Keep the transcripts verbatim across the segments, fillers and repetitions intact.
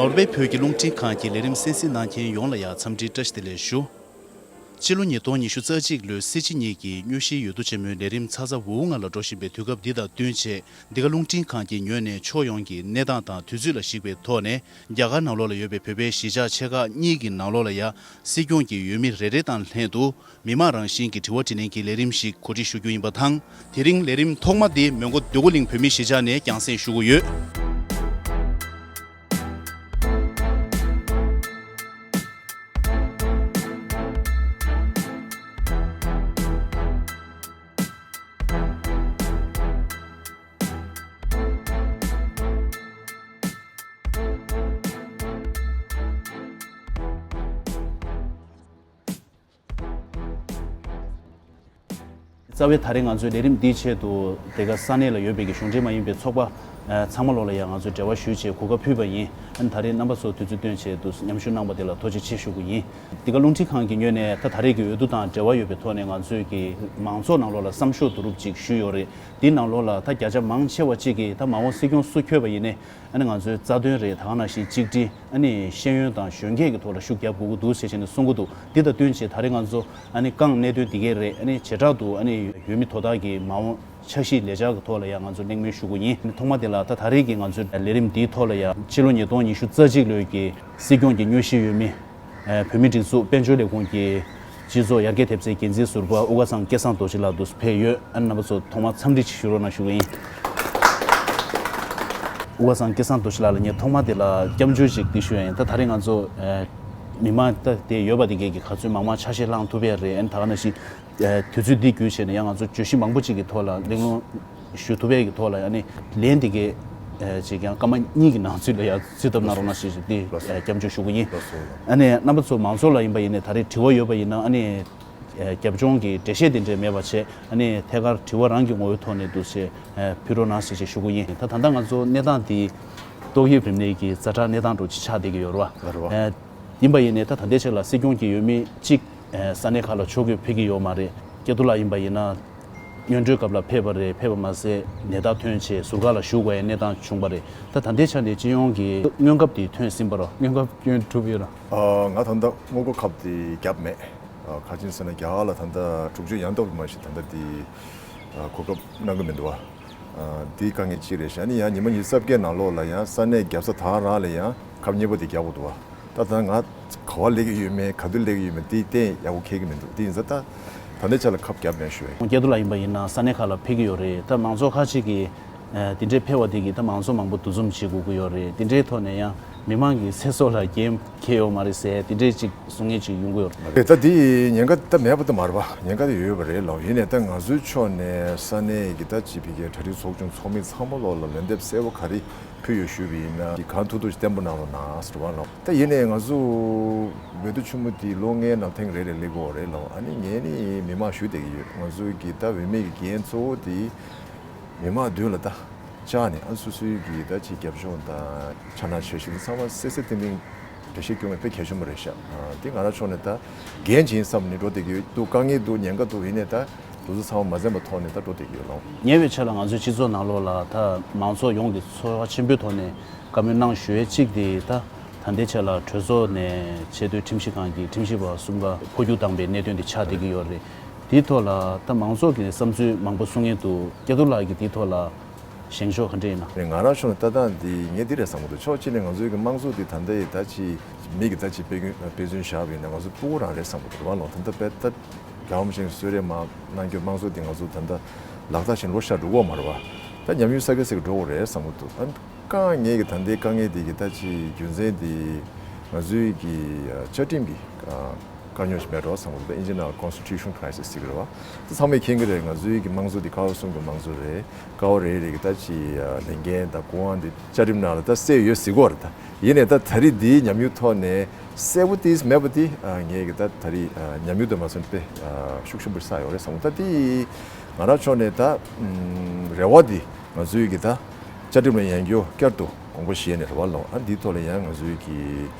ནོར་ཝེ་བོད་ཀྱི་རླུང་འཕྲིན་ཁང་གི་ལས་རིམ་གསན་གཟིགས་གནང་མཁན་ཡོངས་ལ་ཡང་འཚམས་འདྲི་བཀྲ་ཤིས་བདེ་ལེགས་ཞུ། སྤྱི་ལོ་ཉིས་སྟོང་ཉི་ཤུ་རྩ་གཅིག་ལོའི་སྲིད་སྤྱི་གཉིས་ཀྱི་དངོས་གཞིའི་འོས་བསྡུ་ཆེན་མོའི་ལས་རིམ་ཚ་ཚ་འུར་འུར་ངང་ལ་འགྲོ་བཞིན་པའི་དུས་སྐབས་འདི་དང་བསྟུན་བྱས། འདི་ག་རླུང་འཕྲིན་ཁང་གི་ངོས་ནས་ཕྱོགས་ཡོངས་ཀྱི་གནས་སྟངས་དང་དུས་ཚོད་ལ་གཞིགས་པའི་ཐོག་ནས། རྒྱ་གར་ནང་ལོགས་ལ་ཡོད་པའི་བོད་པའི་གཞིས་ཆགས་ཆེ་ཁག་གཉིས་ཀྱི་ནང་ལོགས་ལ་ཡང་སྲིད་སྐྱོང་གི་འོས་མི་རེ་རེ་དང་ལྷན་དུ། མི་མང་རང་བཞིན་གྱི་དྲི་བ་དྲིས་ལན་གྱི་ལས་རིམ་ཞིག་གོ་སྒྲིག་ཞུ་རྒྱུ་ཡིན་པ་དང་། དེ་རིང་ལས་རིམ་ཐོག་མ་འདི་མོན་གྷོ་འདོད་རྒུ་གླིང་བོད་མིའི་གཞིས་ཆགས་ནས་རྒྱང་སྲིང་ཞུ་གི་ཡོད། རྩ་བའི་ད་རེས་ང་ཚོའི་ལས་རིམ་འདིའི་ཆེད་དུ་དེ་ག་ས་གནས་ལ་ཡོད་པའི་གི་གཞུང་འབྲེལ་མ་ཡིན་པའི་ཚོགས་པ་ཚང་མ་ལོག་ལ་ཡང་ང་ཚོས་འབྲེལ་བ་ཞུས་བྱས་གོ་སྐབས་ཕུལ་བ་ཡིན། ཨ་ནི་ད་རེས་རྣམ་པ་ཚོ་དུས་ཚོད་བཏོན་བྱས་འདུག་མཉམ་ཞུགས་གནང་པ་དེ་ལ་ཐུགས་རྗེ་ཆེ་ཞུ་གི་ཡིན། འདི་ག་རླུང་འཕྲིན་ཁང་གི་ངོས་ནས་ད་ད་རེས་ཀྱི་འོས་བསྡུ་དང་འབྲེལ་བ་ཡོད་པའི་ཐོག་ནས་ང་ཚོས་ཀྱི་མང་ཚོགས་ནང་ལོགས་ལ་བསམ་ཤོག་བསྡུ་རུབ་ཅིག་ཞུས་ཡོད་རེད། འདི་ནང་ལོགས་ལ་ད་བརྒྱ་ཆ་མང་ཆེ་བ་གཅིག་གིས་ད་མ་འོངས་སྲིད་སྐྱོང་སུ་འཁྱོལ་བ་ཡིན་ནའི། ཨ་ནི་ང་ཚོའི་རྩ་དོན་རེད། ད་ག་ནང་བཞིན་གཅིག་སྒྲིལ། ཨ་ནི་ཤེས་ཡོན་དང་གཞོན་སྐྱེས་ཀྱི་ཐོག་ལ་ཤུགས་རྒྱབ་དགོས་ཀྱི་འདུག་ཟེར་བྱས་ནས་གསུང་གི་འདུག་འདི་དང་བསྟུན་བྱས་ད་རེས་ང་ཚོ་ཨ་ནི་རྐང་གནད་དོན་འདི་གས་རེད། ཨ་ནི་བྱེ་བྲག་ཏུ་ཨ་ནི་འོས་མི་དོ་བདག་གི་མ་འོངས་འཆར་གཞི་ལས་འཆར་གྱི་ཐོག་ལ་ཡང་ང་ཚོ་གླེང་མོལ་ཞུ་གི་ཡིན། ཨ་ནི་ཐོག་མ་དེ་ལ་ད་ད་རེས་ཀྱི་ང་ཚོའི་ལས་རིམ་འདིའི་ཐོག་ལ་ཡང་ཕྱི་ལོ་ཉིས་སྟོང་ཉི་ཤུ་རྩ་གཅིག་ལོའི་གི་སྲིད་སྐྱོང་གི་དངོས་གཞིའི་འོས་མི། ཨ་བོད་མིའི་སྒྲིག་འཛུགས་དཔལ་འབྱོར་ལས་ཁུངས་ཀྱི་སྤྱི་ཚོགས་ཡར་རྒྱས་ཐེབས་རྩའི་འགན་འཛིན་ཟུར་པ་དབུ་དཀར་ཚང་སྐལ་བཟང་རྡོ་རྗེ་ལགས་འདུག་ཕེབས་ཡོད། ཨ་ནི་རྣམ་པ་ཚོ་ཐོག་མར་འཚམས་འདྲི་ཞུ་རོགས་གནང་ཞུ་གི་ཡིན། དབུ་དཀར་ཚང་སྐལ་བཟང་རྡོ་རྗེ་ལགས་ལ་ངས་ཐོག་མ་དེ་ལ་སྐྱབས་འཇུག་ཅིག་འདི་ཞུ་ཡ་ཡིན། ད་ད་རེས་ང་ཚོ་ཨ་མི་མང་ད་དེ་ཡོད་པ་དེ་གས་ཀྱི་ག་ཚོད་མང་མང་ཆ་ཤས་བླངས་ཐུབ་ཡ་རེད། ཨ་ནི་ད་ག་ནང་བཞིན། ཨ་དུས་ཚོད་འདི་བརྒྱུད་བྱས་ནས་ཡང་ང་ཚོ་བརྗོད་གཞི་མང་པོ་ཅིག་གི་ཐོག་ལ་གླེང་སློང་ཞུ་ཐུབ་པའི་གི་ཐོག་ལ་ཡང་ནི་ལན་འདི་གའི་ཨ་ཅིག་ཡང་སྐར་མ་གཉིས་ཀྱི་ནང་ཚུད་ལ་ཡང་ཚུད་ཐུབ་གནང་རོགས་གནང་ཞེས་ཞུ་སྟེ་ལགས་སོ། ཨ་སྐྱབས་འཇུག་ཞུ་གི་ཡིན། ལགས་སོ། ཨ་ནི་རྣམ་པ་ཚོ་མང་ཚོགས་ལ་ཡིན་པ་ཡིན་ནའི་ད་རེས་དྲི་བ་ཡོད་པ་ཡིན་ན་ཨ་ནི་ཨ་རྒྱབ་ལྗོངས་ཀྱི་འགྲེལ་བཤད་དེ་འདྲས་མེད་པ་བྱས་ཨ་ནི་ཐད་ཀར་དྲི་བ་རང་གི་ངོ་བོའི་ཐོག་ནས་འདུག་ཅེས་ཨ་ཕུལ་རོགས་གནང་ཞེས་ཞུ་གི་ཡིན། ད་ད་ལྟ་ང་ཚོ་གནས་སྟངས་འདི་ཏོག་དབྱིབས་རིམས་ནད་ཀྱི་ཛ་དྲག་གནས་སྟངས་འདྲ་ཅིག་ཆགས་བསྡད་ཀྱི་ཡོད་རེད་བ། ཡོད་རེད་བ། ཨ་ཡིན་པ་ཡིན་ནའི་ད་ད་ལྟའི་ཆར་ལ་སྲིད་སྐྱོང་གི་འོས་མི་གཅིག་ས་གནས་ཁག་ལ་ཕྱོགས་བསྐྱོད་ཕེབས་ཀྱི་ཡོད་མ་རེད། སྐལ་རྡོར་ལགས་ཡིན་པ་ཡིན་ན་སྔོན་འགྲོའི་སྐབས་ལ་ཕེབས་པ་རེད། ཕེབས་པ་མ་ཟད་ནད་རྟགས་ཐོན་བྱས་ཟུར་བཀག་ལ་བཞུགས་དགོས་ཡའི་གནས་སྟངས་བྱུང་བ་རེད། ད་ད་ལྟའི་ཆར་ནས་སྤྱི་ཡོངས་ཀྱི་སྔོན་ཁབ་དེ་ཐོན་ཟིན་པ་རེད། སྔོན་ཁབ་སྐྱོན་གྲུབ་ཡོད་ར། ཨ་ང་ད་ལྟ་སྔོན་འགོག་ཁབ་དེ་བརྒྱབ་མེད། ཨ་ག་ཅི་ཟེར་ན་རྒྱ་གར་ལ་ད་ལྟ་འཁྲུག་ཆོད་ཡང་དག་པ་མ་ཞིག་ད་ལྟ་དེ་ཨ་གོ་སྐབས་གནང་གི་མི་འདུག་བ། ཨ་དེ་དཀའ་ངལ་གཅིག་རེད་ཤག་ཨ་ནི་ཡང་ཉི་མ་ཉི་ཤུ་རྩ་བརྒྱད་ནང་ལོགས་ལ་ཡང་ས་གནས་བརྒྱབ་ས་དག་རང་ལ་ཡང་ཁབ་གཉིས་པ་དེ་རྒྱག་དགོས་འདུག་བ། ད་ད་ང་ག་བ་སླེབས་ཀྱི་ཡོད་མེད་ག་དུས་སླེབས་ཀྱི་ཡོད་མེད་དེ་གཏན་ཡག་པོ་འཁེལ་གྱི་མི་འདུག་དེ་ཡིན་ཙང་ད་ད་ལྟའི་ཆ་ལ་ཁབ་བརྒྱབ་མེད་ཞུ་བས། སྐལ་རྡོར་ལགས་ཡིན་པ་ཡིན་ན་ས་གནས་ཁག་ལ་ཕེབས་ཀྱི་ཡོད་རེད། ད་མང་ཚོགས་ཁག་ཅིག་གིས་ཨ་དེ་འདྲའི་ཕེབས་པ་དེ་གིས་ད་མང་ཚོགས་མང་པོ་འདུ་འཛོམས་བྱེད་དགོས་ཀྱི་ཡོད་རེད། དེ་འདྲའི་ཐོག་ནས་ཡང་མི་མང་གི་ཚེ་སྲོག་ལ་འགན་འཁྱེར་ཡོད་མ་རེད་ཟེར་དེ་འདྲའི་ཅིག་གསུང་མཁན་ཅིག་ཡོང་གི་ཡོད་རེད། རེད། ད་དེ་ཉེན་ཁ་ད་མེད་པ་ད་མ་རེད་པ། ཉེན་ཁ་ད་ཡོད་པ་རེད་ལགས། ཡིན་ནའི་ད་ང་ཚོའི་ཕྱོགས་ནས་ས་གནས་ཀྱི་ད་ཅིག་ཕ་གིའི་གྲ་སྒྲིག་ཚོགས་ཆུང་ཚོགས་མི་ཚང་མ་ལོག་ལ་ལན་འདེབས་གསལ་པོ་ག་རེ་ཕུལ་ཡོད་ཞུས་པ་ཡིན་ན་གང་ཐུབ་ཐུབ་ཅིག་བརྟན་པོ་གནང་རོགས་གནང་ཟེར་བ་ལགས། ད་ཡིན་ནའི་ང་ཚོ་འོས་བསྡུ་ཆེན་མོ་འདི་ལོ་ལྔའི་ནང་ཐེངས་རེ་རེ་སླེབས་ཀྱི་ཡོད་རེད་ལགས། ཨ་ནི་ངས་ནི་མི་མང་ཞུ་བསྡད་ཀྱི་ཡོད། ང་ཚོའི་གི་ད་འོས་མི་གི་འགན་གཙོ་བོ་དེ་མི་མང་མདུན་ལ་ད་བཅར་ནས་ཨ་སོ་སོའི་གི་ད་ཅིག་རྒྱབ་ལྗོངས་དང་ཕྱག་ན་ཆེ་ཤོས་ཚང་མ་གསལ་གསལ་ཐིང་ཐིང་འགྲེལ་བཤད་སྐྱོན་མེད་དཔེ་གལ་ཆེན་པོ་རེད་ཤག་ཨ་འདི་ང་རང་ཕྱོགས་ནས་ད་འགན་བྱིན་བསམ་ནས་འགྲོ་བསྡད་ཀྱི་ཡོད་འདུག་དཀའ་ངལ་འདུག་ཉེན་ཁ་འདུག་ཡིན་ནའི་ད་དེ་ཚོ་ཚང་མ་མ་འཛེམས་པའི་ཐོག་ནས་ད་འགྲོ་བསྡད་ཀྱི་ཡོད་ལགས། ཉེ་བའི་ཆར་ལ་ང་ཚོའི་སྤྱི་ཚོགས་ནང་ལོགས་ལ་ད་མང་ཚོགས་ཡོངས་ཀྱིས་ཚོར་བ་ཆེན་པོའི་ཐོག་ནས་བཀའ་མོལ་གནང་ཞུ་ཡས་གཅིག་དེ་ད་ད་ལྟའི་ཆར་ལ་གྲོས་ཚོགས་ནས་ཆེས་མཐོའི་ཁྲིམས་ཞིབ་ཁང་གི་ཁྲིམས་ཞིབ་པ་གསུམ་ཀ་འཕོ་འགྱུར་བཏང་པའི་གནད་དོན་དེ་ཆགས་བསྡད་ཀྱི་ཡོད་རེད། དེའི་ཐོག་ལ་ད་མང་ཚོགས་ཀྱི་བསམ་ཚུལ་མང་པོ་གསུང་མཁན་འདུག་སྐལ་རྡོར་ལགས་ཀྱིས་དེའི་ཐོག་ལ་བཞེངས་ཕྱོགས་ག་འདྲ་ཡིན་ན། ང་རང་ཕྱོགས་ནས་ལྟ་སྟངས་འདི་ངས་འདི་རེད་བསམ་གྱི་འདུག་ཕྱོགས་གཅིག་ནས་ང་ཚོའི་གི་དམངས་གཙོ་འདི་ད་ལྟ་ཡི་ད་ཅི་མི་གི་ད་ཅི་དཔེ་སྐྱོན་དཔེ་མཚོན་བཞག་པ་ཡིན་ན་ང་ཚོ་སྤུ་གུ་རང་རེད་བསམ་གྱི་འདུག་རེད་བ་ལགས། ད་ལྟ་དཔེ་ད་རྒྱལ་བ་རིན་པོ་ཆེ་གསོལ་རས་མར་གནང་རྒྱུ་དམངས་གཙོ་འདི་ང་ཚོ་ད་ལྟ་ལག་བསྟར་བྱེད་ལོ་ཤ་འགྲོ་གི་ཡོད་མ་རེད་བ། ད་ཉམས་མྱོང་ས་ཁ་ས་ཁ་འགྲོ་གི་རེད་བསམ་གྱི་འདུག་ཨ་དཀའ་ངལ་གྱི་ད་ལྟའི་དཀའ་ངལ་འདི་གི་ད་ཅི་རྒྱུ་མཚན་འདི་ང་ཚོའི་གི་བཅའ་ཁྲིམས་ཀྱི་དཀའ་རྙོག་ཞིག་མེད་འགྲོ་བསམ་གྱི་འདུག་ད་ཨིན་ཇི་ནང་ལ་constitution crisis་ཟེར་གི་རེད་བ། ད་ཚང་མས་མཁྱེན་གི་རེད། ང་ཚོའི་གི་དམངས་གཙོ་འདི་ཀ་བ་གསུམ་གི་དམངས་གཙོ་རེད། ཀ་བ་རེ་རེ་གི་ད་ཅི་ལས་འགན་དང་སྐུ་དབང་འདི་བཅའ་ཁྲིམས་ནང་ལ་ད་གསལ་ཡོད་ཟེར་གི་རེད། ད་ཡིན་ནའི་ད་ད་རེས་འདིའི་ཉམས་མྱོང་ཐོག་ནས་གསལ་པོ་ཏིས་མེད་པ་དེ་ངས་གི་ད་ད་རེས་ཉམས་མྱོང་དུ་མ་སོན་པའི་ཤུགས་ཆེན་པོ་བསགས་ཡོད་རེད་བསམ། ད་དེ་ང་རང་ཕྱོགས་ནས་ད་རེ་བ་དེ་ང་ཚོའི་གི་ད་བཅའ་ཁྲིམས་ལ་ཡང་བསྐྱར་དུ་དགོངས་པ་བཞེས་ནས་རེ་བ་ལོ་ཨ་འདིའི་ཐོག་ལ་ཡང་ང་ཚོའི་གི་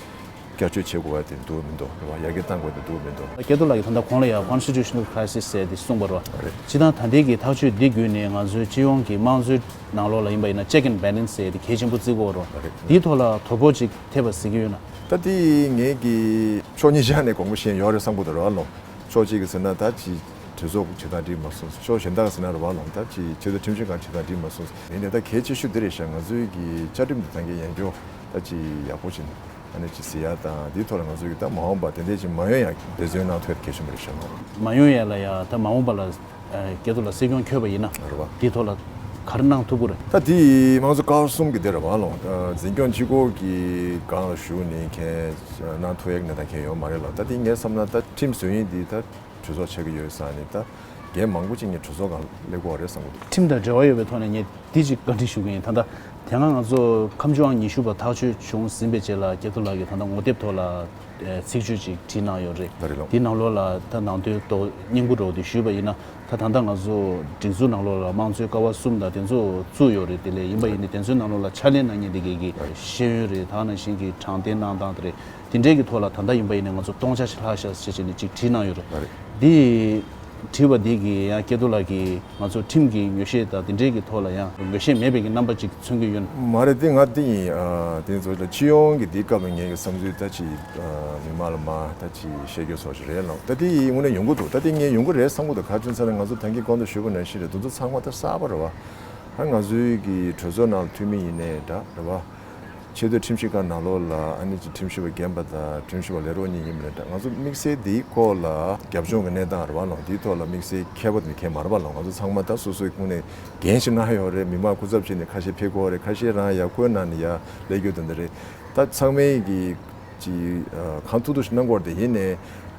བསྐྱར་བཅོས་བྱེད་དགོས་པ་དེ་འདུག་མི་འདུག་རེད་བ། ཡར་རྒྱས་གཏང་དགོས་དེ་འདུག་མི་འདུག་སྐལ་རྡོར་ལགས་ཀྱིས་ད་ལྟ་གོང་ལ་ཡང་constitutional crisis་ཟེར་དེ་གསུངས་པ་རེད་བ། རེད། སྤྱིར་བཏང་ད་ལྟའི་གི་ཐག་གཅོད་འདི་བརྒྱུད་ནས་ང་ཚོའི་སྤྱི་ཡོངས་ཀྱི་དམངས་གཙོའི་ནང་ལོགས་ལ་ཡིན་པ་ཡིན་ན་check and balance་ཟེར་དེ་གལ་ཆེན་པོ་བརྩི་དགོས་རེད། རེད། འདིའི་ཐོག་ལ་དོ་ཕོག་ཅིག་ཐེབས་པ་གཟིགས་ཀྱི་ཡོད་ན། ད་དེ་ངེད་ཀྱི་ཕྱོགས་གཉིས་ཆ་ནས་དགོངས་པ་བཞེས་ཡོད་རེད་བསམ་གྱི་འདུག་རེད་བ་ལོ། ཕྱོགས་གཅིག་གིས་ཟེར་ན་ད་ཅི་གྲོས་ཚོགས་བྱེད་སྟངས་འགྲིག་མ་སོང་། ཕྱོགས་གཞན་དག་གིས་ཟེར་ན་རེད་བ་ལོ། ད་ཅི་ཆེས་མཐོའི་ཁྲིམས་ཞིབ་ཁང་བྱེད་སྟངས་འགྲིག་མ་སོང་། ཡིན་ནའི་ད་གལ་ཆེ་ཤོས་འདི་རེད་ཤག་ང་ཚོའི་གི་བཅའ་ཁྲིམས་འདི་ད་གིན་ཡང་བསྐྱར་ད་ཅི་ཡག་པོ་བྱས་ནས་ཨ་ནི་ཅི་ཟེར་ཡ་དང་འདིའི་ཐོག་ལ་ང་ཚོའི་གི་ད་མ་འོངས་པ་དེ་འདྲས་ཅིག་མ་ཡོང་ཡ་འབད་བརྩོན་གནང་ཐུབ་ཡ་གལ་ཆེན་པོ་རེད་ཤག་མ་འོངས་པ་ལ་ཡ་ད་མ་འོངས་པ་ལ་སྐལ་རྡོར་ལགས་སྲིད་སྐྱོང་འཁྱོལ་བ་ཡིན་ན། རེད་བ། དེའི་ཐོག་ལ་ག་རེ་གནང་ཐུབ་ཀྱི་རེད། ད་དེ་དམངས་གཙོ་ཀ་བ་གསུམ་གྱི་དེ་རེད་བ་ལོ། འཛིན་སྐྱོང་སྤྱི་ཁོག་གི་སྒང་ལ་ཞུགས་ནས་མཁན་གནང་ཐུབ་ཡག་གནས་སྟངས་མཁན་ཡོད་མ་རེད་ལ། ད་དེ་ངས་བསམ་ན་ད་ཁྲིམས་བཟོ་ཡིན་འདི་ད་གྲོས་ཚོགས་ཆགས་ཀྱི་ཡོད་ས་ནས་ད་འགན་མང་པོ་ཅིག་ངས་གྲོས་ཚོགས་སྒང་སླེབས་ཀྱི་ཡོད་རེད་བསམ་གྱི་འདུག་ཁྲིམས་དང་འབྲེལ་བ་ཡོད་པའི་ཐོག་ནས་ངས་འདི་ཅིག་བཀའ་འདྲི་ཞུ་གི་ཡིན། ད་ལྟ་དེ་སྔ་ང་ཚོ་ཁ་མཆུ་ཨང་ཉི་ཤུ་པ་ཐག་གཅོད་བྱུང་ཟིན་པའི་རྗེས་ལ་སྐལ་རྡོར་ལགས་ཀྱིས་ད་ལྟ་ངོ་དེབ་ཐོག་ལ་ཚིག་བརྗོད་ཅིག་བྲིས་གནང་ཡོད་རེད། ད་རེད་ལོ། དེའི་ནང་ལོགས་ལ་ད་ནང་དོན་ཏོག་སྙིང་པོ་འདྲ་བོ་དེ་ཞུས་པ་ཡིན་ན། ད་ད་ལྟ་ང་ཚོ་སྒྲིག་འཛུགས་ནང་ལོགས་ལ་དམངས་གཙོའི་ཀ་བ་གསུམ་དང་དེ་ཚོ་བཙུགས་ཡོད་རེད། དེ་ལས་ཡིན་པ་ཡིན་ནའི་དེ་ཚོའི་ནང་ལོགས་ལ་ཕྱག་ལས་གནང་མཁན་དེ་གའི་གི་ཤེས་ཡོན་རེད། ད་ནང་བཞིན་གྱི་དྲང་བདེན་གནང་སྟངས་དེ་རེད། དེ་འདྲའི་གི་ཐོག་ལ་ད་ལྟ་ཡིན་པ་ཡིན་ནའི་ང་ཚོ་སྟོང་ཆ་ཞིག་ལྷག་ཤག་ཟེར་བྱས་ནས་ཅིག་བྲིས་གནང་ཡོད་རེད། ད་རེད། འདི་བྲིས་པ་འདི་གི་ཡང་སྐལ་རྡོར་ལགས་ཀྱིས་ང་ཚོ་ཁྲིམས་ཀྱི་ངོས་བཞེས་དང་དེ་འདྲའི་གི་ཐོག་ལ་ཡང་ངོས་བཞེས་མེད་པའི་གི་རྣམ་པ་ཅིག་མཚོན་གྱི་ཡོད་ན། མ་རེད། དེ་ང་དེ་ཡིན། ཨ། དེ་ཚོ་ལ་སྤྱི་ཡོངས་ཀྱི་དེའི་སྐབས་ལ་ངའི་གི་བསམ་ཚུལ་ད་ཅི། ཨ། མི་མང་ལ་མ་ད་ཅི་བཤད་རྒྱུ་སོགས་ཤིག་རེད་ལགས། ད་དེ་ཡིན་དངོས་གནས་ཡོང་གི་འདུག་ད་དེ་ངས་ཡོང་གི་རེད་བསམ་གི་འདུག་ག་རེ་ཟེར་ན་ང་ཚོ་ད་གིན་གོང་དུ་ཞུས་པ་ནང་བཞིན་རེད། དེ་ཚོ་ཚང་མ་ད་གསར་པ་རེད་བ། ད་ང་ཚོའི་གི་གྲོས་ཚོགས་ནང་ལ་འཐུས་མི་ཡིན་ནའི་འདྲ་རེད་བ། ཆེས་མཐོའི་ཁྲིམས་ཞིབ་ཁང་ནང་ལོགས་ལ་ཨ་ནི་ཅིག་ཁྲིམས་ཞིབ་པ་རྒན་པ་དང་ཁྲིམས་ཞིབ་པ་ལས་རོགས་གཉིས་ཡིན་པ་ནས་འདྲ། ང་ཚོ་དམིགས་བསལ་འདིའི་སྐོར་ལ་རྒྱབ་ལྗོངས་ཀྱི་གནས་སྟངས་རེད་བ་ལགས། འདིའི་ཐོག་ལ་དམིགས་བསལ་མཁས་པ་དང་མཁས་མ་རེད་བ་ལགས། ང་ཚོ་ཚང་མ་ད་སོ་སོའི་ཁོངས་ནས་འགན་ཞིག་གནང་ཡོད་རེད། མི་མང་སྐུ་ཚབ་བྱས་ནས་ཁ་ཤས་ཕེབས་ཀྱི་ཡོད་རེད། ཁ་ཤས་རང་ཡར་བསྐོས་གནང་ནས་ཡར་སླེབས་རྒྱུ་དེ་འདྲ་རེད། ད་ཚང་མས་ཀྱི་ཅིག་ཨ། གང་ཐུབ་ཐུབ་ཞིག་གནང་དགོས་རེད། དེ་ཡིན་ནའི་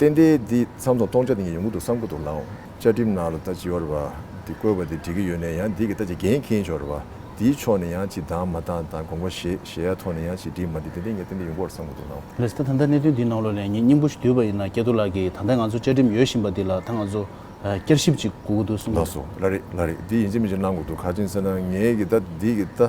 ཏན་ཏན་འདི་མཚམས་མཚམས་སྟོང་ཆ་དེ་ངས་ཡོང་གི་འདུག་བསམ་གྱི་འདུག་ལགས། བཅའ་ཁྲིམས་ནང་ལ་ད་ཅི་ཡོད་རེད་བ། འདི་བཀོད་པ་འདི་འགྲིག་གི་ཡོད་ནའི་ཡང་འདི་གི་ད་ཅི་འགན་འཁྱེར་ཡོད་རེད་བ། དེའི་ཕྱོགས་ནས་ཡང་ཅིག་འདང་མ་འདང་དང་དགོངས་པ་བཞེས་བཞེས་ཡ་ཐོག་ནས་ཡང་ཅིག་འགྲིག་མ་འགྲིག་དེ་འདྲ་ངས་ཏན་ཏན་ཡོང་གི་རེད་བསམ་གྱི་འདུག་ལགས། ལགས་སོ། ད་ད་ལྟ་གནད་དོན་འདིའི་ནང་ལོགས་ལ་ངས་སྙིང་པོ་ཞིག་བསྡུས་པ་ཡིན་ན་སྐལ་རྡོར་ལགས་ཀྱིས་ད་ལྟ་ང་ཚོ་བཅའ་ཁྲིམས་ཡོད་བཞིན་པ་འདི་ལ་ད་ང་ཚོ་ཨ། བསྐྱར་ཞིབ་ཅིག་དགོས་ཀྱི་འདུག་གསུངས་འདུག་ལགས་སོ། ལགས་རེད། ལགས་རེད། འདི་ཡིན་གཅིག་མིན་གཅིག་གནང་དགོས་འདུག་ག་རེ་ཟེར་ན་ངས་ཀྱི་ད་འདི་གི་ད་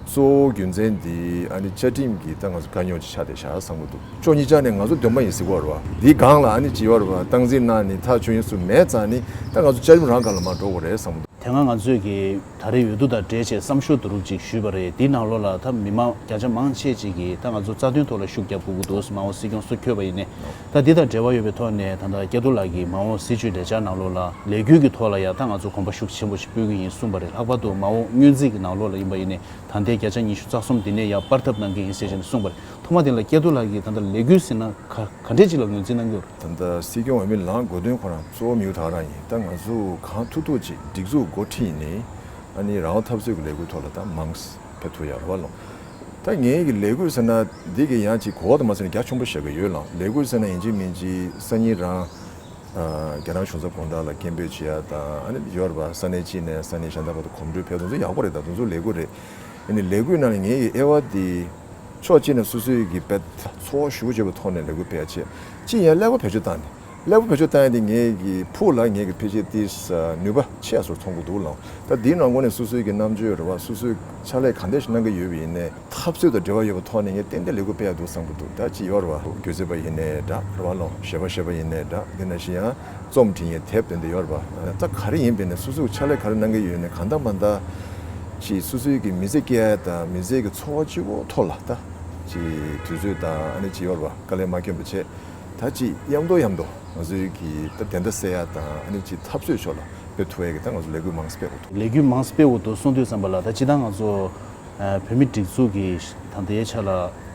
གཙོ་བོ་རྒྱུ་མཚན་འདི་ཨ་ནི་བཅའ་ཁྲིམས་ཀྱི་ད་ང་ཚོ་དཀའ་རྙོག་ཅིག་ཆགས་བསྡད་ཤག་བསམ་གྱི་འདུག་ཕྱོགས་གཉིས་ཆ་ནས་ང་ཚོ་འདོད་མ་ཡིན་ཟེར་གྱི་ཡོད་རེད་བ། འདི་སྒང་ལ་ཨ་ནི་ཅི་ཡོད་རེད་བ། སྟངས་འཛིན་གནང་ནས་ཐག་ཆོད་ཡིན་ཟེར་མེད་ཙང་ནི་ད་ང་ཚོ་བཅའ་ཁྲིམས་རང་སྒང་ལ་མར་འགྲོ་དགོས་རེད་བསམ་གྱི་འདུག་དེ་སྔ་ང་ཚོས་ཀྱི་ད་རེས་འོས་བསྡུ་དང་འབྲེལ་བྱས་བསམ་ཤོག་བསྡུ་རུབ་ཅིག་ཞུས་པ་རེད། དེའི་ནང་ལོགས་ལ་ད་མི་མང་བརྒྱ་ཆ་མང་ཆེ་ཅིག་གིས་ད་ང་ཚོ་རྩ་དོན་ཐོག་ལ་ཤུགས་རྒྱབ་དགོས་ཀྱི་འདུག་མ་འོངས་སྲིད་སྐྱོང་སུ་འཁྱོལ་བ་ཡིན་ནའི། ད་འདི་དང་འབྲེལ་བ་ཡོད་པའི་ཐོག་ནས་ད་ལྟ་སྐལ་རྡོར་ལགས་ཀྱིས་མ་འོངས་སྲིད་བྱུས་ལས་འཆར་ནང་ལོགས་ལ་ལས་འགུལ་གྱི་ཐོག་ལ་ཡང་ད་ང་ཚོ་གོམ་པ་ཤུགས་ཆེན་པོ་ཞིག་སྤོ་གི་ཡིན་གསུངས་པ་རེད། ལྷག་པར་དུ་མ་འོངས་སྔོན་རྩིས་ཀྱི་ནང་ལོགས་ལ་ཡིན་པ་ཡིན་ནའི་ད་ལྟའི་བརྒྱ་ཆ་ཉི་ཤུ་རྩ་གསུམ་འདི་ནས་ཡང་སྤར་ཐབས་གནང་གི་ཡིན་ཟེར་བྱས་ནས་གསུངས་པ་རེད། ཐོག་མ་དེ་ལ་སྐལ་རྡོར་ལགས་ཀྱིས་ད་ལྟ་ལས་འགུལ་ཟེར་ན་ག་ག་འདྲས་ཅིག་ལ་ངོས་འཛིན་གནང་གི་ཡོད་རེད། ད་ལྟ་སྲིད་སྐྱོང་འོས་མི་ལངས་དགོས་དོན་ཁོ་རང་གཙོ་བོ་མིའུ་ཐག་རང་ཡིན། ད་ང་ཚོ་གང་ཐུབ་ཐུབ་ཅིག་སྒྲིག་འཛུགས་འགོ་ཁྲིད་ནས་ཨ་ནི་རང་དབང་འཐབ་རྩོད་ཀྱི་ལས་འགུལ་ཐོག་ལ་ད་མང་ཙམ་ཕེབས་ཐུབ་ཡག་རེད་བ་ལགས། ད་ངའི་གི་ལས་འགུལ་ཟེར་ན་འདི་གི་ཡང་ཅིག་གོ་བ་དང་མ་ཟེར་ན་རྒྱ་ཆེན་པོ་བཞག་གི་ཡོད་ལགས། ལས་འགུལ་ཟེར་ན་ཡིན་གཅིག་མིན་གཅིག་སང་ཉིན་རང་ཨ། རྒྱ་ནག་གཞུང་ཚབ་དགོང་དག་ལ་སྐད་འབོད་བྱེད་ཡ་དང་ཨ་ནི་ཡོད་རེད་པ། ས་གནས་གཅིག་ནས་ས་གནས་གཞན་དག་བར་དུ་གོམ་བགྲོད་ཕེབས་དེ་ཚོ་ཡག་པོ་རེད། ད་དེ་ཚོ་ལས་འགུལ་རེད། ཨ་ནི་ལས་འགུལ་ནང་ལ་ངའི་གི་དབྱེ་བ་དེ་ཕྱོགས་གཅིག་ནས་སོ་སོའི་གི་དཔེ་ཚོར་ཞེ་པོ་བྱས་པའི་ཐོག་ནས་ལས་འགུལ་སྤེལ་ཡ་བྱས། གཅིག་ཡང་ཀླད་ཀོར་བེད་སྤྱོད་བཏང་ནས་ཀླད་ཀོར་བེད་སྤྱོད་བཏང་ཡ་དེ་ངའི་གི་ཕུགས་ལ་ངའི་གི་ཕལ་ཆེར་དེ་ནུས་པ་ཆེ་ཡ་བཟོ་མཐོང་གི་འདུག་ལགས། ད་དེའི་ནང་ཁོངས་ནས་སོ་སོའི་གི་རྣམ་དཔྱོད་རེད་པ། སོ་སོའི་ཕྱག་ལས་གང་འདྲ་ཞིག་གནང་གི་ཡོད་པ་ཡིན་ནའི། འཐབ་རྩོད་དང་འབྲེལ་བ་ཡོད་པའི་ཐོག་ནས་ངས་ཏན་ཏན་ལས་འགུལ་སྤེལ་ཡག་འདུག་བསམ་གྱི་འདུག་ད་ཅི་ཡོད་རེད་བ། སྒྱུ་རྩལ་པ་ཡིན་ནའི་འདྲ་རེད་བ་ལགས། གཞས་པ་གཞས་པ་ཡིན་ནའི་འདྲ། འདི་ནང་བཞིན་ཡང་རྩོམ་འབྲི་མཁན་དེབ་དེ་འདྲ་ཡོད་རེད་བ། ད་ག་རེ་ཡིན་པ་ཡིན་ནའི་སོ་སོའི་ཕྱག་ལས་ག་རེ་གནང་གི་ཡོད་ནའི་གང་ལྟར་མ་ལྟར་ཅིག་སོ་སོའི་གི་མི་ཚེ་སྐྱེལ་ཡ་དང་མི་ཚེ་གི་འཚོ་བ་གཅིག་པོ་ཐོག་ལ་ད་ཅིག་དུས་ཚོད་དང་ཨ་ནི་ཅི་ཡོད་རེད་བ། དཀའ་ལས་མ་བསྐྱོན་པ་བྱས། ད་ཅིག་མཉམ་དུ་མཉམ་དུ་ང་ཚོའི་གི་ད་བདེན་མཐའ་གསལ་ཡ་དང་ཨ་ནི་ཅིག་འཐབ་རྩོད་ཕྱོགས་ལ་དཔེ་ཐུག་ཡ་གི་ད་ང་ཚོ་ལས་འགུལ་མང་ཙམ་སྤེལ་དགོས་འདུག་ལས་འགུལ་མང་ཙམ་སྤེལ་དགོས་འདུག་གསུངས་དུས་ཙམ་པ་ལ་ད་སྤྱིར་བཏང་ང་ཚོ་ཨ་བོད་མི་སྒྲིག་འཛུགས་ཀྱི་ད་ལྟའི་ཆ་ལ་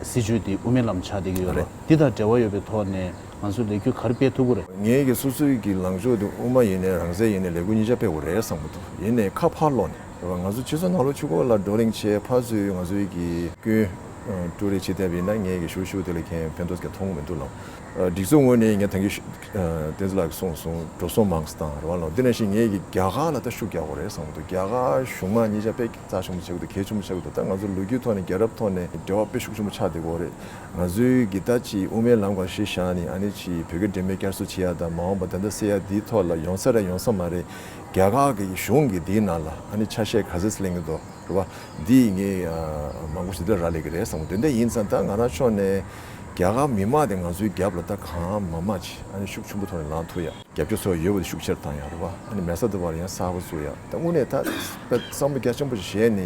སྲིད་བྱུས་འདི་དབུ་མའི་ལམ་ཆགས་བསྡད་ཀྱི་ཡོད་རེད། རེད། འདི་དང་འབྲེལ་བ་ཡོད་པའི་ཐོག་ནས་ང་ཚོ་ལས་འགུལ་ག་རེ་སྤེལ་ཐུབ་ཀྱི་རེད། ངའི་གི་སོ་སོའི་གི་ལངས་ཕྱོགས་འདི་དབུ་མ་ཡིན་ནའི་རང་བཙན་ཡིན་ནའི་ལས་འགུལ་གཉིས་ཆ་སྤེལ་དགོས་རེད་བསམ་གྱི་འདུག་ཡིན་ནའི་ཁ་ཕར་ལོག་ནས་རེད་བ། ང་ཚོ་སྤྱི་ཚོགས་ནང་ལོགས་ཕྱི་ཁོག་ལ་བགྲོ་གླེང་བྱས་ཕར་ཚུར་ང་ཚོའི་གི་སྐྱོན་ཨ་ཀྲུའུ་རེན་བྱེད་བསྡད་པ་ཡིན་ན་ངས་གི་ཞུ་ཞུ་དེ་ལ་མཁན་ཕན་ཐོགས་ཀྱི་མཐོང་གི་མི་འདུག་ལགས། ཨ་སྒྲིག་འཛུགས་ངོས་ནས་ངས་ད་གིན་ཞུ་ཨ་བསྟན་འཛིན་ལགས་ཀྱིས་གསུངས་སོང་། འགྲོ་སོང་མང་ཙམ་བཏང་རེད་བ་ལགས། དེ་ནང་བཞིན་ངས་གི་རྒྱ་གར་ལ་ད་ཤུགས་རྒྱག་དགོས་རེད་བསམ་གྱི་འདུག་རྒྱ་གར་གཞུང་མང་གཉིས་ཆ་དཔེ་རྩ་ཆེན་པོ་ཆགས་ཀྱི་འདུག་གལ་ཆེན་པོ་ཆགས་ཀྱི་འདུག་ད་ང་ཚོ་ལོ་རྒྱུས་ཐོག་ནས་རྒྱལ་རབས་ཐོག་ནས་འབྲེལ་བ་དཔེ་ཤུགས་ཆེན་པོ་ཆགས་བསྡད་ཀྱི་ཡོད་རེད། ང་ཚོའི་གི་ད་ཅིག་དབུ་མའི་ལམ་སྒང་གཞི་བཞག་ནས་ཨ་ནི་ཅིག་བོད་སྐད་འགྲེམས་སྤེལ་བསྐྱར་གསོ་བྱེད་ཡ་དང་མ་འོངས་པ་བདེན་མཐའ་གསལ་ཡ་འདིའི་ཐོག་ལ་ཡོང་ས་རེད་ཡོང་ས་མ་རེད། རྒྱ་གར་གི་གཞུང་གི་འདིའི་ནང་ལ་ཨ་ནི་ཆ་ཤས་ག་ཚོད་ལེན་གྱི་འདུག་རེད་བ། འདི་ངས་ཨ་མང་པོ་ཞིག་འདིར་རག་ལས་ཀྱི་རེད་བསམ་གྱི་འདུག་དེ་འདྲ་ཡིན་ཙང་ད་ང་རང་ཕྱོགས་ནས་ རྒྱ་གར་མི་མང་དེ་ང་ཚོའི་རྒྱབ་ལ་ད་གང་མང་མང་ཅིག་ཨ་ནི་ཤུགས་ཆེན་པོ་ཐོག་ནས་ལངས་ཐུབ་ཡ། རྒྱབ་སྐྱོར་ཚོར་ཡོད་པ་དེ་ཤུགས་ཆེར་བཏང་ཡ་རེད་བ། ཨ་ནི་མེད་ས་དེ་བར་ཡང་གསར་པ་བཙུགས་ཡ། ད་དངོས་གནས་ད་བསམ་བློ་རྒྱ་ཆེན་པོ་ཞིག་བཞེས་ནས་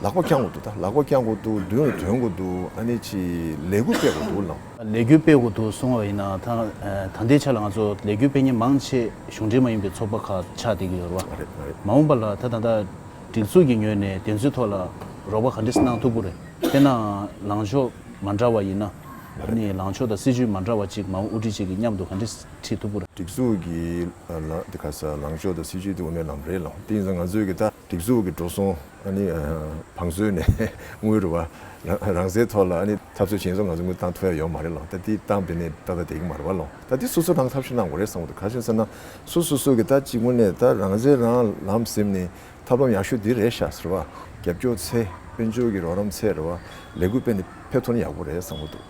ལག་པ་བརྐྱང་དགོས་འདུག་ད་ལག་པ་བརྐྱང་དགོས་འདུག་མདུན་ལ་དོན་དགོས་འདུག་ཨ་ནི་ཅིག་ལས་འགུལ་སྤེལ་དགོས་འདུག་ལགས། ལས་འགུལ་སྤེལ་དགོས་འདུག་གསུང་བ་ཡིན་ན་ད་ད་ལྟའི་ཆ་ལ་ང་ཚོ་ལས་འགུལ་སྤེལ་མཁན་མང་ཆེ་གཞུང་འབྲེལ་མ་ཡིན་པའི་ཚོགས་པ་ཁག་ཆགས་བསྡད་ཀྱི་ཡོད་རེད་བ། རེད་རེད། མ་འོངས་པ་ལ་ད་ད་ལྟ་སྒྲིག་འཛུགས་ཀྱི་ངོས་ནས་དེ་ཚོའི་ཐོག་ལ་རོགས་པ་ག་འདྲས་གནང་ཐུབ་ཀྱི་རེད། དཔེར་ན་ལངས་ཕྱོགས་མ་འདྲ་བ་ཡིན་ན་ཨ་ནི་ལངས་ཕྱོགས་དང་སྲིད་ཇུས་མ་འདྲ་བ་ཅིག་མ་འོངས་དབུ་ཁྲིད་ཅིག་གིས་མཉམ་དུ་ག་འདྲས་ཁྲིད་ཐུབ་ཀྱི་རེད། སྒྲིག་འཛུགས་ཀྱི་ལ་དེ་ག་ས་ལངས་ཕྱོགས་དང་སྲིད་ཇུས་དེ་དབུ་མའི་ལམ་རེད་ལགས། དེ་ཡིན་ཙང་ང་ཚོས་ཀྱི་ད་སྒྲིག་འཛུགས་ཀྱི་འགྲོ་སོང་ཨ་ནི་བང་མཛོད་ནས་དངུལ་རུ་བ་རང་རང་སའི་ཐོག་ལ་ཨ་ནི་འཐབ་རྩོད་བྱེད་སོང་ང་ཚོ་དངུལ་བཏང་ཐུབ་ཡ་ཡོད་མ་རེད་ལགས། ད་དེ་བཏང་པས་ནས་ཏག་ཏག་བསྡད་ཀྱི་མ་རེད་བ་ལགས། ད་དེ་སོ་སོ་རང་ཐབས་ཤེས་གནང་དགོས་རེད་བསམ་གྱི་འདུག་ག་རེ་ཟེར་ན་སོ་སོ་སོ་གི་ད་གཅིག་ངོས་ནས་ད་རང་སའི་རང་ལམ་ཟིན་ནས་ཐབས་ལམ་ཡག་ཤོས་འདི་རེད་ཤག་ཟེར་བ། རྒྱབ་སྐྱོར་ཚད་དཔལ་འབྱོར་གྱི་རོགས་རམ་ཚད་རེད་བ། ལས་འགུལ་སྤེལ་ནས་ཕེབས་ཐུབ་ན་ཡག་པོ་རེད་བསམ་གྱི་འདུག་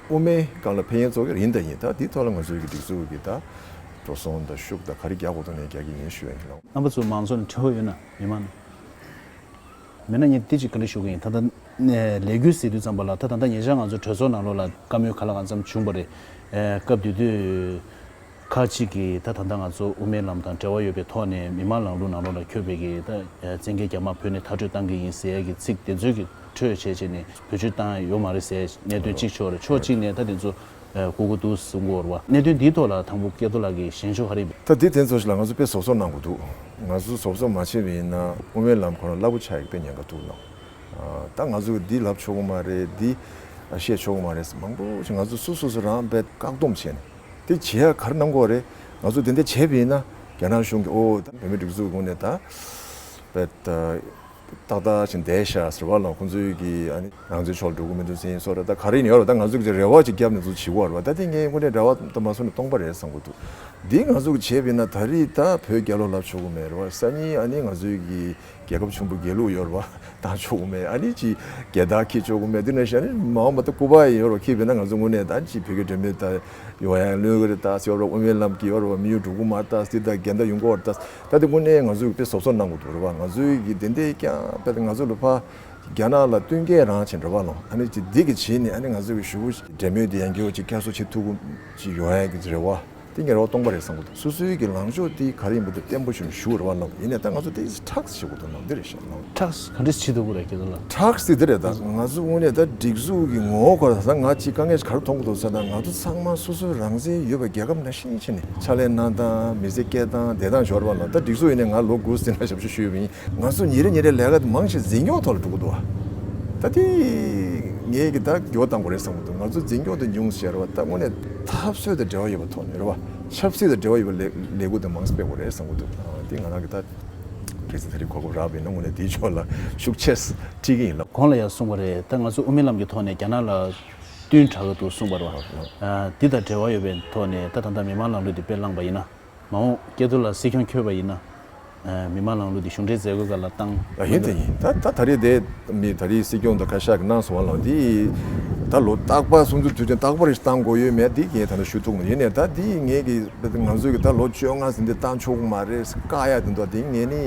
དབུ་མའི་སྒང་ལ་ཕེབས་མཁན་ཚོ་གི་ཡིན་ད་ཡིན། ད་འདི་ཐོག་ལ་ང་ཚོའི་གི་སྒྲིག་འཛུགས་ཀྱི་ད་འགྲོ་སོང་དང་ཤུགས་དང་ག་རེ་རྒྱག་དགོས་འདུག་ནས་རྒྱག་གི་ཡིན་ཞུ་ཡ་ཡིན་ལགས། རྣམ་པ་ཚོ་མང་ཚོགས་ནས་དྲི་བ་ཡོད་ན་མི་མང་མེད་ན་ངས་འདི་གཅིག་བཀའ་འདྲི་ཞུ་གི་ཡིན། ད་ལྟ་ནས་ལས་འགུལ་ཟེར་དུས་ཙམ་པ་ལ་ད་ད་ལྟ་ཉེ་ཆར་ང་ཚོ་གྲོས་ཚོགས་ནང་ལོགས་ལ་བཀའ་མོལ་ག་ལ་གང་འཚམ་བྱུང་བ་རེད། ཨེ་སྐབས་དེ་དུས་ཁག་ཅིག་གིས་ད་ད་ལྟ་ང་ཚོ་དབུ་མའི་ལམ་དང་འབྲེལ་བ་ཡོད་པའི་ཐོག་ནས་མི་མང་ལམ་ལུགས་ནང་ལོགས་ལ་འཁྱོལ་བའི་གི་ད་བཙན་རྒྱལ་རྒྱ་དམར་བོད་ནས་མཐར་སྐྲོད་བཏང་གི་ཡིན་ཟེར་ཡ་གི་ཚིག་དེ་ཚོའི་གི་ཁྲོད་བྱས་བྱས་ནས་བེད་སྤྱོད་བཏང་ཡོད་མ་རེད་ཟེར་གནད་དོན་གཅིག་ཕྱོགས་རེད། ཕྱོགས་གཅིག་ནས་ད་དེ་ཚོ་ཨ་གོ་གི་འདུག་གསུང་གི་ཡོད་རེད་བ། གནད་དོན་འདིའི་ཐོག་ལ་དང་པོ་སྐལ་རྡོར་ལགས་ཀྱི་ཞེན་ཆོག་ག་རེ་ཡིན་པས། ད་འདི་དེ་ཚོ་ཞིག་ལ་ང་ཚོ་དཔེ་གཟབ་གཟབ་གནང་དགོས་འདུག་ང་ཚོ་གཟབ་གཟབ་མ་བྱས་པ་ཡིན་ན་དབུ་མའི་ལམ་ཁོ་རང་རླབས་པོ་ཆགས་ཡག་དཔེ་ཉེན་ཁ་འདུག་ལགས། ཨ་ད་ང་ཚོ་འདི་ལབ་ཆོག་གི་མ་རེད། འདི་བཤད་ཆོག་གི་མ་རེད། མང་པོ་ཞིག་ང་ཚོ་སོ་སོ་སོ་རང་དཔེ་བཀག་སྡོམ་བྱས་ནས་དེ་བྱེད་ཡག་ག་རེ་གནང་དགོས་རེད། ང་ཚོ་དེ་འདྲ་བྱས་པ་ཡིན་ན་རྒྱ་ནག་གཞུང་གིས་ཨོ་ད་བོད་མིའི་སྒྲིག་འཛུགས་ངོས་ནས་ད་དཔེ་ད། ཏག་ཏག་ཅིག་བསྡད་ཤག་ཟེར་བ་ལ་ཁོང་ཚོས་ཀྱིས་ཨ་ནི་རང་བཙན་ཕྱོགས་འགྲོ་གི་མི་འདུག་ཟེར་ཡིན་སོགས་རེད། ད་ག་རེ་ཡིན་ཡོད་རེད། ད་ང་ཚོས་ཀྱི་རེ་བ་ཅིག་བརྒྱབ་ནས་ཚུར་བྱེད་དགོས་རེད་བ། ད་དེ་ངས་དངོས་གནས་རེ་བ་ད་མ་སོང་ནས་སྟོང་པ་རེད་བསམ་གྱི་འདུག་འདི་ང་ཚོ་གི་བྱས་པ་ཡིན་ན་ད་རེས་ད་བོད་རྒྱལ་ལོ་ལབ་ཆོག་གི་མེད་རེད་བ། སང་ཉིན་ཨ་ནི་ང་ཚོའི་གི་རྒྱལ་ཁབ་ཆེན་པོ་དགེ་ལུགས་ཡོད་རེད་བ། བཏང་ཆོག་གི་མེད། ཨ་ནི་ཅིག་རྒྱལ་དར་འཁྱེར་ཆོག་གི་མེད། དེ་ནང་བཞིན་ཨ་ནི་མ་འོངས་པ་ད་སྐུ་པར་ཡིན་ཡོད་རེད་བ། འཁྱེར་བ་ཡིན་ན་ང་ཚོ་དངོས་གནས་ད་ཅིག་བོད་ཀྱི་འབྲེལ་མོལ་ད་ཡོང་ཡ་གློད་གི་རེད། ད་ཟེར་བ་རེད་བ། དབུ་མའི་ལམ་གྱི་ཡོད་རེད་བ། མི་ཡུལ་འགྲོ་གི་མ་རེད། ད་ཟེར་ད་འགལ་ཟླ་ཡོང་གི་རེད། ད་ད་དེ་དངོས་གནས་ང་ཚོས་དཔེ་གཟབ་གཟབ་གནང་དགོས་འདུག་རེད་བ། ང་ཚོའི་གི་དེ་འདྲའི་ཀྱང་དཔེ་ང་ཚོ་ལ་ཕ་རྒྱ་ནག་ལ་བསྟུན་མཁས་རང་བྱེད་རེད་བ་ལོ། ཨ་ནི་ཅི་འདི་གི་བྱེད་ནི་ཨ་ནི་ང་ཚོའི་གི་ཞུ་བོ་འབྲེལ་མོལ་དེ་ཡང་སྐྱོ་ཅིག་བསྐྱར་གསོ་བྱེད་ཐུབ་གི་ཅིག་ཡོང་ཡ་གི་རེད་བ། དེ་ངས་རེ་བ་སྟོང་པ་རེད་བསམ་གི་འདུག་སོ་སོའི་གི་ལངས་ཕྱོགས་དེ་ག་རེ་ཡིན་པ་དེ་བརྟན་པོ་ཞིག་ཞུ་རེད་བ་ལོ། ཡིན་ནའི་ད་ང་ཚོ་དེ་ཁྲག་ཞིག་དགོས་འདུག་ལོ། འདི་རེད་ཤག་ལོ། ཁྲག་ག་འདྲས་བྱེད་ཐུབ་ཀྱི་རེད་ཁྱེད་ཚོ་ལ། ཁྲག་ཟེར་དེ་རེད། ད་ང་ཚོ་དངོས་གནས་ད་སྒྲིག་འཛུགས་ཀྱི་ངོ་བོ་ཁོ་ར་ད་ང་ཅིག་དཀའ་ངལ་ག་རེ་མཐོང་གི་འདུག་ཟེར་ན། ང་ཚོ་ཚང་མ་སོ་སོའི་རང་བཙན་ཡོད་པའི་རྒྱལ་ཁབ་ནང་བཞིན་བྱས་ནས་ཕྱག་ལས་གནང་སྟངས་མི་ཚེ་སྐྱེལ་སྟངས་བསྡད་སྟངས་ཞོར་བ་ལ། ད་སྒྲིག་འཛུགས་ཡིན་ནའི་ང་ལོ་དགུ་ཟིན་ན་ཞབས་ཞུ་ཞུས་པ་ཡིན། ང་ཚོ་ཉིན་རེ་ཉིན་རེ་ལས་ཀ་དེ་མང་ཆེ་འཛིན་སྐྱོང་ཐོག་ལ་འགྲོ་གི་འདུག་བ། ད་དེ་ངས་ཀྱི་ད་འགྱུར་བ་གཏང་དགོས་རེད་བསམ་གི་འདུག་ང་ཚོ་འཛིན་སྐྱོང་དེ་ཉུང་ཟེར་བ། ད་དངོས་གནས་འཐབ་རྩོད་དང་འབྲེལ་བ་ཡོད་པའི་ཐོག་ནས་རེད་བ། ཆབ་སྲིད་དང་འབྲེལ་བ་ཡོད་པའི་ལས་ལས་འགུལ་དེ་མང་ཙམ་སྤེལ་དགོས་རེད་བསམ་གི་འདུག་དེ་ང་རང་གི་ད་གལ་སྲིད་ད་རེས་གོ་སྐབས་རག་པ་ཡིན་ན་དངོས་གནས་དེའི་ཕྱོགས་ལ་ཤུགས་ཆེ་ཁྲིད་ཀྱི་ཡིན་ལ། གོང་ལ་ཡང་གསུངས་པ་རེད། ད་ང་ཚོ་དབུ་མའི་ལམ་གྱི་ཐོག་ནས་རྒྱ་ནག་ལ་བསྟུན་དྲག་གི་འདུག་གསུངས་པ་རེད་བ། འདི་དང་འབྲེལ་བ་ཡོད་པའི་ཐོག་ནས་ད་ད་ལྟ་མི་མང་ལམ་ལུགས་འདི་དཔེ་བླངས་པ་ཡིན་ན། མ་འོངས་སྐལ་རྡོར་ལགས་སྲིད་སྐྱོང་འཁྱོལ་བ་ཡིན་ན། ཨ་མི་མང་ལམ་ལུགས་འདི་གཞུང་འབྲེལ་མཛད་སྒོའི་སྐབས་ལ་བཏང་། ཨ་ཡིན་དེ་ཡིན། ད་ད་ད་རེས་དེ་མི་ད་རེས་སྲིད་སྐྱོང་དང་ཁ་ཤས་ཀྱིས་གནང་སོང་བ་ལ། འདི་ད་ལོ་རྟག་པར་སུམ་ཅུ་དུས་སྟོན་རྟག་པར་བཏང་དགོས་ཡོད་མེད་འདི་ངས་ད་ལྟ་ཞུ་ཐུབ་མ་ཡིན་ནའི་ད་འདི་ངས་ཀྱི་ང་ཚོས་ཀྱི་ད་ལོ་བཅོ་ལྔ་ཟིན་འདི་བཏང་ཆོག་གི་མ་རེད་བཀག་ཡ་དེ་འདུག་འདི་ངས་ནི་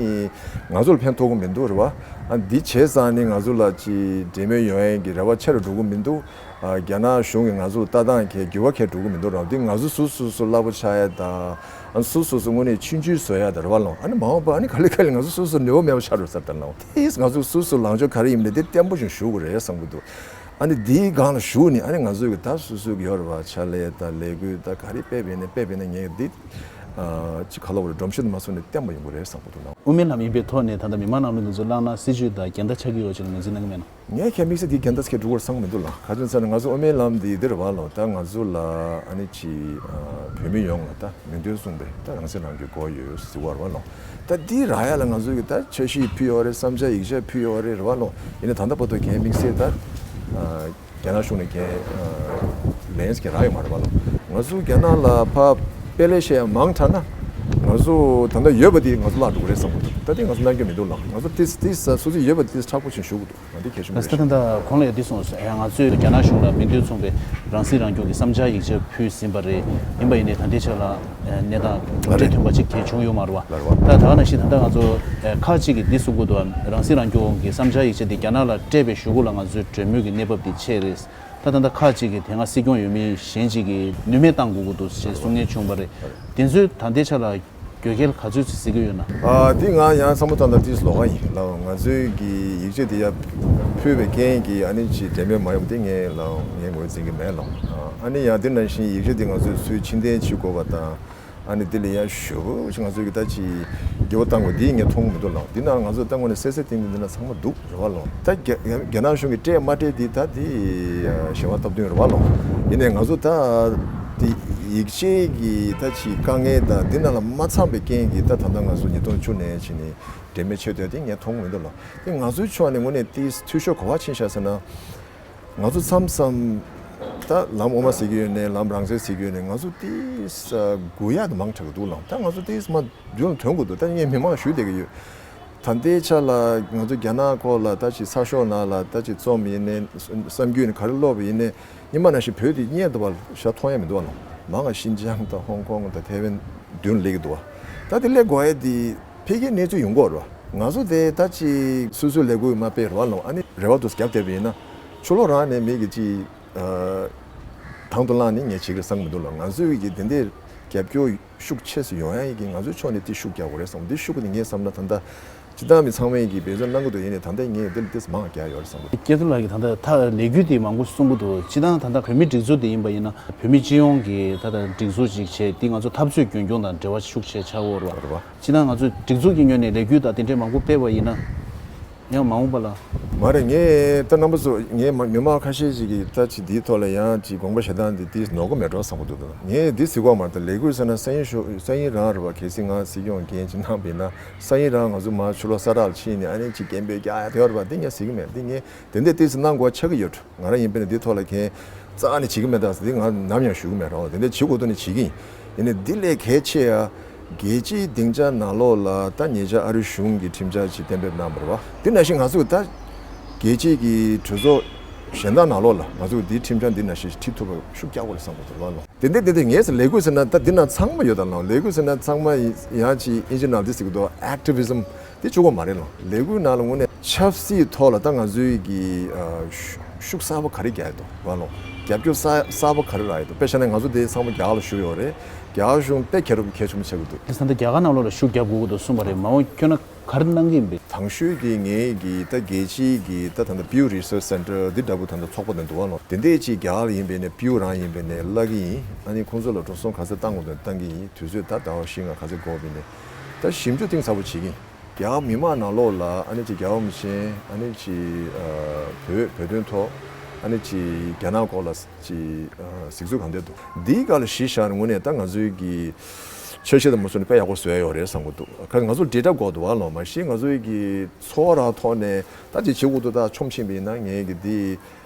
ང་ཚོ་ལ་ཕན་ཐོགས་གི་མི་འདུག་རེད་བ། ཨ་འདི་བྱས་ཙང་ནི་ང་ཚོ་ལ་ཅི་འབྲེལ་མོལ་ཡོང་ཡས་ཀྱི་རེ་བ་ཆེ་རུ་འགྲོ་གི་མི་འདུག་ཨ་རྒྱ་ནག་གཞུང་གིས་ང་ཚོ་ལ་ལྟ་སྟངས་གལ་འགྱུར་བ་གལ་འགྲོ་གི་མི་འདུག་ར། འདི་ང་ཚོ་སོ་སོ་སོ་སླ་པོ་ཆགས་ཡ་དང་། ཨ་སོ་སོ་སོ་དངོས་གནས་ཆུང་ཆུང་བཟོ་ཡ་དང་ར་བ་ལོང་། ཨ་ནི་མ་འོངས་པ་ཨ་ནི་ག་ལེ་ག་ལེ་ང་ཚོ་སོ་སོ་ནུས་པ་མེད་པ་ཆགས་འགྲོ་ས་ལྟར་ལོང་། དེས་ང་ཚོ་སོ་སོ་ལངས་ཕྱོགས་ག་རེ་ཡིན་མིན་དེ་བརྟན་པོ་ཞིག་ཞུ་དགོས་རེད་བསམ་གི་འདུག་ཨ་ནི་འདིའི་སྒང་ལ་ཞུགས་ནས་ཨ་ནི་ང་ཚོའི་གི་ད་སོ་སོའི་གི་ཡོད་ར་བ་ཕྱག་ལས་དང་ལས་འགུལ་ད་ག་རེ་སྤེལ་བ་ཡིན་ནའི་སྤེལ་བ་ཡིན་ན་ངས་འདི་ཨ་ཅི་ག་ལ་བ་རེད་སྒྲོམ་གཞི་དུ་མ་སོང་ནས་བརྟན་པོ་ཡོང་གི་རེད་བསམ་གི་འདུག་ལོང་། དབུ་མའི་ལམ་ཡིན་པའི་ཐོག་ནས་ད་ལྟ་མི་མང་ནང་ལོགས་འདི་ཚོ་བླངས་ན་སྲིད་ཇུས་དང་འགལ་ཟླ་ཆགས་ཀྱི་ཡོད་ཅེས་ངོས་འཛིན་གནང་གི་མེད་ན། ངས་ཁྱེད་དམིགས་བསལ་འདི་འགལ་ཟླ་ཁྱེད་འགྲོ་དགོས་བསམ་མི་འདུག་ལ། ག་ཅི་ཟེར་ན་ང་ཚོ་དབུ་མའི་ལམ་འདི་འདིར་བ་ལོ། ད་ང་ཚོ་ལ་ཨ་ནི་ཅི་བོད་མི་ཡོངས་ལ་ད་མིང་དོན་མཚུངས་པའི་ད་རང་སྲིད་རང་སྐྱོང་དགོས་ཡོད་ཟེར་བ་རེད་བ་ལོ། ད་འདི་རག་ཡ་ལ་ང་ཚོ་གི་ད་འཆར་གཞི་ཕུལ་ཡོད་རེད། བསམ་འཆར་ཡིག་ཆ་ཕུལ་ཡོད་རེད་རེད་བ་ལོ། ཡིན་ནའི་ད་ལྟ་བར་དུ་ཁྱེད་དམིགས་བསལ་ད་རྒྱ་ནག་གཞུང་ནས་ཁྱེད་ལན་ཁྱེད་རག་ཡོད་མ་རེད་བ་ལོ། ང་ཚོ་རྒྱ་ནག་ལ་ཕ་དཔེ་ལས་བཤད་ཡ་མང་དྲགས་ན་ང་ཚོ་ད་ལྟ་ཡོད་པ་འདི་ང་ཚོ་བརླག་འགྲོ་གི་རེད་བསམ་གི་འདུག་ད་འདི་ང་ཚོ་གནང་རྒྱུ་མི་འདུག་ལ། ང་ཚོ་ཏིས་ཏིས་སོ་སོ་ཡོད་པ་ཏིས་ཁག་པོ་ཞིག་ཞུ་གི་འདུག་ང་འདི་གལ་ཆེན་པོ་རེད། ད་ལྟ་ཁོང་ལ་ཡང་འདི་གསུངས་སོང་། ཡང་ང་ཚོས་རྒྱ་ནག་གཞུང་ལ་མིང་དོན་མཚུངས་པའི་རང་སྲིད་རང་སྐྱོང་གི་བསམ་འཆར་ཡིག་ཆ་ཕུལ་ཟིན་པ་རེད། ཡིན་པ་ཡིན་ནའི་ད་ལྟའི་ཆ་ལ་གནས་སྟངས་གྲུབ་འབྲས་ཐོན་པ་ཅིག་གལ་བྱུང་ཡོད་མ་རེད་བ། ད་ད་ག་ནང་བཞིན་ད་ལྟ་ང་ཚོ་ཁག་ཅིག་གིས་འདི་གསུང་གི་འདུག་རང་སྲིད་རང་སྐྱོང་གི་བསམ་འཆར་ཡིག་ཆ་འདི་རྒྱ་ནག་ལ་སྤྲད་པའི་གཞུག་གུ་ལ་ང་ཚོའི་གྲོས་མོལ་གྱི་གནས་བབ་འདི་ཆད་རེད། ད་ད་ལྟ་ཁག་ཅིག་གིས་དེ་སྔ་སྲིད་སྐྱོང་ཡོད་མི་གཞན་ཅིག་གིས་ནུས་མེད་བཏང་དགོས་ཀྱི་འདུག་ཅེས་གསུང་མཁན་བྱུང་བ་རེད། དེ་ཚོའི་ད་ལྟའི་ཆ་ལ་དགོས་གལ་ག་ཚོད་ཅིག་གཟིགས་ཀྱི་ཡོད་ན། ཨ་འདི་ང་ཡང་བསམ་བློ་བཏང་སྟངས་ཏིས་ལོགས་ཀ་ཡིན་ལགས། ང་ཚོའི་གི་ཡིག་ཆ་དེ་ཡར་ཕུལ་བའི་རྐྱེན་གྱིས་ཨ་ནི་ཅིག་འབྲེལ་མེད་མ་ཡོང་དེ་ངས་ལགས་ངས་ངོས་འཛིན་གྱི་མེད་ལགས། ཨ་ནི་ཡང་དེ་ནང་བཞིན་ཡིག་ཆ་དེ་ང་ཚོས་སུས་ཕྱིར་འཐེན་བྱེད་དགོས་པ་དང་། ཨ་ནི་དེ་ལས་ཡང་ཞུ་ཅིག་ང་ཚོས་ཀྱི་ད་ཅི་དགེ་བ་བཏང་དགོས་འདི་ངས་མཐོང་གི་མི་འདུག་ལགས། འདི་ནང་ང་ཚོས་ད་དངོས་གནས་གསལ་གསལ་ཏིང་ཏིང་འདི་ན་ཚང་མ་འདུག་རེད་བ་ལགས། ད་རྒྱ་རྒྱ་ནག་གཞུང་གིས་སྤྲད་མ་སྤྲད་འདི་ད་དེ་ཞེ་བ་སྟབས་བསྟུན་རེད་བ་ལགས། ཡིན་ནའི་ང་ཚོ་ད་དེ་ཡིག་ཆའི་གི་ད་ཅི་དཀའ་ངལ་དང་འདི་ནང་ལ་མ་ཚང་པའི་རྐྱེན་གྱིས་ད་ད་ལྟ་ང་ཚོ་ཉིས་སྟོང་བཅུ་ནས་ཕྱིན་ནས་འབྲེལ་མེད་ཆེད་དོན་དེ་ངས་མཐོང་གི་མི་འདུག་ལགས། དེ་ང་ཚོའི་ཕྱོགས་ནས་དངོས་གནས་དེ་འཐུས་ཤོར་ག་པར་ཕྱིན་ཤག་ཟེར་ན། ང་ཚོ་མཚམས་མཚམས་ད་ལམ་དབུ་མ་ཟེར་གྱི་ཡོད་ནས་ལམ་རང་བཙན་ཟེར་གྱི་ཡོད་ནས་ང་ཚོ་ཏིས་དགོས་ཡག་དེ་མང་དྲགས་ཀྱི་འདུག་ལགས། ད་ང་ཚོ་ཏིས་མ་རྒྱུན་ལ་ཐོན་དགོས་འདུག། ད་ངས་མི་མང་ཞུས་བསྡད་ཀྱི་ཡོད། ད་ལྟའི་ཆ་ལ་ང་ཚོ་རྒྱ་ནག་སྐོར་ལ་ད་ཅིག་གསར་ཤོག་ནང་ལ་ད་ཅིག་རྩོམ་ཡིན་ནས་བསམ་རྒྱུས་ནས་ག་རེ་ཀློག་པ་ཡིན་ནས་ཉི་མ་ནང་བཞིན་བོད་དེ་རྙེད་ཐུབ་པ་ཞེ་དྲག་མཐོང་ཡག་མི་འདུག་ལགས། མང་ང་ཤིན་ཅང་དང་ཧོང་ཀོང་དང་ཐའེ་ཝན་མདུན་ལ་སླེབས་ཀྱི་འདུག་བ། ད་དེ་སླེབས་དགོས་ཡག་དེ། ཕ་གིའི་གནས་ཚུལ་ཡོང་གི་ཡོད་རེད་བ། ང་ཚོ་དེ་ད་ཅིག་སོ་སོའི་ལས་འགུལ་མ་སྤེལ་རེད་བ་ལགས། ཨ་ནི་རེ་བ་འདུག་རྒྱབ་བསྡད་པ་ཡིན་ན་ཕྱི་ལོགས་རང་ནས་མི་གི་ཅིག་ཨ་དང་དུ་བླངས་ནས་ངས་བྱེད་ཀྱི་བསམ་གྱི་མི་འདུག་ལགས། ང་ཚོའི་གི་དེ་འདྲའི་རྒྱབ་སྐྱོར་ཤུགས་ཆེ་ཙམ་ཡོང་ཡག་གི་ང་ཚོའི་ཕྱོགས་ནས་དེ་ཤུགས་རྒྱག་དགོས་རེད་བསམ། དེ་ཤུགས་དེ་ངས་བསམ་ན་ད་ལྟ་སྤྱིར་བཏང་མི་ཚང་མས་གི་འབད་བརྩོན་གནང་གི་འདུག། ཡིན་ནའི་ད་ལྟ་ངས་དེ་ལ་ཏིས་མང་བ་རྒྱག་ཡོད་རེད་བསམ་གི་འདུག། སྐལ་རྡོར་ལགས་ཀྱིས་ད་ལྟ་ད་ལས་འགུལ་དེ་མང་པོ་གསུང་གི་འདུག། སྤྱིར་བཏང་ད་ལྟ་བོད་མིའི་སྒྲིག་འཛུགས་དེ་ཡིན་པ་ཡིན་ན་བོད་མི་སྤྱི་ཡོངས་ཀྱི་ད་ལྟ་སྒྲིག་འཛུགས་ཅིག་བྱས་དེ་ང་ཚོ་འཐབ་རྩོད་རྒྱུན་འཁྱོངས་དང་འབྲེལ་བ་ཤུགས་ཆེ་ཆགས་ཡོད་རེད་བ། རེད་བ། སྤྱིར་བཏང་ང་ཚོས་སྒྲིག་འཛུགས་ཀྱི་ངོས་ནས་ལས་འགུལ་དང་དེ་འདྲས་མང་པོ་སྤེལ་བ་ཡིན་ན། ཡང་མ་འོངས་པ་ལ། མ་རེད། ངས་ད་རྣམ་པ་ཚོ་ངས་མ་མི་མང་ཁ་ཤས་ཤིག་གིས་ད་ཅི་འདིའི་ཐོག་ལ་ཡང་ཅི་དགོངས་པ་བཞེས་སྟངས་འདི་འདི་ནོར་གི་མེད་འགྲོ་བསམ་གི་འདུག། ད་ངས་འདི་ཟེར་གོ་མ་རེད། ད་ལས་འགུལ་ཟེར་ན་སང་ཉིན་ཞོ་སང་ཉིན་རང་རེད་བ། གལ་སྲིད་ང་སྲིད་སྐྱོང་འགན་ཅིག་གནང་བ་ཡིན་ན་སང་ཉིན་རང་ང་ཚོ་མར་ཕྱི་ལོགས་ས་རག་ལ་ཕྱིན་ནས་ཨ་ནི་ཅིག་སྐད་འབོད་རྒྱག་ཡ་དེ་ཡོད་རེད་བ། འདི་ངས་ཟེར་གི་མེད། འདི་ངས་དེ་འདྲས་ཏོག་ཙམ་གནང་དགོས་ཆགས་ཀྱི་ཡོད། ང་རང་ཡིན་པ་ཡིན་ན་འདི་ཐོག་ལ་མཁན་རྩ་ནས་བྱེད་ཀྱི་མེད། ད་འདི་ང་ནམ་ཡང་ཞུ་གི་མེད་རོགས། དེ་འདྲ་བྱེད་དགོས་འདུག་ནས་བྱེད་ཀྱི་ཡིན། ཡིན་ནའི་འདི་ལས་གལ་ཆེ་ཡ་རྒྱལ་སྤྱིའི་སྡིངས་ཆ་ནང་ལོགས་ལ་ད་ཉེ་ཆར་ཨ་རི་གཞུང་གིས་ཁྲིམས་འཆར་ཅིག་གཏན་འབེབས་གནང་བ་རེད་བ། དེ་ནང་བཞིན་ང་ཚོས་ད་རྒྱལ་སྤྱིའི་གི་གྲོས་ཚོགས་གཞན་དག་ནང་ལོགས་ལ་ང་ཚོས་འདིའི་ཁྲིམས་འཆར་འདི་ནང་བཞིན་ཁྲིད་ཐུབ་པ་ཤུགས་རྒྱག་དགོས་རེད་བསམ་གི་འདུག་རེད་བ་ལོ། དེ་འདྲ་དེ་འདྲ་ངས་ལས་འགུལ་ཟེར་ན་ད་འདི་ནང་ཚང་མ་ཡོད་ད་ལོ། ལས་འགུལ་ཟེར་ན་ཚང་མ་ཡང་ཅིག་ཨིན་ཇི་ནང་འདི་ཟེར་གི་འདུག། ཨེག་ཊི་བི་ཛམ། དེ་གཅིག་པོ་མ་རེད་ལོ། ལས་འགུལ་ནང་ལ་དངོས་གནས་ཆབ་སྲིད་ཐོག་ལ་ད་ང་ཚོའི་གི་ཨ་ཤུ་ཤུགས་གསར་པ་ག་རེ་རྒྱག་ཡོད་དོ་བ་ལོ། རྒྱབ་སྐྱོར་གསར་གསར་པ་ག་རེ་རག་ཡོད་དོ། དཔེ་བཞག་ན་ང་ཚོ་དེ་ཚང་མ་རྒྱ་གར་ལ་བཞུགས་ཡོད་རེད། རྒྱ་གར་གཞུང་དཔེ་གལ་རུ་གལ་ཆེན་པོ་ཆགས་ཀྱི་འདུག། དེང་སང་ད་རྒྱ་གར་ནང་ལོགས་ལ་ཤུགས་རྒྱབ་དགོས་ཀྱི་འདུག་གསུངས་པ་རེད། མ་འོངས་ཁྱོད་ན་ག་རེ་གནང་གི་ཡིན་པས། དང་ཤོས་ཀྱི་ངའི་གི་ད་རྒྱལ་སྤྱིའི་གི་ད་ད་ལྟ་Pew Research Center འདི་འདྲ་པོ་ད་ལྟ་ཚོགས་པ་དེ་འདུག་བ་ལོ། དེ་འདྲས་ཅིག་རྒྱ་གར་ལ་ཡིན་པས་ནས་པིའུ་རང་ཡིན་པས་ནས་བླ་གི་ཡིན། ཨ་ནི་ཁོང་ཚོ་ལ་འགྲོ་སོང་ག་ཚད་བཏང་དགོས་དོན་བཏང་གི་ཡིན། དུས་ཚོད་ད་ཟླ་བ་བཞི་ལྔ་ག་ཚད་འགོར་བས་ནས་ད་ཞིབ་འཇུག་གཏིང་ཟབ་པོ་བྱེད་ཀྱི་ཡིན། རྒྱ་གར་མི་མང་ནང་ལོགས་ལ་ཨ་ནི་ཅིག་རྒྱལ་བ་རིན་པོ་ཆེ་ཨ་ནི་ཅིག་ཨ་བོད་བོད་དོན་ཐོག་ཨ་ནི་ཅིག་རྒྱ་ནག་སྐོར་ལ་ཅིག་ཨ་གཟིགས་ཚུལ་གང་འདྲ་འདུག། འདིའི་སྒང་ལ་གཞི་བཞག་ནས་དངོས་གནས་ད་ང་ཚོའི་གི་འཆར་གཞི་དང་མ་སོང་ནས་དཔེ་ཡག་པོ་བཟོས་ཡོད་རེད་བསམ་གི་འདུག། ཁ་ང་ཚོ་འབྲེལ་སྒྲ་དགོས་འདུག་བ་ལོ། མ་གཞི་ང་ཚོའི་གི་ཚོར་བ་རང་ཐོག་ནས་ད་ཅིག་བྱེད་དགོས་འདུག། ད་ཆོམ་ཕྱིན་པ་ཡིན་ན་ངས་གི་འདི།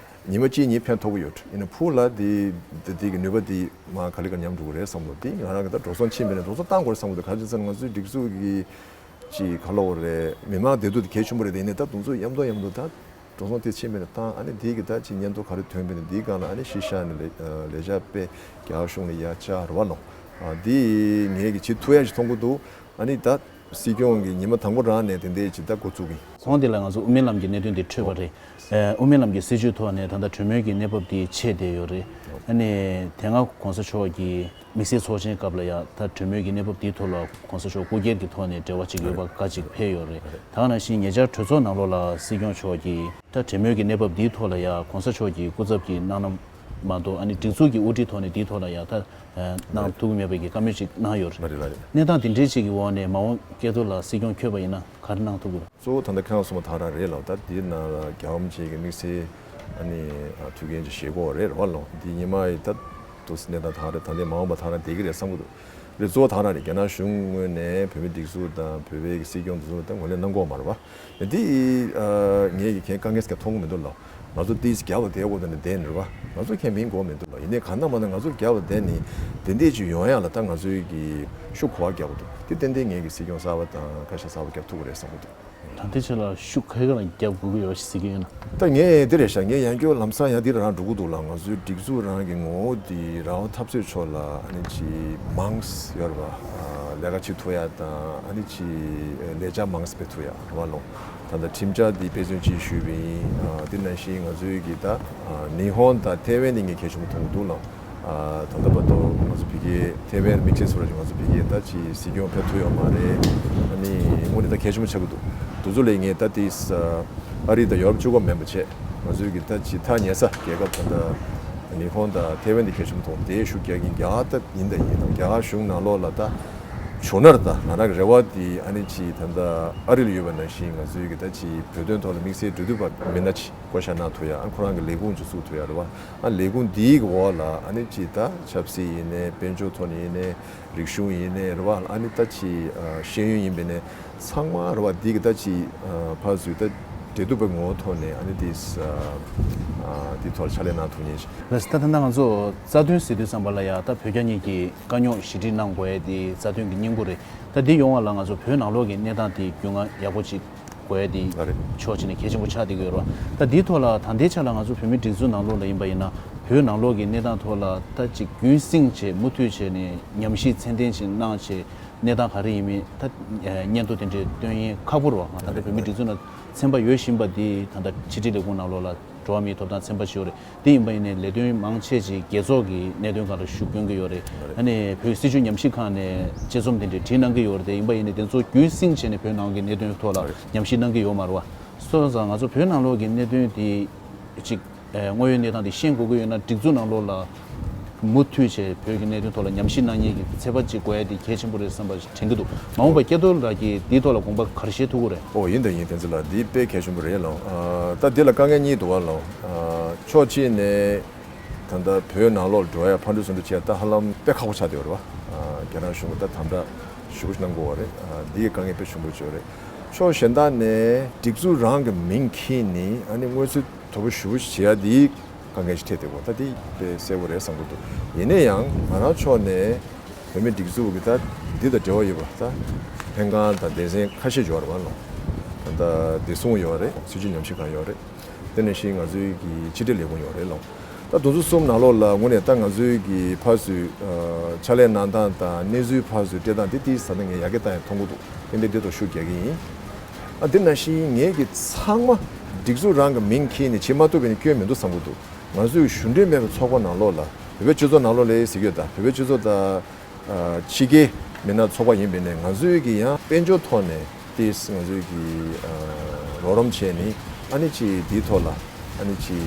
ཉི་མ་གཅིག་གཉིས་ཕན་ཐོགས་ཀྱི་ཡོད། ཡིན་ན་ཕུགས་ལ་དེ་དེ་དེ་གི་ནུས་པ་དེ་མ་ག་ལེ་ག་ཉམས་འགྲོ་གི་རེད་བསམ་ལོ། དེ་ང་རང་གི་ད་འགྲོ་སོང་ཕྱིན་པ་ཡིན་ན་འགྲོ་སོང་བཏང་དགོས་རེད་བསམ་གི་འདུག། ག་རེ་ཟེར་ན་ང་ཚོའི་སྒྲིག་འཛུགས་ཀྱི་ཅིག་ག་ལབ་དགོས་རེད། མི་མང་བདེ་སྡུག་དེ་གལ་ཆེན་པོ་རེད། དེ་ཡིན་ནའི་ད་དེ་ཚོ་མཉམ་དུ་མཉམ་དུ་ད་འགྲོ་སོང་དེ་ཕྱིན་པ་ཡིན་ན་བཏང་། ཨ་ནི་དེ་གི་ད་ཅིག་སྙན་ཐོ་ག་རེ་ཐོན་པ་ཡིན་ན་དེའི་སྒང་ལ་ཨ་ནི་གཞི་བཞག་ནས་ལས་ལས་འཆར་སྤེལ། རྒྱ་གར་གཞུང་ལ་ཡར་བཅར་རེད་བ་ལོ། ཨ་དེ་ངས་གི་བྱེད་ཐུབ་ཡ་ཞིག་མཐོང་གི་འདུག། ཨ་ནི་ད། སྲིད་སྐྱོང་གིས་ཉི་མ་དང་པོ་རང་ནས་དེ་འདྲའི་ཅིག་ད་འགོ་བཙུགས་ཀྱི་ཡིན། གོང་དེ་ལ་ང་ཚོ་དབུ་མའི་ལམ་གྱི་གནད་དོན་དེ་འཕྲོས་པ་རེད། ཨ་དབུ་མའི་ལམ་གྱི་སྲིད་བྱུས་ཐོག་ནས་ད་ལྟ་གྲོས་མོལ་གྱི་གནས་བབ་དེ་ཆད་བསྡད་ཡོད་རེད། ཨ་ནི་དེ་སྔ་གོང་ས་མཆོག་གིས་དམིགས་བསལ་ཚོགས་ཆེན་སྐབས་ལ་ཡ་ད་གྲོས་མོལ་གྱི་གནས་བབ་དེའི་ཐོག་ལ་གོང་ས་མཆོག་སྐུ་སྒེར་གྱི་ཐོག་ནས་འབྲེལ་བ་ཅིག་ཡོད་པ་འགའ་ཅིག་ཕེབས་ཡོད་རེད། ད་ག་ནང་བཞིན་ཉེ་ཆར་གྲོས་ཚོགས་ནང་ལོགས་ལ་སྲིད་སྐྱོང་མཆོག་གིས་ད་གྲོས་མོལ་གྱི་གནས་བབ་དེའི་ཐོག་ལ་ཡ་གོང་ས་མཆོག་གིས་སྐུ་ཚབ་ཀྱིས་གནང་ན་མ་གཏོགས་ཨ་ནི་སྒྲིག་འཛུགས་ཀྱི་དབུ་ཁྲིད་ཐོག་ནས་དེའི་ཐོག་ལ་ཡ་ད། གནང་ཐུབ་ཀྱི་མེད་པའི་གི་བཀའ་མོལ་ཅིག་གནང་ཡོད་རེད། ལགས་རེད་ལགས་རེད། གནས་སྟངས་དེ་འདྲའི་ཅིག་གི་འོག་ནས་མ་འོངས་སྐལ་རྡོར་ལགས་སྲིད་སྐྱོང་འཁོད་པ་ཡིན་ན་ག་རེ་གནང་ཐུབ་ཀྱི་རེད། གཙོ་བོ་ད་ལྟ་ཁྱེད་རང་གསུངས་པ་ད་རང་རེད་ལགས། ད་འདིའི་ནང་ལ་རྒྱལ་བ་རིན་པོ་ཆེ་གི་དམིགས་བསལ་ཨ་ནི་ཐུགས་འགན་ཅིག་བཞེས་དགོས་རེད་རེད་བ་ལགས། འདི་ཉི་མ་ཡི་ད་དུ་གནས་སྟངས་ད་རེད། ད་འདི་མ་འོངས་པ་ད་རང་བསྡད་ཀྱི་རེད་བསམ་གྱི་འདུག། རེད། གཙོ་བོ་ད་རང་རེད། རྒྱ་ནག་གཞུང་ངོས་ནས་བོད་མི་སྒྲིག་འཛུགས་དང་བོད་པའི་གི་སྲིད་སྐྱོང་དེ་ཚོ་ད་ངོས་ལེན་གནང་གི་ཡོད་མ་རེད་བ། འདི་ཨ་ངས་ཀྱི་ཁྱེད་དཀའ་ངལ་ཟེར་མཁན་མཐོང་གི་མི་འདུག་ལགས། ང་ཚོ་ཏིས་རྒྱབ་ལ་བསྡད་དགོས་དོན་དེ་བསྡད་ནི་རེད་བ། ང་ཚོ་ཁྱེད་མིན་དགོས་མི་འདུག་ལགས། ཡིན་ནའི་གང་ལྟར་མ་ལྟར་ང་ཚོ་རྒྱབ་ལ་བསྡད་ནི་དེ་འདྲས་ཅིག་ཡོང་ཡག་ལ་ད་ང་ཚོའི་གི་ཤུགས་གོ་བ་རྒྱག་དགོས་འདུག། དེ་ཏན་ཏན་ངེད་ཀྱི་སྲིད་སྐྱོང་གསར་པ་དང་བཀའ་ཤག་གསར་པ་བརྒྱབ་ཐུབ་ཀྱི་རེད་བསམ་གྱི་འདུག་ད་ལྟའི་ཆ་ལ་ཤུགས་ག་ག་ལ་རྒྱབ་དགོས་ཀྱི་ཡོད་ཞེས་ཟེར་གྱི་ཡོད་ན། ད་ངས་འདི་རེད་ཤག་ངས་ཡང་བསྐྱར་ལམ་སང་ཡང་འདི་ལ་རང་འགྲོ་གི་འདུག་ལ། ང་ཚོའི་སྒྲིག་འཛུགས་རང་གི་ངོ་བོ་འདི་རང་དབང་འཐབ་རྩོད་ཕྱོགས་ལ་ཨ་ནི་ཅིག་མང་ཡོད་རེད་བ། ལས་ཀ་བྱེད་ཐུབ་ཡ་དང་ཨ་ནི་ཅིག་ལས་འཆར་མང་སྤེལ་ཐུབ་ཡ་རེད་བ་ལོ། ད་ལྟ་ཁྲིམས་འཆར་འདི་དཔེ་མཚོན་ཅིག་ཞུས་པ་ཡིན། དེ་ནང་བཞིན་ང་ཚོའི་གི་ད་ཉི་ཧོང་དང་ཐེ་ཝན་འདི་ངས་གལ་ཆེན་པོ་མཐོང་གི་འདུག་ལ། ད་ལྟ་བར་དུ་ང་ཚོ་བི་ཀེ་ཐེ་ཝན་དམིགས་བསལ་སོགས་ལ་ང་ཚོ་བི་ཀེ་ད་ཅིག་སྲིད་སྐྱོང་ཕེབས་ཐུབ་ཡོད་མ་རེད། ཨ་ནི་དངོས་གནས་ད་གལ་ཆེན་པོ་ཆགས་ཀྱི་འདུག་དེ་ཚོ་ལས་ངས་ད་ཏིས་ཨ་རི་དང་ཡོ་རོབ་གཅིག་པོ་མིན་པ་བྱས་ང་ཚོའི་གི་ད་ཅིག་ཐག་ཉེ་ས་རྒྱལ་ཁབ་ད་ལྟ་ཉི་ཧོང་དང་ཐེ་ཝན་དེ་གལ་ཆེན་པོ་མཐོང་། དེ་ཤུགས་རྒྱག་གིན་རྒྱ་གར་ད་ཡིན་ད་ཡིན་རྒྱ་གར་གཞུང་ནང་ལོགས་ལ་ད་བྱུང་ན་ར་ད་ང་རང་གི་རེ་བ་དེ་ཨ་ནི་ཅིག་ད་ལྟ་ཨ་རི་ལ་ཡོད་པ་ནང་བཞིན་ང་ཚོའི་གི་ད་ཅིག་བོད་དོན་ཐོག་ལ་དམིགས་བསལ་འབྲེལ་མཐུད་པ་མི་སྣ་ཅིག་བསྐོ་བཞག་གནང་ཐུབ་ཡ། ཨ་ཁོ་རང་གི་ལས་ཁུངས་ཅིག་བཙུགས་ཐུབ་ཡ་རེད་བ། ཨ་ལས་ཁུངས་འདིའི་འོག་ལ་ཨ་ནི་ཅིག་ད་ཆབ་སྲིད་ཡིན་ནའི་དཔལ་འབྱོར་ཐོག་ནས་ཡིན་ནའི་རིག་གཞུང་ཡིན་ནའི་རེད་བ། ཨ་ནི་ད་ཅིག་ཤེས་ཡོན་ཡིན་པ་ནས་ཚང་མ་རེད་བ། འདི་གི་ད་ཅིག་ཕར་ཚུར་ད་འབྲེལ་གཏུག་པའི་ངོ་བོ་ཐོག་ནས་ཨ་ནི་དེ་འདི་ཐོག་ལ་ཕྱག་ལས་གནང་ཐུབ་ངེས་ཤིག་ལགས་སོ། ད་ད་ལྟ་ང་ཚོ་རྩ་དོན་ཟེར་དུས་ཙམ་པ་ལ་ཡ་ད་བོད་རྒྱ་གཉིས་ཀྱི་དཀའ་རྙོག་ཞི་འགྲིག་གནང་དགོས་ཡ་དེ་རྩ་དོན་གྱི་སྙིང་པོ་རེད། ད་འདི་ཡོང་བ་ལ་ང་ཚོ་བོད་ནང་ལོགས་ཀྱི་གནས་སྟངས་དེ་རྒྱུས་མངའ་ཡག་པོ་ཅིག་དགོས་ཡ་དེ་ལགས་རེད། ཕྱོགས་གཅིག་ནས་གལ་ཆེན་པོ་ཆགས་བསྡད་ཀྱི་ཡོད་རེད་བ། ད་འདིའི་ཐོག་ལ་ད་ལྟའི་ཆ་ལ་ང་ཚོ་བོད་མིའི་སྒྲིག་འཛུགས་ནང་ལོགས་ལ་ཡིན་པ་ཡིན་ན་བོད་ནང་ལོགས་ཀྱི་གནས་སྟངས་ཐོག་ལ་ད་ཅིག་རྒྱུན་སྲིང་བྱས་མུ་མཐུད་བྱས་ནས་ཉམས་ཞིབ་ཚད་ལྡན་ཞིག་གནང་བྱས་གནས་སྟངས་ག་རེ་ཡིན་མིན་ད་སྙན་ཐོ་དེ་འདྲའི་སྟོན་ཡིན་ཁག་པོ་རེད་བ། ང་ད་ལྟ་བོད་མིའི་སྒྲིག་འཛུགས་ནང་ཚན་པ་ཡོད་བཞིན་པ་འདི་ད་ལྟ་ཕྱི་དྲིལ་ལས་ཁུངས་ནང་ལོགས་ལ་འགྲོ་བ་མིའི་ཐོབ་ཐང་ཚན་པ་ཞིག་ཡོད་རེད། དེ་ཡིན་པ་ཡིན་ནའི་ལས་དོན་མང་ཆེ་ཅིག་རྒྱལ་ཚོགས་ཀྱི་གནད་དོན་སྒང་ལ་ཞུགས་སྐྱོན་གྱི་ཡོད་རེད། ཨ་ནི་བོད་སྲིད་བྱུས་ཉམས་ཞིབ་ཁང་ནས་དཔྱད་རྩོམ་དེ་འདྲའི་བྲིས་གནང་གི་ཡོད་རེད། དེ་ཡིན་པ་ཡིན་ནའི་དེ་ཚོ་རྒྱུན་སྲིང་བྱས་ནས་བོད་ནང་གི་གནད་དོན་ཐོག་ལ་ཉམས་ཞིབ་གནང་གི་ཡོད་མ་རེད་བ། སོང་ཙང་ང་ཚོ་བོད་ནང་ལོགས་ཀྱི་གནད་དོན་དེ་ཅིག་དངོས་ཡོད་གནས་སྟངས་དེ་ཤེས་དགོས་ཀྱི་ཡོད་ན་སྒྲིག་འཛུགས་ནང་ལོགས་ལ་མུ་མཐུད་བྱས་བོད་ཀྱི་གནད་དོན་ཐོག་ལ་ཉམས་ཞིབ་གནང་མཁན་གྱི་ཚད་པ་ཅིག་དགོས་ཡ་དེ་གལ་ཆེན་པོ་རེད་བསམ་པ་དྲན་གྱི་འདུག་མ་འོངས་པ་སྐལ་རྡོར་ལགས་ཀྱིས་འདིའི་ཐོག་ལ་དགོངས་པ་ག་རེ་བཞེས་ཐུབ་ཀྱི་རེད། ཨོ་ཡིན་དང་ཡིན། བསྟན་འཛིན་ལགས་འདི་དཔེ་གལ་ཆེན་པོ་རེད་ལགས། ད་འདི་ལ་དཀའ་ངལ་གཉིས་འདུག་བ་ལགས། ཕྱོགས་གཅིག་ནས་ད་ལྟ་བོད་ནང་ལོགས་འགྲོ་ཡ་ཕར་འགྲོ་ཚུར་འགྲོ་བྱས་ད་ཧ་ལམ་དཔེ་ཁག་པོ་ཆགས་བསྡད་ཡོད་རེད་བ། རྒྱ་ནག་གཞུང་གིས་ད་དམ་དྲག་ཞེ་པོ་ཞིག་གནང་གི་ཡོད་རེད། འདི་གི་དཀའ་ངལ་དཔེ་ཆེན་པོ་ཅིག་ཡོད་རེད། ཕྱོགས་གཞན་དག་ནས་སྒྲིག་འཛུགས་རང་གི་མིང་འཁྱེར་ནས་ཨ་ནི་མངོན་གསལ་དོད་པོ་ཞེ་པོ་ཞིག་བྱེད་ཡ་འདི་དཀའ་ངལ་ཞིག་འཕྲད་བསྡད་ཡོད། ད་འདི་དཔེ་གསལ་པོ་རེད་བསམ་གྱི་འདུག་ཡིན་ན་ཡང་ང་རང་ཕྱོགས་ནས་བོད་མི་སྒྲིག་འཛུགས་ཀྱི་ད་འདི་དང་འབྲེལ་བ་ཡོད་པ་ད་ལྷན་ཁང་དང་སྡེ་ཚན་ཁ་ཤས་ཡོད་རེད་བ་ལགས། ད་ལྟ་བདེ་སྲུང་ཡོད་རེད། སྲིད་བྱུས་ཉམས་ཞིབ་ཁང་ཡོད་རེད། དེ་ནང་བཞིན་ང་ཚོའི་གི་ཕྱི་དྲིལ་ལས་ཁུངས་ཡོད་རེད་ལགས། ད་དེ་ཚོ་གསུམ་ནང་ལོགས་ལ་དངོས་གནས་ད་ང་ཚོའི་གི་ཕར་ཚུར་ཕྱག་ལས་གནང་སྟངས་དང་གནས་ཚུལ་ཕར་ཚུར་སྤྲད་སྟངས་དེ་ཏིས་ད་ལྟ་ངས་ཡ་གི་ད་ཡང་མཐོང་གི་འདུག་དེ་འདྲའི་དེ་ཐོག་ཤུགས་རྒྱག་གི་ཡིན། ཨ་དེ་ནང་བཞིན་ངས་གི་ཚང་མ་སྒྲིག་འཛུགས་རང་གི་མིང་འཁྱེར་ནས་བྱེད་མ་ཐུབ་པ་ཡིན་ན་སྐྱོན་མི་འདུག་བསམ་གྱི་འདུག་ང་ཚོའི་གཞུང་འབྲེལ་མེད་པའི་ཚོགས་པ་ནང་ལོགས་ལ་བོད་པའི་སྤྱི་ཚོགས་ནང་ལོགས་ལ་ཟེར་གྱི་ཡོད། ད་བོད་པའི་སྤྱི་ཚོགས་ད་ཕྱི་རྒྱལ་མི་སྣ་ཚོགས་པ་ཡིན་པ་ཡིན་ནའི་ང་ཚོའི་གི་ཡང་དཔལ་འབྱོར་ཐོག་ནས་ཏིས་ང་ཚོའི་གི་རོགས་རམ་བྱས་ནས་ཨ་ནི་ཅིག་འདིའི་ཐོག་ལ་ཨ་ནི་ཅིག་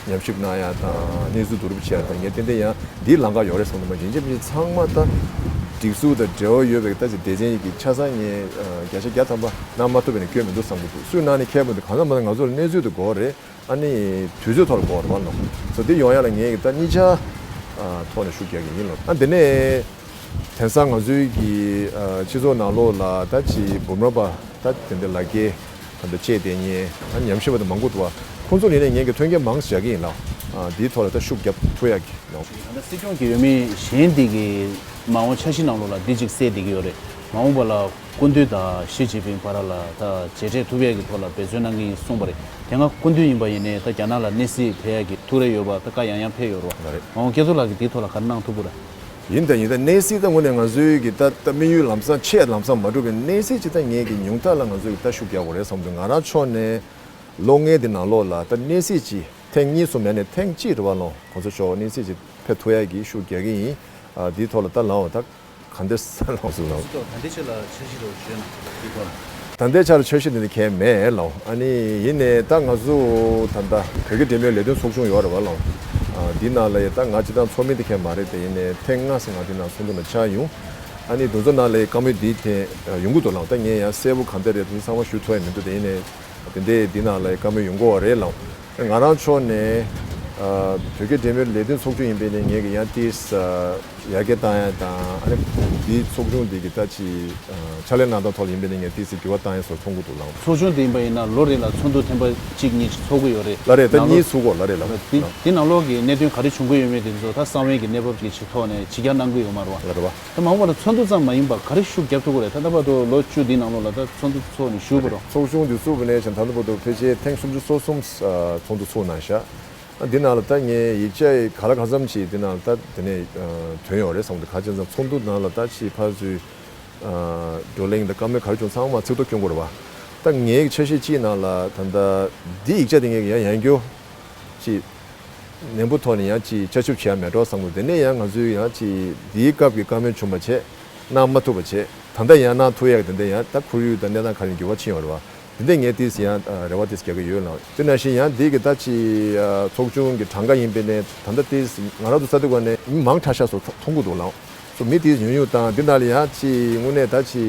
ཉམས་ཞིབ་གནང་ཡ་དང་གནས་ཚུལ་བསྡུ་རུབ་བྱེད་ཡ་དང་ངས་ཏན་ཏན་ཡང་འདིའི་ལམ་ཁ་ཡོད་རེད་བསམ་གྱི་འདུག་མ་ཡིན་གཅིག་མིན་གཅིག་ཚང་མ་ད་སྒྲིག་འཛུགས་དང་འབྲེལ་བ་ཡོད་པའི་ད་ཅིག་སྡེ་ཚན་ཡིན་གྱི་ཆ་ཚང་ངས་བརྒྱ་ཆ་བརྒྱ་ཐམ་པ་གནང་མ་ཐུབ་པ་ཡིན་ན་སྐྱོན་མི་འདུག་བསམ་གྱི་འདུག་སུས་གནང་ནས་འཁྱེར་དགོས་འདུག་གང་ལྟར་མ་ལྟར་ང་ཚོ་ལ་གནས་ཚུལ་དེ་དགོས་རེད། ཨ་ནི་དུས་ཚོད་ཐོག་ལ་དགོས་རེད་བ་ལགས། སོ་དེ་ཡོང་ཡ་ལ་ངས་ད་གཉིས་ཆ་ཐོག་ནས་ཤུགས་རྒྱག་གི་ཡིན་ལགས། ཨ་དེ་ནས་དེང་སང་ང་ཚོའི་གི་སྤྱི་ཚོགས་ནང་ལོགས་ལ་ད་ཅི་འབུམ་རམས་པ་ད་དེ་འདྲ་ལག་འཁྱེར་ད་འདི་བཅས་བསྡད་མཁན་ཨ་ཉམས་ཞིབ་པ་དེ་མང་པོ་འདུག་བ། ཁོང་ཚོ་ལ་ཡིན་ནའི་ངས་གི་མཐུན་རྐྱེན་མང་ཙམ་བྱ་གི་ཡིན་ལགས། འདིའི་ཐོག་ལ་ད་ཤུགས་རྒྱབ་ཐུབ་ཡ་གི་ལགས། ད་སྲིད་སྐྱོང་གི་འོས་མི་གཞན་འདི་གི་མ་འོངས་འཆར་གཞི་ནང་ལོགས་ལ་འདི་གཅིག་གསལ་བསྡད་ཀྱི་ཡོད་རེད། མ་འོངས་པ་ལ་སྐུ་མདུན་དང་ཞི་ཅིན་ཕིང་བར་ལ་ད་མཇལ་འཕྲད་ཐུབ་ཡས་ཀྱི་ཐོག་ལ་འབད་བརྩོན་གནང་གི་ཡིན་གསུངས་པ་རེད། དེ་སྔ་སྐུ་མདུན་ཡིན་པ་ཡིན་ནའི་ད་རྒྱ་ནག་ལ་གནས་གཟིགས་ཕེབས་ཡས་ཀྱི་ཐུགས་རེ་ཡོད་པ་ད་བཀའ་ཡང་ཡང་ཕེབས་ཡོད་རེད་བ། ལགས་རེད། མ་འོངས་སྐལ་རྡོར་ལགས་ཀྱིས་དེའི་ཐོག་ལ་ག་རེ་གནང་ཐུབ་ཀྱི་རེད། ཡིན་ད་ཡིན་ད་གནས་གཟིགས་ད་དངོས་གནས་ང་ཚོའི་གི་ད་ད་དམིགས་ཡུལ་ལམ་སང་ཆེས་ལམ་སང་མ་འགྲུབ་པའི་གནས་གཟིགས་ཅིག་ད་ངས་གི་ཉུང་མཐའ་ལ་ང་ཚོའི་གི་ད་ཤུགས་རྒྱག་དགོས་རེད་བསམ་འདུག་ང་རང་ཕྱོགས་ནས་ལོ་ལྔའི་དེ་ནང་ལོགས་ལ་ད་གནས་གཟིགས་ཅིག་ཐེངས་གཉིས་སུ་མེད་ནས་ཐེངས་གཅིག་རེད་བ་ལགས། གོང་ས་མཆོག་གནས་གཟིགས་ཅིག་ཕེབས་ཐུབ་ཡས་ཀྱི་ཤུགས་རྒྱག་གི་ཡིན། ཨ་འདིའི་ཐོག་ལ་ད་ལའོ་ད་ག་འདྲ་ལགས་སོ་ལགས། ད་ལྟའི་ཆ་ལ་འཆར་གཞི་རོ་བྱས་ན་འདི་ཐོག་ལ། ད་ལྟའི་ཆར་འཆར་གཞི་འདི་ནི་གལ་མེད་ལགས། ཨ་ནི་ཡིན་ནའི་ད་ང་ཚོ་ད་ལྟ་བོད་ཀྱི་འབྲེལ་མོལ་ལས་དོན་ཚོགས་ཆུང་ཡོད་རེད་བ་ལགས། ཨ་འདི་ནང་ལ་ཡ་ད་ང་སྤྱི་བཏང་ཚོགས་མི་འདི་གལ་མ་རེད་དེ། ཡིན་ནའི་ཐེངས་ལྔ་ཙམ་ང་འདི་ནང་ཚོགས་འདུ་ནང་ཆགས་ཡོང་། ཨ་ནི་དེ་ཚོ་ནང་ལ་ཡ་བཀའ་མོལ་འདི་དེ་ཡོང་གི་འདུག་ལགས། ད་ངས་ཡང་གསལ་པོ་ག་འདྲ་རེད་དེ་ཚང་མ་ཞུ་ཐུབ་ཡ་མི་འདུག་དེ་ཡིན་ནའི་དེ་འདྲའི་འདི་ནང་ལ་ཡ་བཀའ་མོལ་ཡོང་གི་ཡོད་རེད་ལགས། ང་རང་ཕྱོགས་ནས་ བོད་སྐད་འགྲེམས་སྤེལ་ལས་དོན་ཚོགས་ཆུང་ཡིན་པའི་ནས་ངས་ཀྱི་ཡང་ཏིས་ཡར་རྒྱས་བཏང་ཡ་དང་ཨ་ནི་འདིའི་ཚོགས་ཆུང་འདི་གི་ད་ཅི་ཕྱག་ལས་གནང་སྟངས་ཐོག་ལ་ཡིན་པའི་ནས་ངས་ཏིས་འགྱུར་བ་བཏང་ཡ་སོགས་མཐོང་གི་འདུག་ལགས། ཚོགས་ཆུང་དེ་ཡིན་པ་ཡིན་ན་ལོ་རེ་ལ་ཚོགས་འདུ་ཐེངས་པ་གཅིག་གཉིས་ཚོགས་ཀྱི་ཡོད་རེད། ལ་རེད་ད་ནང་ལོགས་གཉིས་ཚུགས་གོ་ལ་རེད་ལ། དེ་དེ་ནང་ལོགས་ཀྱི་གནད་དོན་ག་རེ་བྱུང་གི་ཡོད་མེད་དེ་ཚོ་ད་གསང་བའི་གི་གནས་བབ་ཀྱི་ཆེད་ཐོག་ནས་ཕྱི་རྒྱག་གནང་གི་ཡོད་མ་རེད་བ། ལ་རེད་བ། ད་མང་པོ་ལ་ཚོགས་འདུ་ཙམ་མ་ཡིན་པ་ག་རེ་ཤུགས་རྒྱབ་ཐུབ་ཀྱི་རེད། ད་ལྟ་བར་དུ་ལོ་བཅུ་འདི་ནང་ལོགས་ལ་ད་ཚོགས་འདུ་ཚོགས་ནས་བཞུགས་པ་རེད། ཚོགས་ཆུང་འདི་བཙུགས་པ་ནས་བྱས་ད་ལྟ་བར་དུ་ཕལ་ཆེར་ཐེངས་སུམ་ཅུ་སོ་གསུམ་ཚོགས་འདུ་ཚོགས་གནང་ཤག་འདི་ནང་ལ་ད་ངས་ཡིག་ཆ་ག་ལ་གང་འཚམ་ཞིག་འདི་ནང་ལ་ད་དེ་ནས་ཐོན་ཡོད་རེད་བསམ་གི་འདུག་ག་ཅི་ཙམ་ཚོགས་འདུ་ནང་ལ་ད་ཕྱི་ཕར་ཚུར་བགྲོ་གླེང་དང་བཀའ་མོལ་ག་རེ་བྱུང་ཚང་མ་ཚིག་ཐོ་སྐྱོན་དགོས་རེད་བ། ད་ངའི་འཆར་གཞི་གཅིག་ནང་ལ་ད་ལྟ་འདི་ཡིག་ཆ་དེ་ངས་ཡང་ཡང་བསྐྱར་ཅིག་ནན་པོ་ཐོག་ནས་ཡང་ཅིག་ཆ་ཞིབ་བྱེད་ཡ་མེད་འགྲོ་བསམ་གི་འདུག་དེ་ནས་ཡང་ང་ཚོས་ཡང་ཅིག་འདིའི་སྐབས་ཀྱི་བཀའ་མོལ་བྱུང་བ་བྱས་གནང་མ་ཐུབ་པ་བྱས་ད་ལྟ་ཡང་གནང་ཐུབ་ཡག་དེ་འདྲ་ཡང་ད་ཁོར་ཡུག་དང་གནས་སྟངས་ག་རེ་འགྱུར་བ་ཕྱིན་ཡོད་རེད་བ། དེ་འདྲ་ངས་ཏིས་ཡང་རེ་བ་ཏིས་རྒྱག་གི་ཡོད་ལགས། དེ་ནང་བཞིན་ཡང་འདི་གི་ད་ཅི་ཚོགས་ཆུང་གི་གྲངས་ཀ་ཡིན་པས་ནས་ད་ལྟ་ཏིས་ང་རང་ཚོ་ས་དེ་ག་ནས་མི་མང་ཁྲ་ཤ་སོགས་མཐོང་གི་འདུག་ལགས། སོ་མི་ཏིས་ཉུང་ཉུང་དང་འདི་ནང་ལ་ཡང་ཅི་དངོས་གནས་ད་ཅི་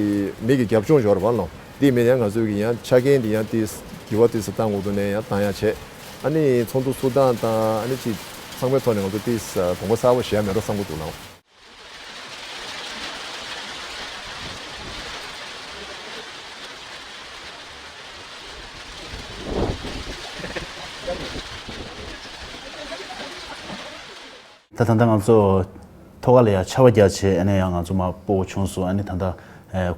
མི་གི་རྒྱབ་ལྗོངས་ཡོད་རེད་བ་ལགས། འདི་མེད་ཡང་ང་ཚོའི་གི་ཡང་ཆ་རྐྱེན་འདི་ཡང་ཏིས་འགྱུར་བ་ཏིས་བཏང་དགོས་འདུག་ནས་ཡང་བཏང་ཡ་བྱས། ཨ་ནི་ཚོགས་འདུ་ཚུགས་སྟངས་དང་ཨ་ནི་ཅི་ཚང་མའི་ཐོག་ནས་ང་ཚོ་ཏིས་དགོངས་པ་གསར་པ་བཞེས་ཡ་མེད་འགྲོ་བསམ་གི་འདུག་ལགས། ད་ད་ལྟ་ང་ཚོ་ཐོག་ཁ་ལ་ཡང་ཆར་པ་རྒྱག་བྱས་ཨ་ནི་ཡང་ང་ཚོ་མར་སྤོ་བོ་བྱུང་སོང་། ཨ་ནི་ད་ལྟ་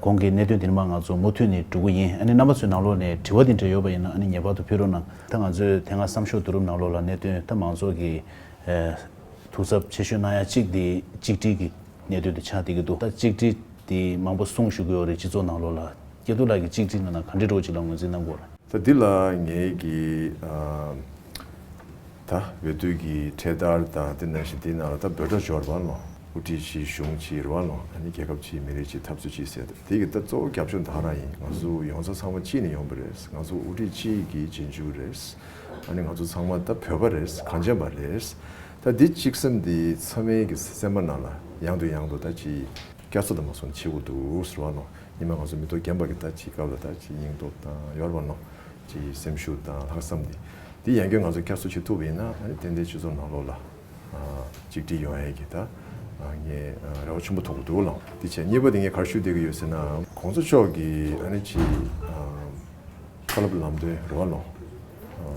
གོང་གི་གནད་དོན་དེ་ནི་མར་ང་ཚོ་མུ་མཐུད་ནས་འགྲོ་གི་ཡིན། ཨ་ནི་རྣམ་པ་ཚོའི་ནང་ལོགས་ནས་དྲི་བ་དེ་འདྲ་ཡོད་པ་ཡིན་ན་ཨ་ནི་ངེས་པར་དུ་ཕུལ་རོགས་གནང་། ད་ང་ཚོའི་དེ་སྔ་བསམ་ཤོག་བསྡུ་རུབ་ནང་ལོགས་ལ་གནད་དོན་ད་མང་ཚོགས་ཀྱི་ཐུགས་འཚབ་ཆེ་ཤོས་གནང་ཡ་གཅིག་དེ་གཅིག་སྒྲིལ་གྱི་གནད་དོན་དེ་ཆགས་བསྡད་ཀྱི་འདུག་ད་གཅིག་སྒྲིལ་དེ་མང་པོ་གསུངས་བཞུགས་ཀྱི་ཡོད་རེད། སྤྱི་ཚོགས་ནང་ལོགས་ལ་སྐལ་རྡོར་ལགས་ཀྱིས་གཅིག་སྒྲིལ་ནང་ན་ག་འདྲའི་འགྲོ་ཅིག་ལ་ངོས་འཛིན་གནང་དགོས་རེད། ད་འདི་ལ་ངེད་ཀྱི་ཨ་ད་འོས་བསྡུ་གི་འཕྲེད་དར་དང་དེ་ནང་བཞིན་དེའི་ནང་ལ་ད་འབོད་སྒྲ་འབྱོར་བ་ལོ། དབུ་ཁྲིད་ཅིག་གཞུང་ཅིག་རེད་བ་ལོ། ཨ་ནི་རྒྱལ་ཁབ་ཅིག་མི་རིགས་ཅིག་འཐབ་རྩོད་ཅིག་ཟེར་ཏེ་དེ་གི་ད་གཙོ་བོ་རྒྱབ་ལྗོངས་ད་ག་རང་ཡིན། ང་ཚོ་ཡོངས་རྫོགས་ཚང་མ་གཅིག་ནས་ཡོང་པ་རེད། ང་ཚོ་དབུ་ཁྲིད་གཅིག་གི་རྗེས་འཇུག་རེད། ཨ་ནི་ང་ཚོ་ཚང་མ་ད་བོད་པ་རེད། གངས་ཅན་པ་རེད། ད་འདི་གཅིག་སེམས་འདི་ཚང་མའི་གི་སེམས་པ་ནང་ལ་ཡང་དུ་ཡང་དུ་ད་ཅིག་བསྐྱར་གསོ་དང་མ་སོང་བྱེད་དགོས་འདུག་ཟེར་བ་ནོ། ཉི་མ་ང་ཚོ་མི་ཐོག་རྒན་པ་གི་ད་ཅིག་སྐབས་ལ་ད་ཅིག་སྙིང་སྟོབས་དང་ཡོར་བ་ནོ། ཅིག་སེམས་ཤུགས་དང་ལྷག་བསམ་འདི་འདི་ཡང་སྐྱར་ང་ཚོ་བསྐྱར་གསོ་བྱེད་ཐུབ་པ་ཡིན་ན་ཨ་ནི་ཏན་ཏན་སྤྱི་ཚོགས་ནང་ལོགས་ལ་གཅིག་སྒྲིལ་ཡོང་ཡས་ཀྱི་ད་ངས་རེ་བ་ཆེན་པོ་ཐོགས་ཀྱི་འདུག་ལ། འདི་བྱས་གཉིས་པ་འདི་ངས་ག་རེ་ཞུ་བསྡད་ཀྱི་ཡོད་ཟེར་ན་གོང་ས་མཆོག་གིས་ཨ་ནི་ཅིག་བཀའ་སློབ་ལམ་སྟོན་རེ་བ་ལོ།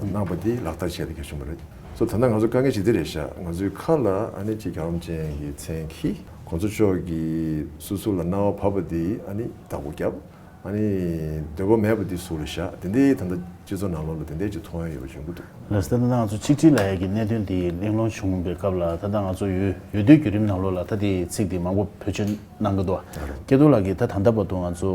གནང་པ་འདི་ལག་བསྟར་བྱས་ཏེ་གལ་ཆུང་པ་རེད། སོ་ད་ལྟ་ང་ཚོ་དཀའ་ངལ་ཅིག་འདི་རེད་ཤག་ང་ཚོའི་ཁ་ལ་ཨ་ནི་ཅིག་རྒྱལ་བ་རིན་པོ་ཆེ་གི་མཚན་གྱིས་གོང་ས་མཆོག་གིས་སུ་སུ་ལ་གནང་བ་བབས་པ་འདི་ཨ་ནི་བདག་པོ་བརྒྱབ། ཨ་ནི་འདོད་པ་མེད་པ་འདི་སུ་རེད་ཤག་དེ་འདྲའི་ད་ལྟ་སྤྱི་ཚོགས་ནང་ལོགས་ལ་དེ་འདྲའི་ཅིག་མཐོང་ཡ་ཡོད་པ་བྱུང་གི་འདུག་ལགས་སོ། ད་ལྟ་ང་ཚོ་གཅིག་སྒྲིལ་ལབ་ཡ་གི་གནད་དོན་འདི་གླེང་སློང་བྱུང་བའི་སྐབས་ལ་ད་ལྟ་ང་ཚོ་འོས་འོས་བསྡུའི་བརྒྱུད་རིམ་ནང་ལོགས་ལ་ད་དེའི་ཚིག་འདི་མང་པོ་བེད་སྤྱོད་གནང་གི་འདུག་བ། སྐལ་རྡོར་ལགས་ཀྱིས་ད་ད་ལྟ་བར་དུ་ང་ཚོ་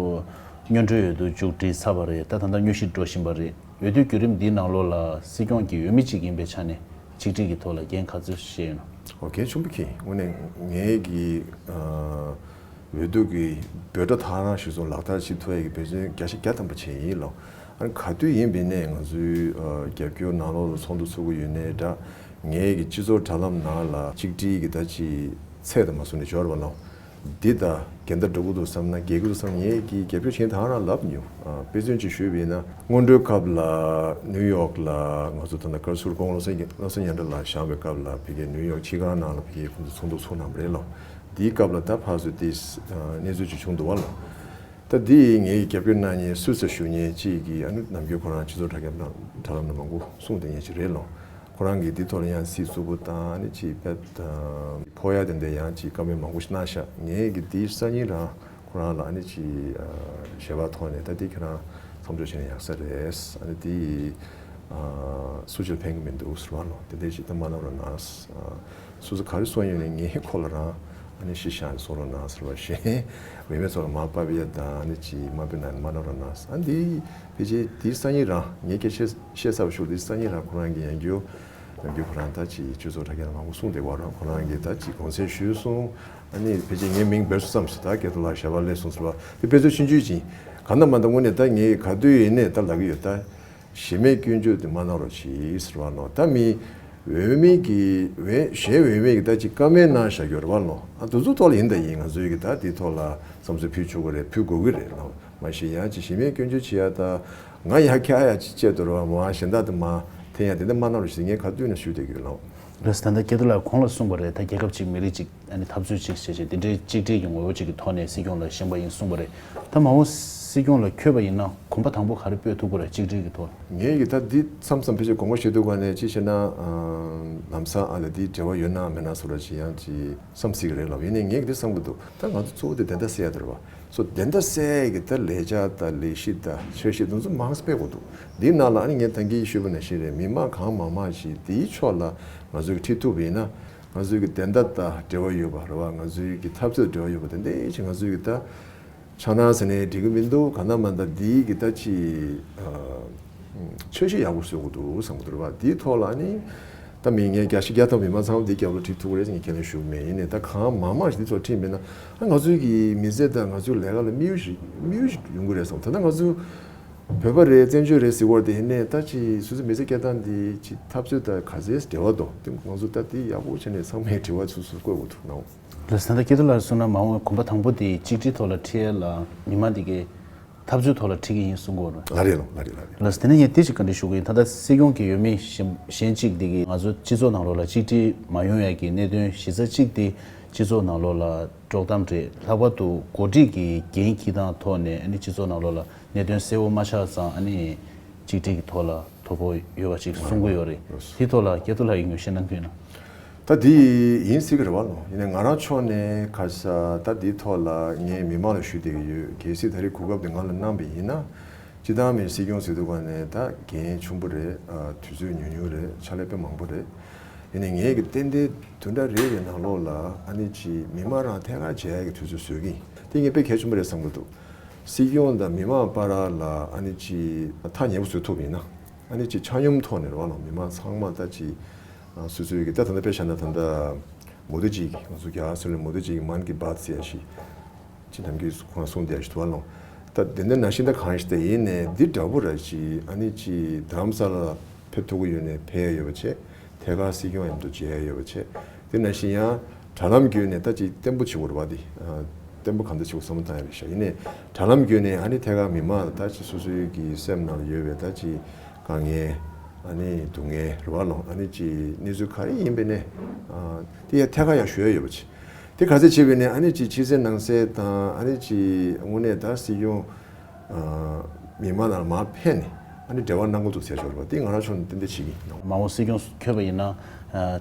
སྔོན་འགྲོའི་འོས་བསྡུ་མཇུག་སྒྲིལ་ཚར་བ་རེད། ད་ད་ལྟ་སྨྱོ་གཞི་འགྲོ་བཞིན་པ་རེད། འོས་བསྡུའི་བརྒྱུད་རིམ་འདིའི་ནང་ལོགས་ལ་སྲིད་སྐྱོང་གི་འོས་མི་གཅིག་ཡིན་པའི་ཆ་ནས་གཅིག་སྒྲིལ་གྱི་ཐོག་ལ་འགན་ག་ཚོད་བཞེས་ཡོད་ན། ཨོ་འགན་ཆེན་པོ་འཁྱེར། དངོས་གནས་ངེད་ཀྱི་ཨ་འོས་བསྡུ་གི་འབོད་སྒྲ་ད་ག་རང་ཞིག་སོང་ལག་བསྟར་བྱེད་ཐུབ་ཡ་གི་འབད་བརྩོན་བརྒྱ་ཆ་བརྒྱ་ཐམ་པ་བྱས་ཡིན་ལོ། ཨ་ནི་ག་དུས་ཡིན་པའི་ནས་ང་ཚོའི་ཨ་རྒྱབ་སྐྱོར་ནང་ལོགས་ལ་ཚོགས་འདུ་ཚོགས་ཀྱི་ཡོད་ནའི་འདྲ། ངེད་ཀྱི་སྤྱི་ཚོགས་དྲ་ལམ་ནང་ལ་གཅིག་སྒྲིལ་གྱི་ད་ཅི་ཚད་དུ་མ་སོང་ནས་འབྱོར་བ་ལོ། འདི་ད་འགལ་ཟླ་འགྲོ་གི་འདུག་བསམ་ན་འགལ་གྱི་འདུག་བསམ་ངེད་ཀྱིས་རྒྱབ་སྐྱོར་བྱེད་ད་ག་རང་ལབ་མྱོང་། ཨ་དཔེ་མཚོན་ཅིག་ཞུས་པ་ཡིན་ན་སྔོན་འགྲོའི་སྐབས་ལ་ནིའུ་ཡོག་ལ་ང་ཚོ་ད་ལྟ་ཀར་སུར་ཀོང་བློ་བཟང་བློ་བཟང་ཉན་ཁྲི་ལགས་བཞེངས་པའི་སྐབས་ལ་ཕ་གིའི་ནིའུ་ཡོག་ཕྱི་ཁང་ནང་ལ་ཕ་གིའི་ཁོང་ཚོ་ཚོགས་འདུ་ཚོགས་གནང་བ་རེད་ལོ། འདིའི་སྐབས་ལ་ད་ཕར་ཚུར་ཏིས་གནས་ཚུལ་ཅིག་བྱུང་འདུག་བ་ལོ། ད་འདི་ངའི་རྒྱབ་སྐྱོར་གནང་མཁན་སུད་སི་བཞུགས་མཁན་གཅིག་གིས་ཨ་ནི་ནམ་རྒྱུན་ཁོ་རང་སྤྱི་ཚོགས་དྲ་རྒྱ་དྲ་ལམ་ནང་མང་པོ་གསུངས་བསྡད་མཁན་ཅིག་རེད་ལོ། ཁོ་རང་གིས་འདི་ཐོག་ལ་ཡང་སྲིད་ཚུགས་པོ་དང་ཨ་ནི་ཅིག་དཔེ་ཕོ་ཡ་དེ་འདྲ་ཡང་ཅིག་བཀའ་མོལ་མང་པོ་ཞིག་གནང་ཤག་ངས་ཀྱི་འདི་སང་ཉིན་རང་ཁོ་རང་ལ་ཨ་ནི་ཅིག་ཞལ་པར་ཐོག་ནས་ད་འདི་ཁྱེད་རང་མཚམས་འཇོག་བྱས་ན་ཡག་ས་རེད། ཨ་ནི་འདི་སུ་ཅིར་ཕན་གི་མི་འདུག་ཟེར་བ་ལོ། དེ་འདྲ་ཅིག་ད་མ་གནང་རོགས་གནང་། སོ་སོ་ག་རེ་གསུང་ཡོད་ནས་ངས་ཁོ་ལ་རང་ཨ་ནི་ཤི་ཤ་ནས་གསུང་རོགས་གནང་ཟེར་བ་བཞིན་བུད་མེད་ཚོ་ལ་མ་པ་བི་ཡ་དང་ཨ་ནི་ཅི་མ་པི་ན་མ་ན་རོགས་གནང་ཨ་འདི་ཕལ་ཆེར་དེའི་སང་ཉིན་རང་ངས་སྐད་ཆ་བཤད་ཚར་བ་ཞུ་དེའི་སང་ཉིན་རང་ཁོ་རང་གི་ཡང་རྒྱུ་ཡང་རྒྱུ་ཁོ་རང་ད་ཅི་སྤྱི་ཚོགས་དྲ་རྒྱ་ལ་མང་པོ་གསུངས་བསྡད་པ་རང་ཁོ་རང་གིས་ད་ཅི་དགོངས་སེལ་ཞུས་སོང་། ཨ་ནི་ཕལ་ཆེར་ངའི་མིང་འབོད་སོང་བསམ་སོང་ད་སྐད་དུ་ལ་ཞབས་པ་ལས་སོང་ཟེར་བ་དེ་དཔེ་མཚོན་ཆུང་ཆུང་ཅིག་གང་ན་མ་ད་དངོས་གནས་ད་ངས་ག་དུས་ཡིན་ནས་ད་ལབ་ཀྱི་ཡོད་ད། གཞི་མེད་སྐྱོན་བརྗོད་དེ་མ་གནང་རོགས་གྱིས་ཟེར་བ་ནོ། ད་མི་འོས་མི་གི་འོས་གཞན་འོས་མི་གི་ད་ཅིག་བཀའ་མོལ་གནང་བཞག་ཡོད་རེད་བ་ནོ། ཨ་དུ་ཚོ་ཐོག་ལ་ཡིན་ད་ཡིན་ང་ཚོའི་གི་ད་དེ་ཐོག་ལ་བསམ་ཚུལ་ཕུལ་ཆོག་གི་རེད་ཕུལ་དགོས་ཀྱི་རེད་ལོ། མ་གཞི་ཡང་ཅིག་གཞི་མེད་སྐྱོན་བརྗོད་བྱེད་ཡ་ད་ང་ཡ་ཁྱ་ཡ་ཅིག་བཅད་དོ་རེད་བ་མ་གཞན་དག་དེ་མ་འཐེན་ཡ་དེ་འདྲ་མ་གནང་རོགས་གྱིས་ངས་ག་དུས་ན་ཞུ་བསྡད་ཀྱི་ཡོད་ལོ། ལགས། ད་ལྟ་སྐལ་རྡོར་ལགས་གོང་ལ་གསུངས་པ་རེད། ད་རྒྱལ་ཁབ་ཅིག་མི་རིགས་ཅིག་ཨ་ནི་འཐབ་རྩོད་ཅིག་བྱས་བྱས་དེ་འདྲའི་གཅིག་སྒྲིལ་གྱི་ངོ་བོ་ཅིག་གི་ཐོག་ནས་སྲིད་སྐྱོང་ལ་བཞེངས་པ་ཡིན་གསུངས་པ་རེད། ད་མ་འོངས་སྲིད་སྐྱོང་ལ་འཁོད་པ་ཡིན་ན་གོམ་པ་དང་པོ་ག་རེ་སྤོས་ཐུབ་ཀྱི་རེད། གཅིག་སྒྲིལ་གྱི་ཐོག་ངས་ཀྱི་ད་འདི་མཚམས་མཚམས་ཕལ་ཆེར་དགོངས་པ་བཞེས་དུས་ག་ནས་ཅི་བྱས་ན་ལམ་སང་ཨ་ལ་འདི་འབྲེལ་བ་ཡོད་ན་མེད་ན་སོགས་ལ་ཅི་ཡང་ཅི་བསམ་སྲིད་ཀྱི་རེད་ལབ། ཡིན་ནའི་ངས་ཀྱི་འདི་བསམ་གྱི་འདུག་ད་ང་ཚོ་གཙོ་བོ་དེ་བདེན་མཐའ་གསལ་ཡ་དེ་རེད་བ། སོ་བདེན་མཐའ་གསལ་ཡ་གི་ད་ལས་འཆར་དང་ལས་གཞི་དང་འཆར་གཞི་དེ་ཚོ་མང་སྤེལ་དགོས་འདུག་འདིའི་ནང་ལ་ཨ་ནི་ངས་ད་གིན་ཞུས་པ་ནང་བཞིན་རེད། མི་མང་གང་མང་མང་ཞིག་འདིའི་ཕྱོགས་ལ་ང་ཚོས་ཁྲིད་ཐུབ་པ་ཡིན་ན། ང་ཚོའི་གི་བདེན་མཐའ་དང་འབྲེལ་བ་ཡོད་པ་རེད་བ། ང་ཚོའི་གི་འཐབ་རྩོད་འབྲེལ་བ་ཡོད་པ་དེ་འདྲ་ཞིག་ང་ཚོའི་གི་ད་ཆགས་སྡང་ཟེར་ནའི་འགྲིག་གི་མི་འདུག་གང་ལྟར་མ་ལྟར་འདིའི་གི་ད་ཅི་ཆོས་གཞི་ཡག་པོ་བཟོ་དགོས་འདུག་བསམ་གི་འདུག་རེད་བ། འདིའི་ཐོག་ལ་ནི་ད་མི་ངས་བརྒྱ་ཆ་བརྒྱ་ཐམ་པ་མི་མང་ཚང་མ་འདིའི་རྒྱབ་ལ་ཁྲིད་ཐུབ་ཀྱི་རེད་ཟེར་ངས་ཁས་ལེན་ཞུ་གི་མེད། ཡིན་ནའི་ད་གང་མང་མང་ཞིག་འདི་ཚོ་ཁྲིད་མེད་ན་ཨ་ང་ཚོའི་གི་མི་ཚེ་དང་ང་ཚོའི་ལས་ཀ་ལ་དམིགས་ཡུལ་ཞིག་དམིགས་ཡུལ་ཞིག་ཡོང་གི་རེད་བསམ། ད་ལྟ་ང་ཚོ་བོད་པ་རེད་བཙན་བྱོལ་རེད་ཟེར་བར་དེ་ཡིན་ནའི་ད་ཅི་སོ་སོའི་མི་ཚེ་སྐྱེལ་སྟངས་འདི་ཅི་འཐབ་རྩོད་དང་ག་ཚད་འབྲེལ་བ་འདུག་དེ་ང་ཚོ་ད་དེ་ཡག་པོ་བྱས་ནས་ཚང་མས་དྲི་བ་སོ་སོར་བཀོད་དགོས་འདུག་ནའོ། ལགས་སོ། ད་ལྟ་སྐལ་རྡོར་ལགས་གསུངས་ན་མ་འོངས་གོམ་པ་དང་པོ་དེ་གཅིག་སྒྲིལ་ཐོག་ལ་ཁྲིད་ཡ་ལ་མི་མང་དེ་གའི་འཐབ་རྩོད་ཐོག་ལ་ཁྲིད་ཀྱི་ཡིན་གསུང་གི་ཡོད་རེད། ལགས་རེད་ལགས་རེད་ལགས་རེད། ལགས་སོ། དེ་ནས་ངས་དེ་ཞིག་བཀའ་འདྲི་ཞུ་གི་ཡིན། ད་ལྟ་སྲིད་སྐྱོང་གི་འོས་མི་གཞན་གཞན་གཅིག་དེ་གིས་ང་ཚོ་སྤྱི་ཚོགས་ནང་ལོགས་ལ་གཅིག་སྒྲིལ་མ་ཡོང་ཡ་གི་གནད་དོན་གཞི་རྩ་གཅིག་དེ་སྤྱི་ཚོགས་ནང་ལོགས་ལ་དཀྲོག་གཏམ་རེད། ལྷག་པར་དུ་འགོ་ཁྲིད་ཀྱི་འགན་འཁྱེར་སྟངས་ཐོག་ནས་ཨ་ནི་སྤྱི་ཚོགས་ནང་ལོགས་ལ་གནད་དོན་གསལ་བོ་མ་ཆགས་ཙང་ཨ་ནི་གཅིག་སྒྲིལ་གྱི་ཐོག་ལ་དོ་ཕོག་ཡོད་པ་ཅིག་གསུང་གི་ཡོད་རེད། དེའི་ཐོག་ལ་སྐལ་རྡོར་ལགས་ཀྱིས་ངོས་བཞེས་གནང་གི་ཡོད་ན། ད་འདི་ཡིན་སྲིད་ཀྱི་རེད་བ་ལོ། ཡིན་ནའི་ང་རང་ཕྱོགས་ནས་ཁ་ཤས་ད་འདིའི་ཐོག་ལ་ངས་མི་མང་ལ་ཞུ་བསྡད་ཀྱི་ཡོད། གལ་སྲིད་ད་རེས་གོ་སྐབས་འདི་ང་ལ་གནང་པ་ཡིན་ན། སྤྱི་བཏང་མིའི་སྲིད་སྐྱོང་ཟེར་དུས་ག་ནས་ད་འགན་ཆེན་པོ་རེད། ཨ་དུས་ཚོད་ཉུང་ཉུང་རེད། ཕྱག་ལས་དཔེ་མང་པོ་རེད། ཡིན་ནའི་ངས་ཀྱི་ཏན་ཏན་བདུན་ཕྲག་རེ་རེའི་ནང་ལོགས་ལ་ཨ་ནི་ཅིག་མི་མང་རང་ཐད་ཀར་མཇལ་ཡ་གི་དུས་ཚོད་བཟོ་གི་ཡིན། དེ་ངས་དཔེ་གལ་ཆེན་པོ་རེད་བསམ་གྱི་འདུག་སྲིད་སྐྱོང་དང་མི་མང་བར་ལ་ཨ་ནི་ཅིག་ཐག་ཉེ་པོ་བཟོ་ཐུབ་ཡིན་ན། ཨ་ནི་ཅིག་ཆ་སྙོམས་ཐོག་ནས་རེད་བ་ལོ། མི་མང་ཚང་མ་ད་ཅིག་སོ་སོའི་གི་ད་ད་ལྟ་དཔེ་བཞག་ན་ད་ལྟ་མོ་དི་ཇི་གི་ང་ཚོ་རྒྱ་གར་སོང་ནས་མོ་དི་ཇི་གི་མན་གི་བཱད་ཟེར་ཡ་ཞིག་ཅིག་ནམ་རྒྱུན་ཁོང་གསུངས་བསྡད་ཡ་ཞིག་འདུག་བ་ལོ། ད་དེ་འདྲ་ནང་བཞིན་ད་གང་ཞིག་ད་ཡིན་ནའི་འདི་འདྲ་པོ་ར་ཅིག་ཨ་ནི་ཅིག་རྡ་རམ་ས་ལ་ལ་ཕེབས་ཐུབ་ཀྱི་ཡོད་ནའི་ཕེབས་ཡ་ཡོད་པ་བྱས། ཐད་ཀར་སྲིད་སྐྱོང་མཉམ་དུ་མཇལ་ཡ་ཡོད་པ་བྱས། དེ་ནང་བཞིན་ཡང་དྲ་ལམ་བརྒྱུད་ནས་ད་ཅིག་བརྟན་པོ་བྱེད་དགོས་རེད་བ། དེ་བརྟན་པོ་གང་འདྲ་བྱེད་དགོས་བསམ་བློ་བཏང་ཡ་རེད་ཤག་ཡིན་ནའི་དྲ་ལམ་བརྒྱུད་ནས་ཨ་ནི་ཐད་ཀར་མི་མང་ལ་ད་ཅིག་སོ་སོའི་གི་སེམས་ནང་ལ་ཡོད་པའི་ད་ཅིག་དཀའ་ངལ། ཨ་ནི་སྡུག་བསྔལ་རེད་བ་ལོ། ཨ་ནི་ཅིག་གནས་ཚུལ་ག་རེ་ཡིན་པའི་ནས་དེ་ཡ་ཐད་ཀར་ཡང་ཞུ་ཡ་ཡོད་པ་བྱས། དེ་ག་ཚད་བྱས་པའི་ནས་ཨ་ནི་ཅིག་ཕྱི་གསལ་ནང་གསལ་དང་ཨ་ནི་ཅིག་དངོས་གནས་ད་སྲིད་སྐྱོང་མི་མང་ནང་ལ་མར་ཕེབས་ནས་ཨ་ནི་འབྲེལ་བ་གནང་དགོས་འདུག་ཟེར་ཞོར་བ་དེ་ང་རང་ཕྱོགས་ནས་ཏན་ཏན་བྱེད་ཀྱི་ཡིན། མ་འོངས་སྲིད་སྐྱོང་འཁོད་པ་ཡིན་ན་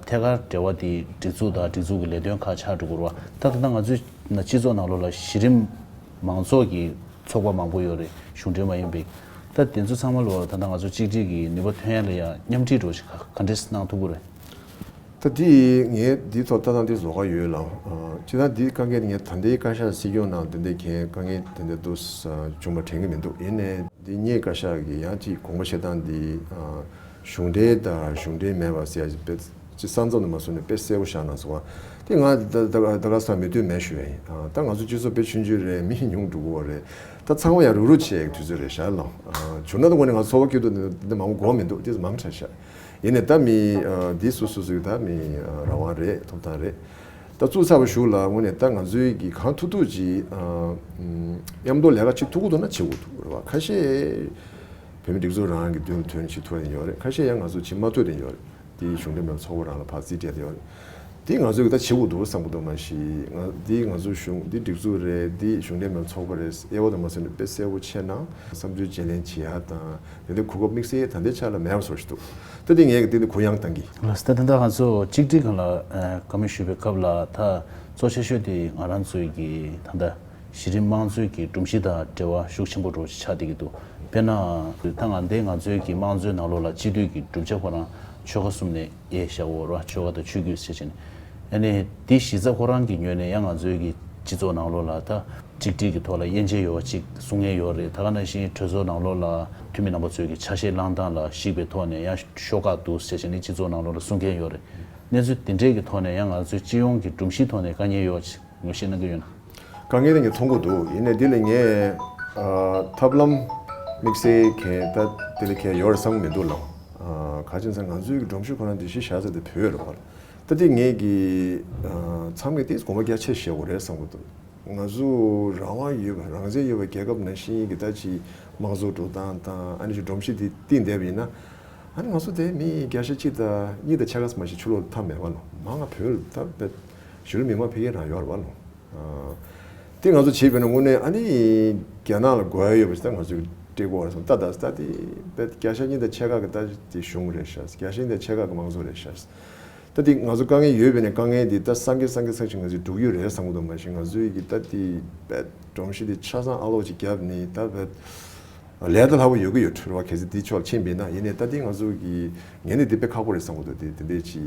ཐད་ཀར་འབྲེལ་བ་དེ་སྒྲིག་འཛུགས་དང་སྒྲིག་འཛུགས་ཀྱི་ལས་དོན་ཁག་ཆགས་འགྲོ་དགོས་རེད་བ། ད་ད་ལྟ་ང་ཚོའི་སྤྱི་ཚོགས་ནང་ལོགས་ལ་གཞི་རིམ་མང་ཚོགས་ཀྱི་ཚོགས་པ་མང་པོ་ཡོད་རེད། གཞུང་འབྲེལ་མ་ཡིན་པའི། ད་དེ་ཚོ་ཚང་མ་ལོ་ད་ལྟ་ང་ཚོ་གཅིག་སྒྲིལ་གྱི་ནུས་པ་ཐོན་ཡ་ལ་ཡ་མཉམ་ཁྲིད་འགྲོ་ཞིག་ག་འདྲས་གནང་ཐུབ་ཀྱི་རེད། ད་དེ་ངས་འདི་ཐོག་ལྟ་སྟངས་དེ་བཟོ་ག་ཡོད་ལ། སྤྱིར་བཏང་འདི་དཀའ་ངལ་ངས་ད་ལྟའི་བཀའ་ཤག་སྲིད་སྐྱོང་ནང་དེ་འདྲའི་གལ་དཀའ་ངལ་དེ་འདྲ་འདུག་བྱུང་བ་དྲན་གྱི་མི་འདུག་ཡིན་ནའི་འདི་སྔོན་བཀའ་ཤག་གི་ཡང་ཅིག་དགོངས་པ་བཞེས་སྟངས་འདི་གཞུང་འབྲེལ་དང་གཞུང་འབྲེལ་མེད་པ་ཟེར་ཡ་ཅིག་དཔེ་ཅིག་ས་མཚམས་དུ་མ་སོང་ནས་དཔེ་གསལ་པོ་བཞག་གནང་སོང་བ། དེ་ང་ད་ད་ད་ག་ས་མི་འདོད་མེད་ཞུ་ཡ་ཡིན། ད་ང་ཚོ་སྤྱི་ཚོགས་དཔེ་ཆུང་ཆུང་རེད། མི་ཉུང་འགྲོ་གི་རེད། ད་ཚང་མ་ཡང་རུག་རུག་བྱེད་ཡ་གི་དུས་ཚོད་རེད་ཤག་ལ། བྱུང་ན་ད་དངོས་གནས་ང་ཚོ་ཚོར་བ་སྐྱིད་སྡུག་འདི་མང་པོ་དགོས་མི་འདུག་དེ་མང་དྲགས་ཤག་ཡིན་ནའི་ད་མི་འདི་སོ་སོ་སོའི་ད་མི་རང་དབང་རེད། ཐོབ་ཐང་རེད། ད་བཙུགས་ཚར་བ་གཞུག་ལ་དངོས་གནས་ད་ང་ཚོའི་གི་གང་ཐུབ་ཐུབ་ཅིག་མཉམ་དུ་ལས་ཀ་བྱེད་ཐུབ་ཀྱི་འདུག་ན་བྱེད་དགོས་འདུག་རེད་བ། ཁ་ཤས་བོད་མི་སྒྲིག་འཛུགས་རང་གི་མདུན་ལ་ཐོན་བྱེད་ཐུབ་ཡ་ཡོད་རེད། ཁ་ཤས་ཡང་ང་ཚོ་བྱེད་མ་ཐུབ་ཡ་ཡོད་རེད། དེའི་གཞུང་འབྲེལ་མེད་པའི་ཚོགས་པ་རང་ལ་ཕར་རྩིས་སྤྲད་དེ་ཡོད་རེད། དེ་ང་ཚོས་ད་བྱེད་དགོས་འདུག་བསམ་གྱི་འདུག་མ་གཞི་ང་འདི་ང་ཚོའི་གཞུང་འདི་སྒྲིག་འཛུགས་རེད། འདི་གཞུང་འབྲེལ་མེད་པའི་ཚོགས་པ་རེད། དབྱེ་བ་དང་མ་ཟིན་ནས་དཔེ་གསལ་པོ་ཕྱེ་ན་བསམ་ཚུལ་བརྗེ་ལེན་བྱེད་ཡ་དང་དེ་འདྲའི་གོ་སྐབས་དམིགས་བསལ་ད་ལྟའི་ཆ་ལ་མེད་པ་བཟོ་ཞིག་འདུག་ད་དེ་ངས་དེ་འདི་གུ་ཡངས་བཏང་གི། ལགས་སོ། ད་ད་ལྟ་ང་ཚོ་གཅིག་སྒྲིལ་སྒང་ལ་བཀའ་མོལ་ཞུས་པའི་སྐབས་ལ་ད་གཙོ་ཆེ་ཤོས་དེ་ང་རང་ཚོའི་གི་ད་ལྟ་གཞི་རིམ་དམངས་གཙོའི་གི་སྒྲོམ་གཞི་དང་འབྲེལ་བ་ཤུགས་ཆེན་པོ་འདྲ་ཆགས་བསྡད་ཀྱི་འདུག་དཔེར་ན་ད་ང་འདི་ང་ཚོའི་གི་དམངས་གཙོའི་ནང་ལོགས་ལ་སྤྱི་འཐུས་ཀྱི་གྲུབ་ཆ་ཁོ་རང་ཆོལ་ཁ་གསུམ་ནས་དབྱེ་བཞག་ཡོད་རེད་བ། ཆོལ་ཁ་དང་ཆོས་བརྒྱུད་ཟེར་བྱས་ནས། ཨ་ནི་འདི་གཞི་རྩ་ཁོ་རང་གི་ངོས་ནས་ཡང་ང་ཚོའི་གི་སྤྱི་ཚོགས་ནང་ལོགས་ལ་ད་གཅིག་སྒྲིལ་གྱི་ཐོག་ལ་དབྱེ་འབྱེད་ཡོད་པ་ཅིག་གསུང་མཁན་ཡོད་རེད། ད་ག་ནང་བཞིན་གྲོས་ཚོགས་ནང་ལོགས་ལ་འཐུས་མི་རྣམ་པ་ཚོའི་གི་ཆ་ཤས་བླང་སྟངས་ལ་གཞིགས་པའི་ཐོག་ནས་ཡང་ཤོག་ཁག་འདུག་ཟེར་བྱས་ནས་སྤྱི་ཚོགས་ནང་ལོགས་ལ་གསུང་མཁན་ཡོད་རེད། གནས་ཚུལ་འདི་འདྲའི་གི་ཐོག་ནས་ཡང་ང་ཚོའི་སྤྱི་ཡོངས་ཀྱི་སྒྲོམ་གཞིའི་ཐོག་ནས་དཀའ་ངལ་ཡོད་པ་ཅིག་ངོས་བཞེས་གནང་གི་ཡོད་ན། དཀའ་ངལ་དེ་ངས་མཐོང་གི་འདུག་ཡིན་ནའི་འདི་ལ་ངས་ཨ་ཐབས་ལམ་དམིགས་བསལ་གང་ད་དེ་ལ་གང་ཡོད་རེད་བསམ་གི་མི་འདུག་ལགས། ཨ་ག་ཅི་ཟེར་ན་ང་ཚོའི་གི་སྒྲོམ་གཞི་ཁོ་རང་འདི་གཞི་བཞག་ས་དེ་བོད་རེད་བ། ད་དེ་ངས་གི་ཨ་མཚམས་ངས་དེ་དགོངས་པ་རྒྱ་ཆེ་བཞེས་དགོས་རེད་བསམ་གི་འདུག་ང་ཚོ་རང་དབང་ཡོད་པ་རང་བཙན་ཡོད་པའི་རྒྱལ་ཁབ་ནང་བཞིན་གི་ད་ཅི་དམངས་གཙོ་འགྲོ་སྟངས་དང་ཨ་ནི་ཅིག་སྒྲོམ་གཞི་དེ་བཏིང་བསྡད་པ་ཡིན་ན། ཨ་ནི་ང་ཚོ་དེ་མི་བརྒྱ་ཆ་གཅིག་དང་གཉིས་དང་ཕྱེད་ཀ་ཙམ་ཞིག་ཕྱི་ལོགས་ལ་འཐབ་མེད་པ་ལོ། མང་ང་བོད་ལ་ད་བེད་གཞིས་ལུས་མི་མང་ཕ་གིར་རང་ཡོད་རེད་པ་ལོ། ཨ། དེ་ང་ཚོ་བྱས་པས་ན་དངོས་གནས་ཨ་ནི་རྒྱ་ནག་ལ་དགོས་ཡ་ཡོད་པ་ཞིག་ད་ང་ཚོས་སྤྲད་དགོས་རེད་བསམ། ད་ད་ད་དེ་བེད་བརྒྱ་ཆ་གཉིས་དང་ཕྱེད་ཀ་གི་ད་དེ་གཞུང་རེད་ཤག་བརྒྱ་ཆ་གཉིས་དང་ཕྱེད་ཀ་གི་དམངས་གཙོ་རེད་ཤག་ད་དེ་ང་ཚོ་དཀའ་ངལ་ཡོད་པས་ན་དཀའ་ངལ་དེ་ད་སངས་རྒྱས་སངས་རྒྱས་ཚར་ཅིག་ང་ཚོས་སྒྲུབ་རྒྱུ་རེད་བསམ་གི་འདུག་མ་གཞི་ང་ཚོའི་གི་ད་དེ་བེད་སྒྲོམ་གཞི་དེ་ཆ་ཚང་ཨ་ལོག་ཅིག་བརྒྱབ་ནས་ད་བེད་ལས་ད་སླ་པོ་ཡོད་གི་ཡོད་རེད་བ། གལ་སྲིད་དེ་ཕྱོགས་ལ་ཕྱིན་པས་ན། ཡིན་ནའི་ད་དེ་ང་ཚོ་གི་ངས་ནི་དེ་དཔེ་ཁག་པོ་རེད་བསམ་གི་འདུག་དེ་དེ་འདྲས་ཅིག་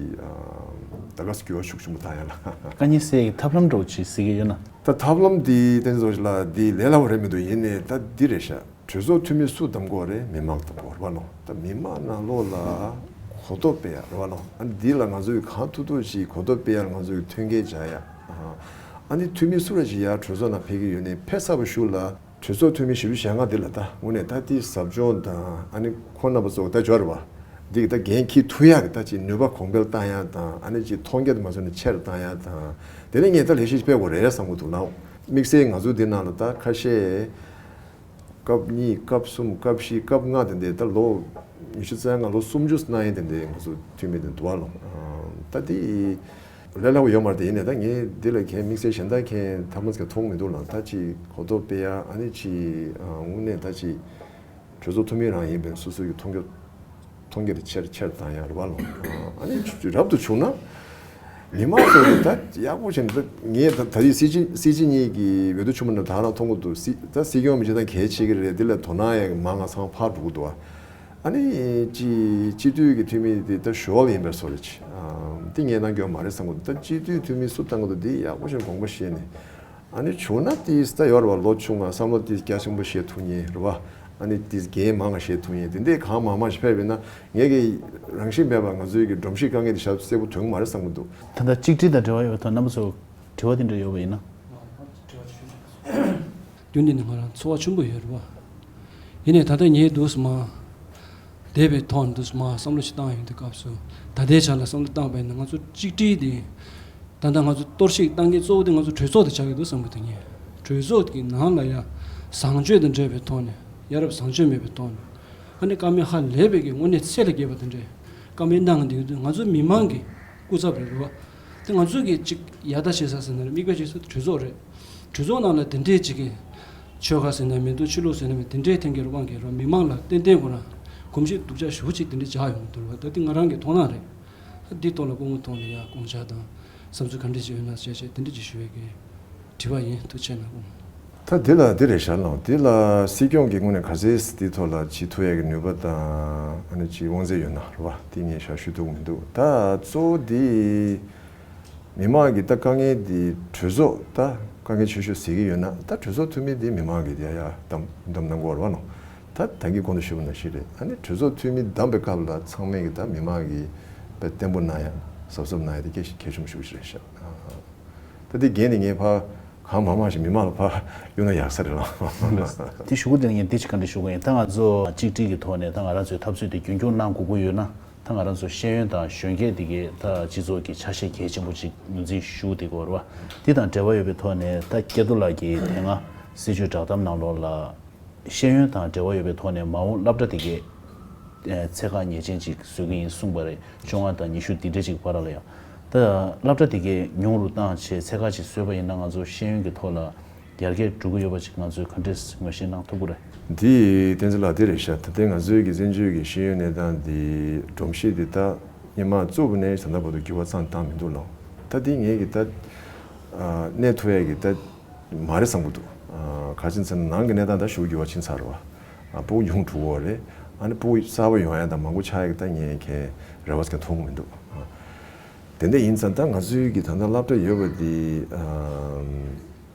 ད་ག་སེ་འགྱུར་བ་ཤུགས་ཆེན་པོ་བཏང་ཡ་ལ། དཀའ་ངལ་སེལ་ཡའི་ཐབས་ལམ་འདྲ་བོ་ཅིག་གཟིགས་ཀྱི་ཡོད་ན། ད་ཐབས་ལམ་དེ་བསྟན་འཛིན་ཚོགས་ལ་དེ་ལས་སླ་པོ་རེད་མི་འདུག་ཡིན་ནའི་ད་འདི་རེད་ཤག་གྲོས་ཚོགས་འཐུས་མི་སུ་བདམས་དགོས་རེད། མི་མང་བདམས་དགོས་རེད་བ་ལོ། ད་མི་མང་ནང་ལོགས་ལ་གོ་རྟོགས་སྤེལ་ཡ་རེད་བ་ལོ། ཨ་ནི་འདི་ལ་ང་ཚོས་གང་ཐུབ་ཐུབ་ཅིག་གོ་རྟོགས་སྤེལ་ཡ་ལ་ང་ཚོས་མཐུན་རྐྱེན་སྦྱར་ཡ། ཨ་ནི་འཐུས་མི་སུ་རེ་ཅིག་ཡར་གྲོས་ཚོགས་ནང་ཕེབས་ཀྱི་ཡོད་ནའི་ཕེབས་ཚར་བའི་གཞུག་ལ་གྲོས་ཚོགས་འཐུས་མི་བཞི་བཅུ་ཞེ་ལྔ་འདི་ལ་ད་དངོས་གནས་ད་དེ་ཟབ་སྦྱོང་དང་ཨ་ནི་ཁོང་རྣམ་པ་ཚོ་ད་འབྱོར་རེད་བ། འདི་གི་ད་འགན་འཁྱེར་ཐུབ་ཡ་གི་ད་ཅིག་ནུས་པ་གོང་འཕེལ་བཏང་ཡ་དང་ཨ་ནི་ཅིག་མཐོང་རྒྱ་དེ་མ་བཟོ་ནས་ཆེ་རུ་བཏང་ཡ་དང་དེ་ནས་ངས་ད་ལས་གཞི་ཞིག་སྤེལ་དགོས་རེད་བསམ་གི་འདུག་ལ། དམིགས་བསལ་ང་ཚོ་འདི་ནང་ལ་ད་ཁ་ཤས། སྐབས་གཉིས། སྐབས་གསུམ། སྐབས་བཞི། སྐབས་ལྔ་དེ་འདྲའི་ད་ལོ་ཉི་ཤུ་རྩ་ལྔ། ལོ་སུམ་ཅུ་གནང་ཡས་དེ་འདྲའི་ང་ཚོ་འཐུས་མི་དེ་འདུག་བ་ལོ། ད་དེ་ལས་སླ་པོ་ཡོད་མ་རེད་དེ། ཡིན་ནའི་ད་ངས་འདི་ལ་གའི་དམིགས་བསལ་གཞན་དག་གའི་ཐབས་ལམ་ཟེར་མཁན་མཐོང་མི་འདུག་ལ། ད་ཅིག་གོ་རྟོགས་སྤེལ་ཡ། ཨ་ནི་ཅིག་དངོས་གནས་ད་ཅིག་གྲོས་ཚོགས་འཐུས་མི་རང་ཡིན་པའི་སོ་སོ་ཡི་མཐོང་རྒྱ་མཐོང་རྒྱ་དེ་ཆེར་ཆེར་བཏང་ཡ་རེད་བ་ལོ། ཨ་ནི་རབ་ཏུ་བྱུང་ན། མི་མང་ཚོ་ལ་ད་ཡག་པོ་བྱས་ནས་ད་ངས་ད་ད་རེས་སྲིད་སྤྱི་སྲིད་སྤྱི་གཉིས་ཀྱི་འོས་བསྡུ་ཆེན་མོ་ནང་ད་རང་མཐོང་གི་འདུག་སྲིད་ད་སྲིད་སྐྱོང་མི་བྱེད་སྟངས་གལ་ཆེ་གི་རེད། འདི་ལ་དོ་སྣང་ཡག་གི་མང་ང་ཚང་ཕར་འགྲོ་གི་འདུག་ཨ་ནི་སྤྱི་སྤྱི་འཐུས་ཀྱི་འཐུས་མི་དེ་ད་ཞོལ་ཡིན་པའི་བཟོ་རེད་ཅི། ཨ་འདི་ངས་གནང་རྒྱུ་མ་རེད་བསམ་གི་འདུག་ད་སྤྱི་འཐུས་འཐུས་མི་སུ་བཏང་གི་འདུག་འདི་ཡག་པོ་བྱས་དགོངས་པ་བཞེས་ནས། ཨ་ནི་བྱུང་ན་དེ་ད་ཡོད་རེད་བ། ལོ་ཆུང་བ་བསམ་བློ་དེ་རྒྱ་ཆེན་པོ་བཞེས་ཐུབ་མཁན་རེད་བ། ཨ་ནི་དེ་འགན་མང་བ་བཞེས་ཐུབ་མཁན་དེ་འདྲས་གང་མང་མང་ཞིག་ཕེབས་པས་ན་ངས་ཀྱི་རང་བཞིན་མེད་པ་ང་ཚོའི་གི་སྒྲོམ་གཞི་དཀའ་ངལ་དེ་ཞབས་གསལ་པོ་ཐོན་གི་མ་རེད་བསམ་གི་འདུག་ད་ལྟ་གཅིག་སྒྲིལ་དང་འབྲེལ་བ་ཡོད་པའི་ཐོག་རྣམ་པ་ཚོ་དྲི་བ་དེ་འདྲ་ཡོད་པ་ཡིན་ན། རྒྱུ་འདི་ནི་ང་རང་ཚོར་བ་ཆེན་པོ་ཡོད་རེད་བ། ཡིན་ནའི་ད་ལྟ་ངས་འདུག་སེ་མ། འདས་པའི་ཐོག་ནས་འདུག་སེ་མ་བསམ་བློ་ཞིག་བཏང་ཡོང་དུས་སྐབས་སུ། ད་ལྟའི་ཆ་ལ་བསམ་བློ་བཏང་བས་ན་ང་ཚོ་གཅིག་སྒྲིལ་དེ། ད་ལྟ་ང་ཚོ་གཏོར་བཤིག་བཏང་མཁན་གཙོ་བོ་དེ་ང་ཚོ་གྲོས་ཚོགས་དེ་ཆགས་ཀྱི་འདུག་བསམ་གི་འདུག་ངས། གྲོས་ཚོགས་ཀྱི་ནང་ལ་ཡ། བཟང་སྤྱོད་དང་འབྲེལ་བའི་ཐོག་ནས་ཡ་རབས་བཟང་སྤྱོད་མེད་པའི་ཐོག་ནས། ཨ་ནི་བཀའ་མོལ་ཧ་ལས་པའི་གི་དངོས་གནས་ཚད་ལས་བརྒལ་བ་དེ་འདྲས་བཀའ་མོལ་གནང་གི་འདུག་ང་ཚོ་མི་མང་གི་སྐུ་ཚབ་རེད་རེད་བ། དེ་ང་ཚོ་གི་ཅིག་ཡ་ད་བྱེད་ས་ཟེར་ན་རེད། མིག་དཔེ་བྱེད་ས་དེ་གྲོས་ཚོགས་རེད། གྲོས་ཚོགས་ནང་ལ་དེ་འདྲས་ཅིག་གི་ཆོལ་ཁ་ཟེར་ན་མི་འདུག་ཆོས་ལུགས་ཟེར་ན་མི་དེ་འདྲས་ཐེན་གྱི་རེད་བ། གི་རེད་བ། མི་མང་ལ་ཏན་ཏན་ཁོ་རང་གོམས་གཤིས་སྡུག་ཅག་ཞེ་པོ་ཅིག་དེ་འདྲས་ཆགས་ཡོང་གི་འདུག་རེད་བ། ད་དེ་ང་རང་གི་མཐོང་སྣང་རེད། ད་འདི་ཐོག་ལ་སྐུ་ངོ་ཐོག་ནས་ཡ་དགོངས་འཆར་དང་བསམ་ཚུལ་ག་འདྲས་ཅིག་ཡོད་ན་ཞེས་བྱས་དེ་འདྲས་ཅིག་ཞུ་བའི་གི་དྲི་བ་ཡིན། ཐུགས་རྗེ་གནང་། ད་འདི་ལ་འདི་རེད་ཤག་ལགས། འདི་ལ་སྲིད་སྐྱོང་གི་ངོས་ནས་ག་ཚད་འདི་ཐོག་ལ་བྱེད་ཐུབ་ཡ་གི་ནུས་པ་དང་ཨ་ནི་ཅིག་དབང་ཚད་ཡོད་ན་རེད་བ། འདི་ངས་ཞག་ཞུ་ཐུབ་མི་འདུག་ད་གཙོ་བོ་འདི་མི་མང་གི་ད་དཀའ་ངལ་འདི་གྲོས་ཚོགས་ད་དཀའ་ངལ་ཆེ་ཤོས་ཟེར་གི་ཡོད་ན། ད་གྲོས་ཚོགས་འཐུས་མི་འདི་མི་མང་གི་འདི་ཡ་ཡ་བདམས་བདམས་གནང་དགོས་རེད་བ་ནོ། ད་ད་གིན་གོང་དུ་ཞུས་པ་ནང་བཞིན་རེད། ཨ་ནི་གྲོས་ཚོགས་འཐུས་མི་བདམས་པའི་སྐབས་ལ་ཚང་མས་གི་ད་མི་མང་གི་དཔེ་བརྟན་པོ་གནང་ཡ། གཟབ་གཟབ་གནང་ཡ་དེ་གལ་གལ་ཆེན་པོ་ཞེ་པོ་ཅིག་རེད་ཤག་ད་དེ་འགན་ནི་ངས་ཕར་གང་མང་མང་ཞིག་མི་མང་ལ་ཕར་གཡུག་ན་ཡག་ས་རེད་ལགས། དེ་ཞུ་གི་དེ་ངས་འདི་ཅིག་ག་འདྲ་ཞུ་གི་ཡིན། ད་ང་ཚོ་གཅིག་སྒྲིལ་གྱི་ཐོག་ནས་ད་ང་རང་ཚོའི་འཐབ་རྩོད་དེ་རྒྱུན་འཁྱོངས་གནང་དགོས་ཀྱི་ཡོད་ན། ད་ང་རང་ཚོ་ཤེས་ཡོན་དང་གཞོན་སྐྱེས་དེ་གའི་ད་སྤྱི་ཚོགས་ཀྱི་ཆ་ཤས་གལ་ཆེན་པོ་ཅིག་ངོས་འཛིན་ཞུ་བསྡད་ཀྱི་ཡོད་རེད་བ། དེ་དང་འབྲེལ་བ་ཡོད་པའི་ཐོག་ནས་ད་སྐལ་རྡོར་ལགས་ཀྱིས་དེ་སྔ་སྲིད་བྱུས་བསྒྲགས་གཏམ་ནང་ལོགས་ལ། ཤེས་ཡོན་དང་འབྲེལ་བ་ཡོད་པའི་ཐོག་ནས་མ་འོངས་སློབ་གྲྭ་དེ་གའི་ཚད་བཀག་ངེས་ཅན་ཅིག་བཟོ་གི་ཡིན་གསུངས་པ་རེད། བཅོ་ལྔ་དང་ཉི་ཤུ་འདི་འདྲ་ཅིག་བར་ལ་ཡང་། ད་སློབ་གྲྭ་དེ་གའི་ཉུང་རུ་བཏང་བྱས་ཚད་བཀག་ཅིག་བཟོས་པ་ཡིན་ན་ང་ཚོ་ཤེས་ཡོན་གྱི་ཐོག་ལ་ཡར་རྒྱས་འགྲོ་གི་ཡོད་པ་ཅིག་ང་ཚོས་ག་འདྲས་ངོས་བཞེས་གནང་ཐུབ་ཀྱི་རེད། འདི་བསྟན་འཛིན་ལགས་འདི་རེད་ཤག་ད་ལྟའི་ང་ཚོའི་གི་བཙན་བྱོལ་གྱི་ཤེས་ཡོན་གནས་སྟངས་འདི་སྒྲོམ་གཞི་འདི་ད་སྔོན་མ་བཙུགས་པ་ནས་ད་ལྟ་བར་དུ་འགྱུར་བ་ཙམ་བཏང་མི་འདུག་ལགས། ད་འདི་ངས་གི་ད་གནས་ཐུབ་ཡས་གི་ད། མ་རེད་བསམ་གྱི་འདུག་ཨ། ག་ཅི་ཟེར་ན་ནང་གི་གནས་སྟངས་ད་ཞེ་པོ་འགྱུར་བ་ཕྱིན་ཚར་རེད་བ། ཨ། སྤུ་གུ་ཉུང་འགྲོ་གི་རེད། ཨ་ནི་སྤུ་གུ་གསར་པ་ཡོང་ཡ་དང་མང་པོ་ཆགས་ཡ་གི་ད་ངས་གའི་རེ་བ་ཟེར་མཁན་མཐོང་གི་མི་འདུག་ཨ། དེ་འདྲ་ཡིན་ཙང་ད་ང་ཚོའི་གི་ད་ལྟ་སློབ་གྲྭ་ཡོད་པ་འདི། ཨ།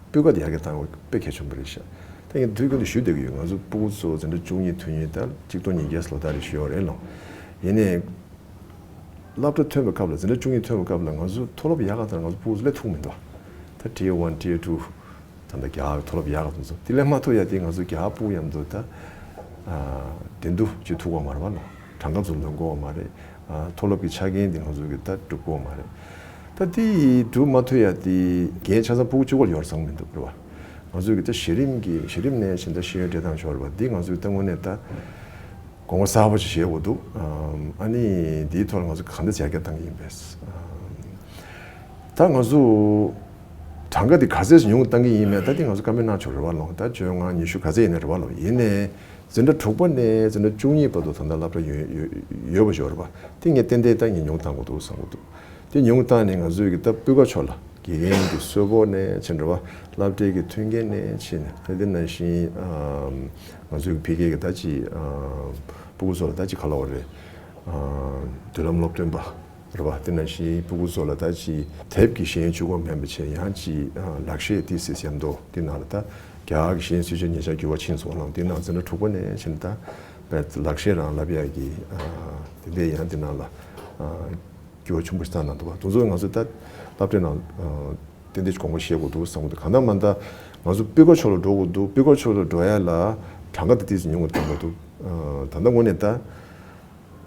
སྤུས་ཀ་དེ་ཡར་རྒྱས་བཏང་བ་དཔེ་གལ་ཆེན་པོ་རེད་ཤག་ད་ངས་དུས་རྒྱུན་དུ་ཞུ་བསྡད་ཀྱི་ཡོད། ང་ཚོ་སྤུ་གུ་ཚོ་འཛིན་གྲྭ་བཅུ་གཉིས་ཐོན་མཁན་ད་གཅིག་སྟོང་ཉིས་བརྒྱ་ལོ་ལྟར་རེ་ཞིག་ཡོད་རེད་ལོ། ཡིན་ནའི། སློབ་གྲྭ་ཐོན་པའི་སྐབས་ལ། འཛིན་གྲྭ་བཅུ་གཉིས་ཐོན་པའི་སྐབས་ལ་ང་ཚོ་མཐོ་སློབ་ཡག་ག་དང་ང་ཚོ་སྤུ་གུ་ཚོ་སླེབས་ཐུབ་མི་འདུག་ད་Tier one, Tier two ད་ལྟ་རྒྱ་གར་མཐོ་སློབ་ཡག་ག་དང་ཚོ་དེ་སླེབས་མ་ཐུབ་ཡ་དེ་ང་ཚོ་རྒྱ་གར་སྤུ་གུ་མཉམ་དུ་ད་ཨ་དེ་འདུག་ཅིག་ཐུག་གོ་མ་རེད་བ་ལོ། གྲངས་ཀ་ཚོ་ལོན་གོ་མ་རེད། ཨ་མཐོ་སློབ་ཀྱི་ཆ་རྐྱེན་དེ་ང་ཚོ་གི་ད་འགྲུབ་གོ་མ་རེད། ད་དེ་འགྲུབ་མ་ཐུབ་ཡ་དེ་འགན་ཆ་ཚང་སྤུ་གུ་གཅིག་པོ་ལ་ཡོད་བསམ་མི་འདུག་རེད་བ། ང་ཚོ་གི་ད་གཞི་རིམ་གྱི་གཞི་རིམ་ནས་ཕྱིན་ད་ཤེས་ཡོན་སྤྲད་སྟངས་ཤོར་བ་འདི་ང་ཚོ་གི་ད་དངོས་གནས་ད། དགོངས་པ་གསར་པ་ཞིག་བཞེས་དགོས་འདུག་ཨམ། ཨ་ནི་འདིའི་ཐོག་ལ་ང་ཚོ་གང་འདྲ་བྱ་རྒྱ་བཏང་གི་ཡིན་པས། ཨམ། ད་ང་ཚོ་གྲངས་ཀ་འདི་ག་ཚད་ཞིག་ཉུང་བཏང་གི་ཡིན་མེད་ད་འདི་ང་ཚོ་བཀའ་མོལ་གནང་ཆོག་རེད་བ་ལོ། ད་བཅོ་ལྔ་ཉི་ཤུ་ག་ཚད་ཡིན་ནའི་རེད་བ་ལོ། ཡིན་ནའི་འཛིན་གྲྭ་དྲུག་པ་ནས་འཛིན་གྲྭ་བཅུ་གཉིས་བར་དུ་ད་ལྟ་སློབ་གྲྭ་ཡོད་ཡོད་ཡོད་པ་ཞིག་རེད་བ། དེ་ངས་ཏན་ཏན་ད་ངས་ཉུང་བཏང་དགོས་འདུག་བསམ་གྱི་འདུག་དེ་ཉུང་བཏང་ནས་ང་ཚོས་ཀྱི་ད་སྤུས་ཀ་ཕྱོགས་ལ། དགེ་རྒན་གྱི་གསོལ་ཕོགས་ནས་ཕྱིན་འགྲོ་བ། སློབ་གྲྭའི་གི་མཐུན་རྐྱེན་ནས་ཕྱིན་ནས་དེ་ནང་བཞིན་ང་ཚོའི་གི་ཕ་གིའི་གི་ད་ཅི་སྤུ་གུ་ཚོ་ལ་ད་ཅི་ག་ལབ་དགོས་རེད། མདུན་ལམ་སློབ་སྟོན་པ་རེད་བ། དེ་ནང་བཞིན་སྤུ་གུ་ཚོ་ལ་ད་ཅི་དེབ་ཀྱི་ཤེས་ཡོན་གཅིག་པོ་མིན་པ་བྱས་ཡང་ཅི་ལག་ཤེས་ཏི་སི་ཟེར་མདོ་དེ་ནང་ལ་ད་རྒྱ་གར་གྱི་ཤེས་ཡོན་སྲིད་བྱུས་ཉེ་ཆར་འགྱུར་བ་ཕྱིན་སོང་ལ་དེ་ནང་འཛིན་གྲྭ་དྲུག་པ་ནས་ཕྱིན་ད་ལག་ཤེས་རང་བསླབ་ཡག་གི་དེ་འདྲའི་ཡང་དེ་ནང་ལ་འགྱུར་བ་ཆེན་པོ་ཞིག་བཏང་གནང་འདུག་བ། དེ་ཚོ་ང་ཚོ་ད་སློབ་གྲྭའི་ནང་ཏན་ཏན་དགོངས་པ་བཞེས་དགོས་འདུག་བསམ་གྱི་འདུག་གང་ལྟར་མ་ལྟར་ང་ཚོ་སྤུས་ཀ་ཕྱོགས་ལ་འགྲོ་དགོས་འདུག་སྤུས་ཀ་ཕྱོགས་ལ་འགྲོ་ཡ་ལ་གྲངས་ཀ་དེ་ཏོག་ཙམ་ཉུང་བ་གཏོང་དགོས་འདུག་ད་ལྟ་དངོས་གནས་ད་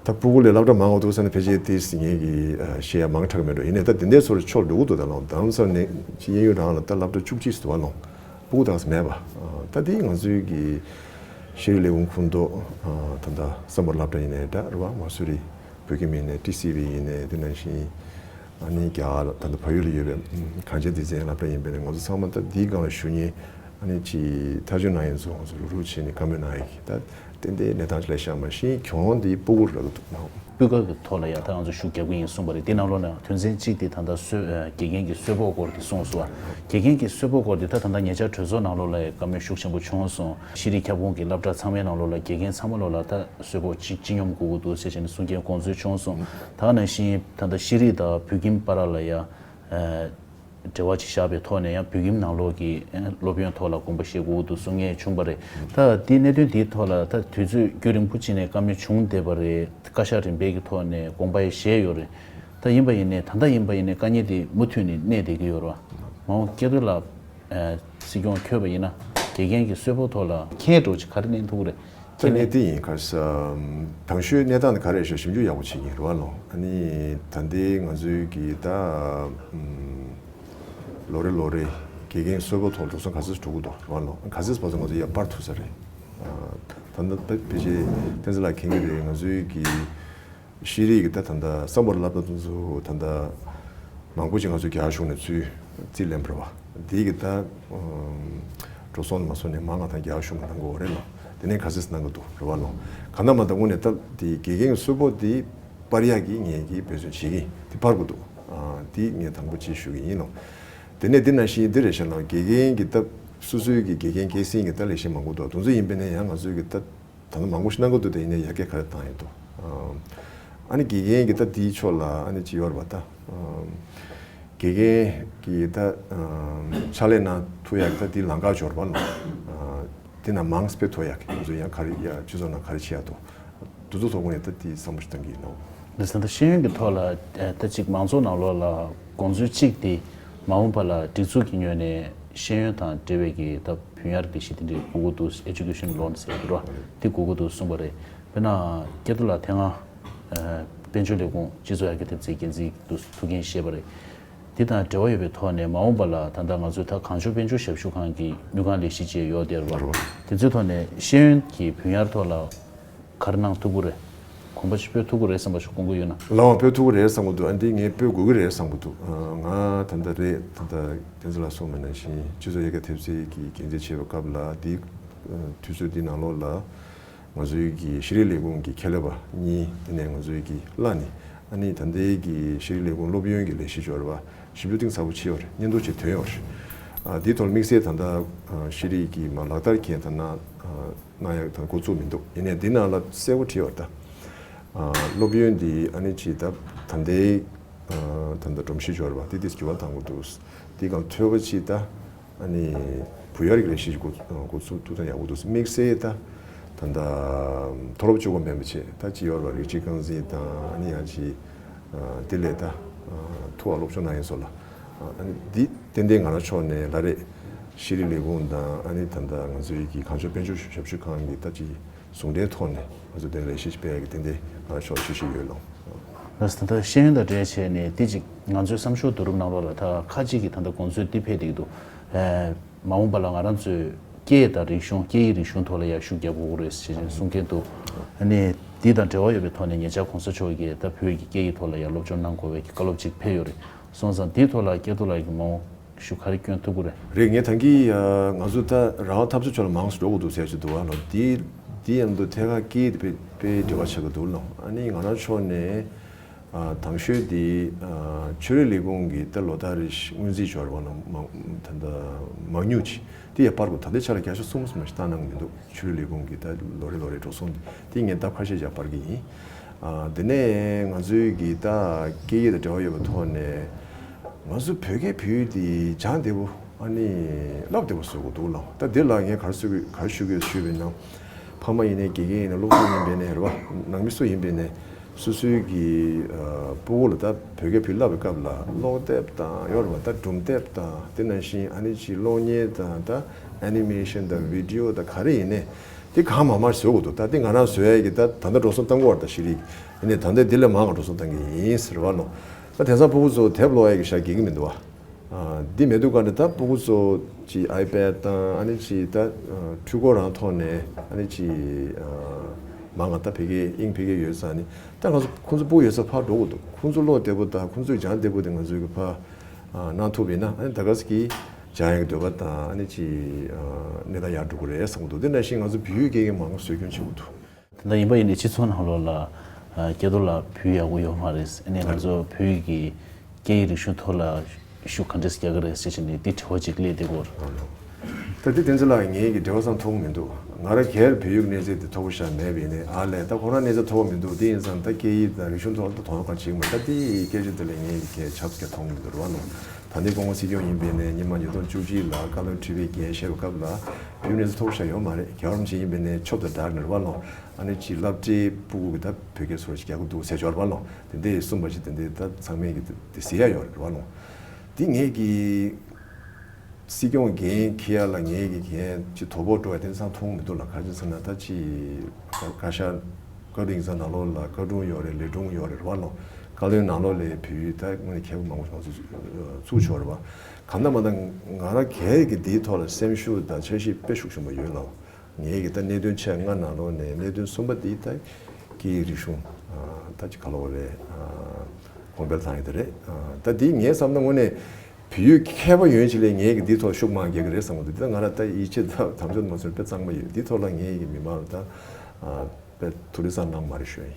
ད་སྤུ་གུ་ལས་སློབ་གྲྭ་མང་བ་འདུག་བསམ་ནས་ཕལ་ཆེར་ཏོག་ཙམ་ངེད་ཀྱི་བཤད་ཡ་མང་དྲགས་མེད་འགྲོ། ཡིན་ནའི་ད་དེ་འདྲའི་ཚོར་ཕྱོགས་འགྲོ་གི་འདུག་ད་ལོང་རྡ་རམ་ས་ལ་ནས་གཡས་གཡོན་རང་ལ་ད་སློབ་གྲྭ་བཅུ་གཅིག་འདུག་བ་ལོང་། སྤུ་གུ་དག་མེད་པ། ད་དེ་ང་ཚོའི་གི་ཤེས་རིག་ལས་ཁུངས་ཁོངས་གཏོགས་ད་ལྟ་བསམ་པ་སློབ་གྲྭ་ཡིན་ནའི་འདྲ་རེད་བ། མ་སུ་རི་བོད་ཁྱིམ་ཡིན་ནའི་ཊི་སི་ཝི་ཡིན་ནའི་དེ་ནང་བཞིན་ཨ་ནི་རྒྱ་གར་ད་ལྟ་བལ་ཡུལ་ལ་ཡོད་པའི་གངས་ཅན་སྡེ་ཚན་སློབ་གྲྭ་ཡིན་པས་ནས་ང་ཚོ་ཚང་མ་ད་འདིའི་སྒང་ལ་ཞུགས་མཁན་ཨ་ནི་ཅིག་ཐག་གཅོད་གནང་མཁན་ཚོ་ང་ཚོ་རུག་རུག་བྱས་ནས་བཀའ་མོལ་གནང་ཡག་གི་ད་ཏན་ཏན་གནས་སྟངས་ཅིག་ལས་ཤག་མ་གཞི་གྱོང་འདི་སྤུ་གུར་རག་གི་འདུག་ནའོ། སྤུས་ཀ་གི་ཐོག་ལ་ཡང་ད་ང་ཚོ་ཤུགས་རྒྱག་གི་ཡིན་གསུངས་པ་རེད། དེ་ནང་ལོགས་ནས་དོན་ཚན་གཅིག་དེ་ད་ལྟ་གསོལ་དགེ་རྒན་གྱི་གསོལ་ཕོགས་སྐོར་དེ་གསུངས་སོང་བ། དགེ་རྒན་གྱི་གསོལ་ཕོགས་སྐོར་དེ་ད་ད་ལྟ་ཉེ་ཆར་གྲོས་ཚོགས་ནང་ལོགས་ལ་ཡང་བཀའ་མོལ་ཤུགས་ཆེན་པོ་བྱུང་སོང་། ཤེས་རིག་ཁྱབ་ཁོངས་ཀྱི་སློབ་གྲྭ་ཚང་མའི་ནང་ལོགས་ལ་དགེ་རྒན་ཚང་མ་ལོགས་ལ་ད་གསོལ་ཕོགས་གཅིག་སྤྱི་སྙོམས་དགོས་ཀྱི་འདུག་ཟེར་བྱས་ནས་གསུང་མཁན་དགོངས་ཚུལ་བྱུང་སོང་། ད་ག་ནང་བཞིན་ད་ལྟ་ཤེས་རིག་དང་བོད་ཁྱིམ་བར་ལ་ཡང་འབྲེལ་བ་ཅིག་བཞག་པའི་ཐོག་ནས་ཡང་བོད་ཁྱིམ་ནང་ལོགས་ཀྱི་སློབ་ཡོན་ཐོག་ལ་དགོངས་པ་བཞེས་དགོས་ཀྱི་འདུག་གསུང་མཁན་བྱུང་བ་རེད། ད་དེ་གནད་དོན་དེའི་ཐོག་ལ་ད་དུས་ཚོད་རྒྱུན་རིང་པོ་ཅིག་ནས་བཀའ་མོལ་བྱུང་བསྡད་པ་རེད། བཀའ་ཤག་རིམ་པས་ཀྱི་ཐོག་ནས་དགོངས་པ་ཡང་བཞེས་ཡོད་རེད། ད་ཡིན་པ་ཡིན་ནའི་ད་ལྟ་ཡིན་པ་ཡིན་ནའི་དཀའ་ངལ་དེ་མུ་མཐུད་ནས་གནས་བསྡད་ཀྱི་ཡོད་རེད་བ། མ་འོངས་སྐྱེ་སྟོབས་ལ་སྲིད་སྐྱོང་འཁྱོལ་བ་ཡིན་ན་དགེ་རྒན་གྱི་གསོལ་ཕོགས་ཐོག་ལ་ཁྱད་འགྲོ་ཅིག་ག་རེ་གནང་ཐུབ་ཀྱི་རེད། ད་ཁྱེད་ནས་དེ་ཡིན་ག་ས་དང་ཤོས་གནས་སྟངས་དེ་ག་རེ་ཞེས་ཞིབ་འཇུག་ཡག་པོ་བྱེད་ཀྱིན་རེད་བ་ལོ། ཨ་ནི་ད་ལྟའི་ང་ཚོའི་གི་ད་ལོ་རེ་ལོ་རེ་དགེ་རྒན་གསོལ་ཕོགས་ཐོག་འགྲོ་སོང་ག་ཚོད་འགྲོ་གི་འདུག་རེད་བ་ལོ། ག་ཚོད་བར་དུ་ང་ཚོ་ཡར་སྤར་ཐུབ་ས་རེད། ད་ལྟ་ད་ཕལ་ཆེར་བསྟན་འཛིན་ལགས་མཁྱེན་གྱི་རེད། ང་ཚོའི་གི་ཤེས་རིག་གི་ད་ད་ལྟ་བསམ་པར་བསླབ་པ་དེ་ཚོ་ད་ལྟ་མང་པོ་ཅིག་ང་ཚོ་རྒྱ་གཞུང་ནས་ཚུར་རྩིས་ལེན་པ་རེད་བ། དེའི་གི་ད་འགྲོ་སོང་མ་སོང་ནས་མང་ང་ཐང་རྒྱ་གཞུང་གི་གནང་གི་ཡོད་རེད་ལ། དེ་ནས་ག་ཚོད་གནང་གི་འདུག་རེད་བ་ལོ། ག་ན་མ་ད་དངོས་གནས་ད་དེ་དགེ་རྒན་གྱི་གསོལ་ཕོགས་དེ་སྤར་ཡག་གི་ངས་གི་འབད་བརྩོན་བྱེད་ཀྱི་དེ་སྤར་དགོས་འདུག་དེ་ངས་དང་པོ་ཅིག་ཞུ་གི་ཡིན་ལོ། དེ་ནས་དེ་ནང་བཞིན་དེ་རེད་ཤག་ལ་དགེ་རྒན་གྱི་ད་སོ་སོའི་གི་དགེ་རྒན་སྐྱེད་སྲིང་གི་ད་ལས་བྱེད་མང་པོ་འདུག་དེ་ཚོ་ཡིན་པས་ནས་ཡང་ང་ཚོའི་གི་ད་ད་ནི་མང་པོ་ཞིག་གནང་གི་འདུག་དེ་ཡིན་ནའི་ཡར་རྒྱས་ག་རེ་བཏང་ཡོད་འདུག་ཨ་ནི་དགེ་རྒན་གྱི་ད་དེའི་ཕྱོགས་ལ་ཨ་ནི་ཅི་ཡོད་རེད་པ་ད། དགེ་རྒན་གྱི་ད་ཕྱག་ལས་གནང་ཐུབ་ཡག་གི་ད་དེའི་ལམ་ཁ་སྦྱོར་བ་ལ། དེ་ན་མང་སྤེལ་ཐུབ་ཡག་གི་ང་ཚོ་ཡང་ག་རེ་ཡ་སྤྱི་ཚོགས་ནང་ག་རེ་བྱེད་ཡག་འདུག་དེ་ཚོ་ཐོག་ནས་ད་དེའི་བསམ་བློ་ཞིག་བཏང་གི་ཡིན་ནོ། ལགས་སོ། ད་ཤེས་ཡོན་གྱི་ཐོག་ལ་ད་ཅིག་མང་ཚོགས་ནང་ལོགས་ལ་དགོངས་ཚུལ་གཅིག་དེ་མ་འོངས་པ་ལ་སྒྲིག་འཛུགས་ཀྱི་ངོས་ནས་ཤེས་ཡོན་དང་འབྲེལ་བའི་གི་ད་བུན་གཡར་དེ་ཞིག་དེ་འདྲའི་དགོས་ཀྱི་འདུག Education Loan་ཟེར་གྱི་རོ། དེ་དགོས་ཀྱི་འདུག་གསུངས་པ་རེད། དཔེར་ན་སྐལ་རྡོར་ལགས་དེ་སྔ་དཔལ་འབྱོར་ལས་ཁུངས་སྤྱི་ཚོགས་ཡར་རྒྱས་འཐབ་རྩོད་འགན་འཛིན་དུ་ཐུགས་འགན་བཞེས་པ་རེད། དེ་དང་འབྲེལ་བ་ཡོད་པའི་ཐོག་ནས་མ་འོངས་པ་ལ་ད་ལྟ་ང་ཚོས་ད་གངས་ལྗོངས་དཔལ་འབྱོར་ཞབས་ཞུ་ཁང་གི་དངུལ་ཁང་ལས་གཞི་བཅས་ཡོད་བསྡད་པ་རེད། དེ་ཚོའི་ཐོག་ནས་ཤེས་ཡོན་གྱི་བུན་གཡར་ཐོག་ལ་ག་རེ་གནང་ཐུབ་ཀྱི་རེད། གོམ་པ་ཞིག་སྤོས་ཐུབ་ཀྱི་རེད་བསམ་པ་ཞིག་དགོངས་ཀྱི་ཡོད་ན། ལའང་སྤོས་ཐུབ་ཀྱི་རེད་བསམ་གྱི་འདུག་ཨ་འདི་ངས་སྤོས་དགོས་ཀྱི་རེད་བསམ་གྱི་འདུག་ང་ད་ལྟ་རེད་ད་ལྟ་བསྟན་འཛིན་ལགས་གསུངས་པ་ནང་བཞིན་སྤྱི་ཚོགས་ཡར་རྒྱས་འཐབ་རྩོད་ཀྱི་འགན་འཛིན་བྱེད་པའི་སྐབས་ལ་འདི་དུས་ཚོད་འདི་ནང་ལོགས་ལ་ང་ཚོའི་གི་ཤེས་རིག་ལས་ཁུངས་ཀྱི་མཁས་བློན་པ་གཉིས་དེ་ནས་ང་ཚོའི་གི་བླ་ནི་ཨ་ནི་ད་ལྟའི་གི་ཤེས་རིག་ལས་ཁུངས་སློབ་ཡོན་གྱི་ལས་གཞི་སྦྱོར་བ་ཞིབ་འཇུག་གཏིང་ཟབ་པོ་བྱས་ཡོད་རེད། སྙན་ཐོ་ཅིག་ཐོན་ཡོད་རེད། ཨ་འདིའི་ཐོག་དམིགས་བསལ་ད་ལྟ་ཤེས་རིག་གི་མ་ལག་བསྟར་མཁན་ད་ན་གནང་ཡག་ད་འགོ་བཙུགས་མི་འདུག་ཡིན་ནའི་འདི་ནང་ལ་གསལ་པོ་བྲིས་ཡོད་རེད་ད། སློབ་ཡོན་འདི་ཨ་ནི་ཅིག་ད་ད་ལྟའི་ད་ལྟ་སྒྲོམ་གཞི་སྦྱོར་བ་དེ་དེ་འགྱུར་བ་གཏང་དགོས་འདུག་དེ་གང་ཐོས་པ་ཅིག་ད་ཨ་ནི་བུ་ཡར་གྱི་ལས་གཞི་འགོ་འགོ་ཚུགས་ཐུབ་ཐང་ཡག་པོ་འདུག་དམིགས་བསལ་ད་ད་ལྟ་མཐོ་སློབ་གཅིག་པོ་མིན་པ་བྱས་ད་ཅི་ཡོད་རེད་པ། རིགས་གཅིག་རྐང་འཛིན་དང་ཨ་ནི་ཡང་ཅིག་དེ་ལས་ད་མཐོ་བ་སློབ་སྦྱོང་གནང་ཡིན་སོགས་ལ་ཨ་ནི་འདི་ཏན་ཏན་ང་རང་ཕྱོགས་ནས་ལ་རེད། ཤེས་རིག་ལས་ཁུངས་དང་ཨ་ནི་ད་ལྟ་ང་ཚོའི་གི་གངས་ལྗོངས་དཔལ་འབྱོར་ཞབས་ཞུ་ཁང་གི་ད་ཅི་ཟུང་འབྲེལ་ཐོག་ནས་ང་ཚོ་དེ་ལས་ཤེས་བྱ་སྤེལ་ཡག་གི་ཏན་ཏན་ང་ཕྱོགས་ཤེས་བཞིན་ཡོད་ལོ། ལགས་སོ། ད་ལྟ་ཤེས་ཡོན་དང་འབྲེལ་བྱས་ནས་དེ་ཅིག་ང་ཚོའི་བསམ་ཤོག་བསྡུ་རུབ་གནང་རོགས་ལ་ད་ཁ་ཅིག་གིས་ད་ལྟ་དགོངས་ཚུལ་འདི་འཕེལ་བསྡད་ཀྱི་འདུག་ཨེ། མ་འོངས་པ་ལ་ང་རང་ཚོས་ སྐད་དང་རིག་གཞུང་སྐད་ཡིག་རིག་གཞུང་ཐོག་ལ་ཡང་ཤུགས་རྒྱག་དགོས་ཀྱི་རེད་ཟེར་བཞིན་གསུང་མཁན་འདུག་ཨ་ནི་འདི་དང་འབྲེལ་བ་ཡོད་པའི་ཐོག་ནས་ཉེ་ཆར་གོང་ས་མཆོག་གིས་ད་བོད་ཀྱི་སྐད་ཡིག་ཐོག་ལ་ཡང་སློབ་སྦྱོང་གནང་དགོས་པའི་བཀའ་སློབ་ཅིག་ཕེབས་ཡོད་རེད། སོང་ཙང་འདིའི་ཐོག་ལ་སྐལ་རྡོར་ལགས་ཀྱིས་མ་འོངས་ཤུགས་ག་རེ་བསྐྱོན་ཐུབ་ཀྱི་རེད། རེད། ངས་ད་གིན་ང་ཚོ་ད་རང་དབང་འཐབ་རྩོད་ཕྱོགས་ལ་མང་ཙམ་འགྲོ་དགོས་འདུག་ཟེར་གྱི་འདུག་བ་ལ། འདི་འདི་ཡང་འདུག་ཐད་ཀར་སྐད་དེ་དཔེ་དཔེ་འབྲེལ་བ་ཆགས་ཀྱི་འདུག་ལ། ཨ་ནི་ང་རང་ཕྱོགས་ནས། ཨ། དང་ཤོས་དེ། ཨ། ཆོས་རིག་ལས་ཁུངས་ཀྱི་ད་ལོ་ལྟར་རེ་བཞིན་སྔོན་རྩིས་འབྱོར་བ་ལ་མང་ད་ལྟ་མང་ཉུང་ཅིག་དེ་ཡང་པར་དགོས། ད་ལྟའི་ཆ་ལ་བརྒྱ་ཆ་གསུམ་ཙམ་ཞིག་བཏང་གནང་གི་མི་འདུག་ཆོས་རིག་ལས་ཁུངས་ཀྱི་ད་ལོ་རེ་ལོ་རེ་འགྲོ་སོང་དེ་དེ་ངས་ལྡབ་ཁ་ཤས་ཀྱང་པར་གྱི་ཡིན། ཨ། དེ་ནས་ང་ཚོའི་གི་ད་སྐད་ཡིག་དང་འབྲེལ་བ་ཡོད་པའི་ཐོག་ནས་ང་ཚོ་བོད་སྐད་བོད་ཡིག་དེ་སྦྱང་བདེ་པོ། ཨ་ནི་བསླབ་བདེ་པོ་བཟོ་དགོས་འདུག་ལ། ད་འདི་ལ་ངས་ག་རེ་ཟེར་དགོས་ག་རེ་ཞུ་དགོས་ཞུས་པ་ཡིན་ན། ཕ་མ་ཡིན་ནའི་དགེ་རྒན་ཡིན་ནའི་སློབ་ཕྲུག་ཡིན་པ་ཡིན་ནའི་རེད་བ། ནང་མི་སུ་ཡིན་པ་ཡིན་ནའི་སོ་སོའི་གི་ཨ་སྤུ་གུ་ལ་ད་བོད་སྐད་བོད་བསླབ་པའི་སྐབས་ལ་ཀློག་དེབ་དང་ཡོད་རེད་བ། ད་སྒྲུང་དེབ་དང་དེ་ནང་བཞིན་ཨ་ནི་ཅིག་གློག་བརྙན་དང་ད་ཨེ་ནི་མེ་ཤན་དང་བི་ཌི་ཡོ་དང་ག་རེ་ཡིན་ནའི་དེ་གང་མང་མང་བཟོ་དགོས་འདུག་ད་དེ་ང་རང་བཟོ་ཡ་གི་ད་ད་ལྟ་འགྲོ་སོང་བཏང་གི་ཡོད་རེད། ད་ཤེས་རིག་ཡིན་ནའི་ད་ལྟ་འདི་ལས་མང་བ་འགྲོ་སོང་བཏང་གི་ཡིན་ཟེར་བ་ལོ། ད་དེང་སང་སྤུ་གུ་ཚོ་དེབ་ཀློག་ཡ་གི་ཤ་གི་གི་མི་འདུག་བ། ཨ། འདི་མེད་དུས་ག་འདྲ་ད་སྤུ་གུ་ཚོ་ཅིག་ཨའི་པེཌ་དང་ཨ་ནི་ཅིག་ད་ཨ་འཕྲུལ་འཁོར་རང་ཐོག་ནས་ཨ་ནི་ཅིག་ཨ་མང་ང་ད་ཕ་གིར་དབྱིངས་ཕ་གིར་ཡོད་ས་ནི། ད་ང་ཚོ་ཁོང་ཚོ་སྤུ་གུ་ཡོད་ས་ཕར་འགྲོ་དགོས་འདུག་ཁོང་ཚོ་ཀློག་བདེ་པོ་དང་ཁོང་ཚོས་སྦྱང་བདེ་པོ་དེ་ང་ཚོས་གི་ཕར་ཨ་གནང་ཐུབ་ཡིན་ན། ཨ་ནི་ད་ག་ཟེ་གི་སྦྱང་ཡག་གི་འདོད་པ་དང་ཨ་ནི་ཅིག་ཨ་གནས་སྟངས་ཡར་འགྲོ་གི་རེད་བསམ་གི་འདུག་དེ་ནང་བཞིན་ང་ཚོ་བོད་ཡིག་སྐད་ཀྱི་མང་པོ་བཟོ་སྐྱོང་བྱེད་དགོས་འདུག་དེ་འདྲ་ཡིན་པ་ཡིན་ནའི་སྤྱི་ཚོགས་ནང་ལོགས་ལ་ཨ་སྐལ་རྡོར་ལགས་བོད་ཡིག་ཡག་པོ་ཡོད་མ་རེད། ཨ་ནི་ང་ཚོ་བོད་ཡིག་གི་སྐད་ཡིག་རིག་གཞུང་ཐོག་ལ་ཤུགས་ག་འདྲས་རྒྱག་གི་རེད་ཟེར་བྱས་ནས་འདི་དྲི་བ་ཅིག་སླེབས་བསྡད་ཀྱི་ཡོད་རེད། ད་འདི་བསྟན་འཛིན་ལགས་ངེད་ཀྱི་འབྲེལ་བ་ཙམ་མཐོང་མི་འདུག་ང་རང་སྒེར་བོད་ཡིག་གནས་ཚད་དེ་མཐོ་པོ་ཞིག་མེད་པ་ཡིན་ནའི་ཨ་ལས་ད་ཁོ་རང་གནས་ཚད་མཐོ་པོ་མི་འདུག་དེ་ཡིན་ཙང་ད་སྐད་ཡིག་དང་རིག་གཞུང་ཐོག་ལ་ད་དོ་སྣང་གང་བྱེད་ཀྱི་མ་རེད། ད་དེ་ཡི་སྐད་ཆ་དེ་ལ་ངེད་ཀྱི་སྐད་ཆ་ཚིག་མཐོང་མི་འདུག་རེད་བ་ལོ། ད་ལྟའི་སྐུ་ངོ་སྲིད་སྐྱོང་ཡིན་པ་ཡིན་ནའི་ཉི་མ་ཉིས་སྟོང་བཅུ་གཅིག་ལ་བཀའ་བློན་ཁྲི་པའི་འགན་བཞེས་པའི་སྐབས་ལ་བོད་ཡིག་གནས་ཚད་མཐོ་པོ་ཞིག་ཡོད་མ་རེད། རྒྱལ་བ་རིན་པོ་ཆེ་ཡིན་པ་ཡིན་ནའི་ཆོབ་དང་སྦྲགས་ནས་རེད་བ་ལོ། ཨ་ནི་ཅིག་སློབ་གྲྭའི་སྤུ་གུ་གི་ད་བོད་སྐད་སོར་ཞིག་རྒྱག་གི་འདུག་ཟེར་ཞོར་བ་ལོ། དེ་འདྲའི་གསུངས་པ་ཞིག་དེ་འདྲའི་ད་ཚང་མས་ཀྱི་དེ་ཟེར་ཡ་ཡོད་རེད་བ་ལོ། དེ་ངེད་ཀྱི་སྲིད་སྐྱོང་འགན་འཁྱེར་ཡ་ལ་ངེད་ཀྱི་འགན་ཅིག་དོ་ཕོག་འགྲོ་བ་དེ་ཚང་མཐོང་མི་འདུག་ལ། ག་ཅི་ཟེར་ན་ད་ཅིག་བཀའ་ཤག་བཀའ་དྲིན་ཚང་ནང་ལོགས་ལ་བཀའ་དྲུང་ཡོད་རེད། ལས་དྲུང་ཡོད་རེད་བ་ལོ། བཀའ་བློན་ནང་ལོགས་ལ་བོད་ཡིག་ད་དངོས་གནས་མཁས་པོ་མང་པོ་ཞིག་ང་ཚོ་ཚུགས་ཆོག་རེད་བ། གང་ལྟར་མ་ད་ང་རང་སྒེར་གྱི་འདིའི་ཐོག་ལ་སེམས་ཤུགས་དང་འཆར་གཞི་དཔེ་ཤུགས་ཆེན་པོ་ཡོད་ལ། ངེད་ཀྱི་ད་གནད་དོན་ཆེ་ལྔ་ནང་ལོགས་ནས་གནད་དོན་གསུམ་པ་འདི་ད་སྐད་ཡིག་རིག་གཞུང་ད་ཅིག་ག་ལབ་དགོས་རེད། གོང་འཕེལ་བཏང་ཡོད་དེ་རེད། ད་འདི་ངས་བསམ་ན་དངོས་གནས་བོད་ཡིག་མཁས་པ་ཡོད་ཅིག་ལས་ངེད་ཀྱི་འདིའི་ཐོག་ཤུགས་མང་རྒྱག་གི་རེད་བསམ་གི་འདུག་འདི་ད་ང་རང་ད་ཡིད་ཆེས་ད་དམ་ཆོས་མ་ཚོད་དཔེ་གཙང་མ་ཡོད། འདིའི་ཐོག་ལ་ངེད་ཀྱི་མི་མང་ལ་ད་དཔེ་ཐུགས་ལས་བསམ་གནང་མ་རེད་ཞུ་ཡིན།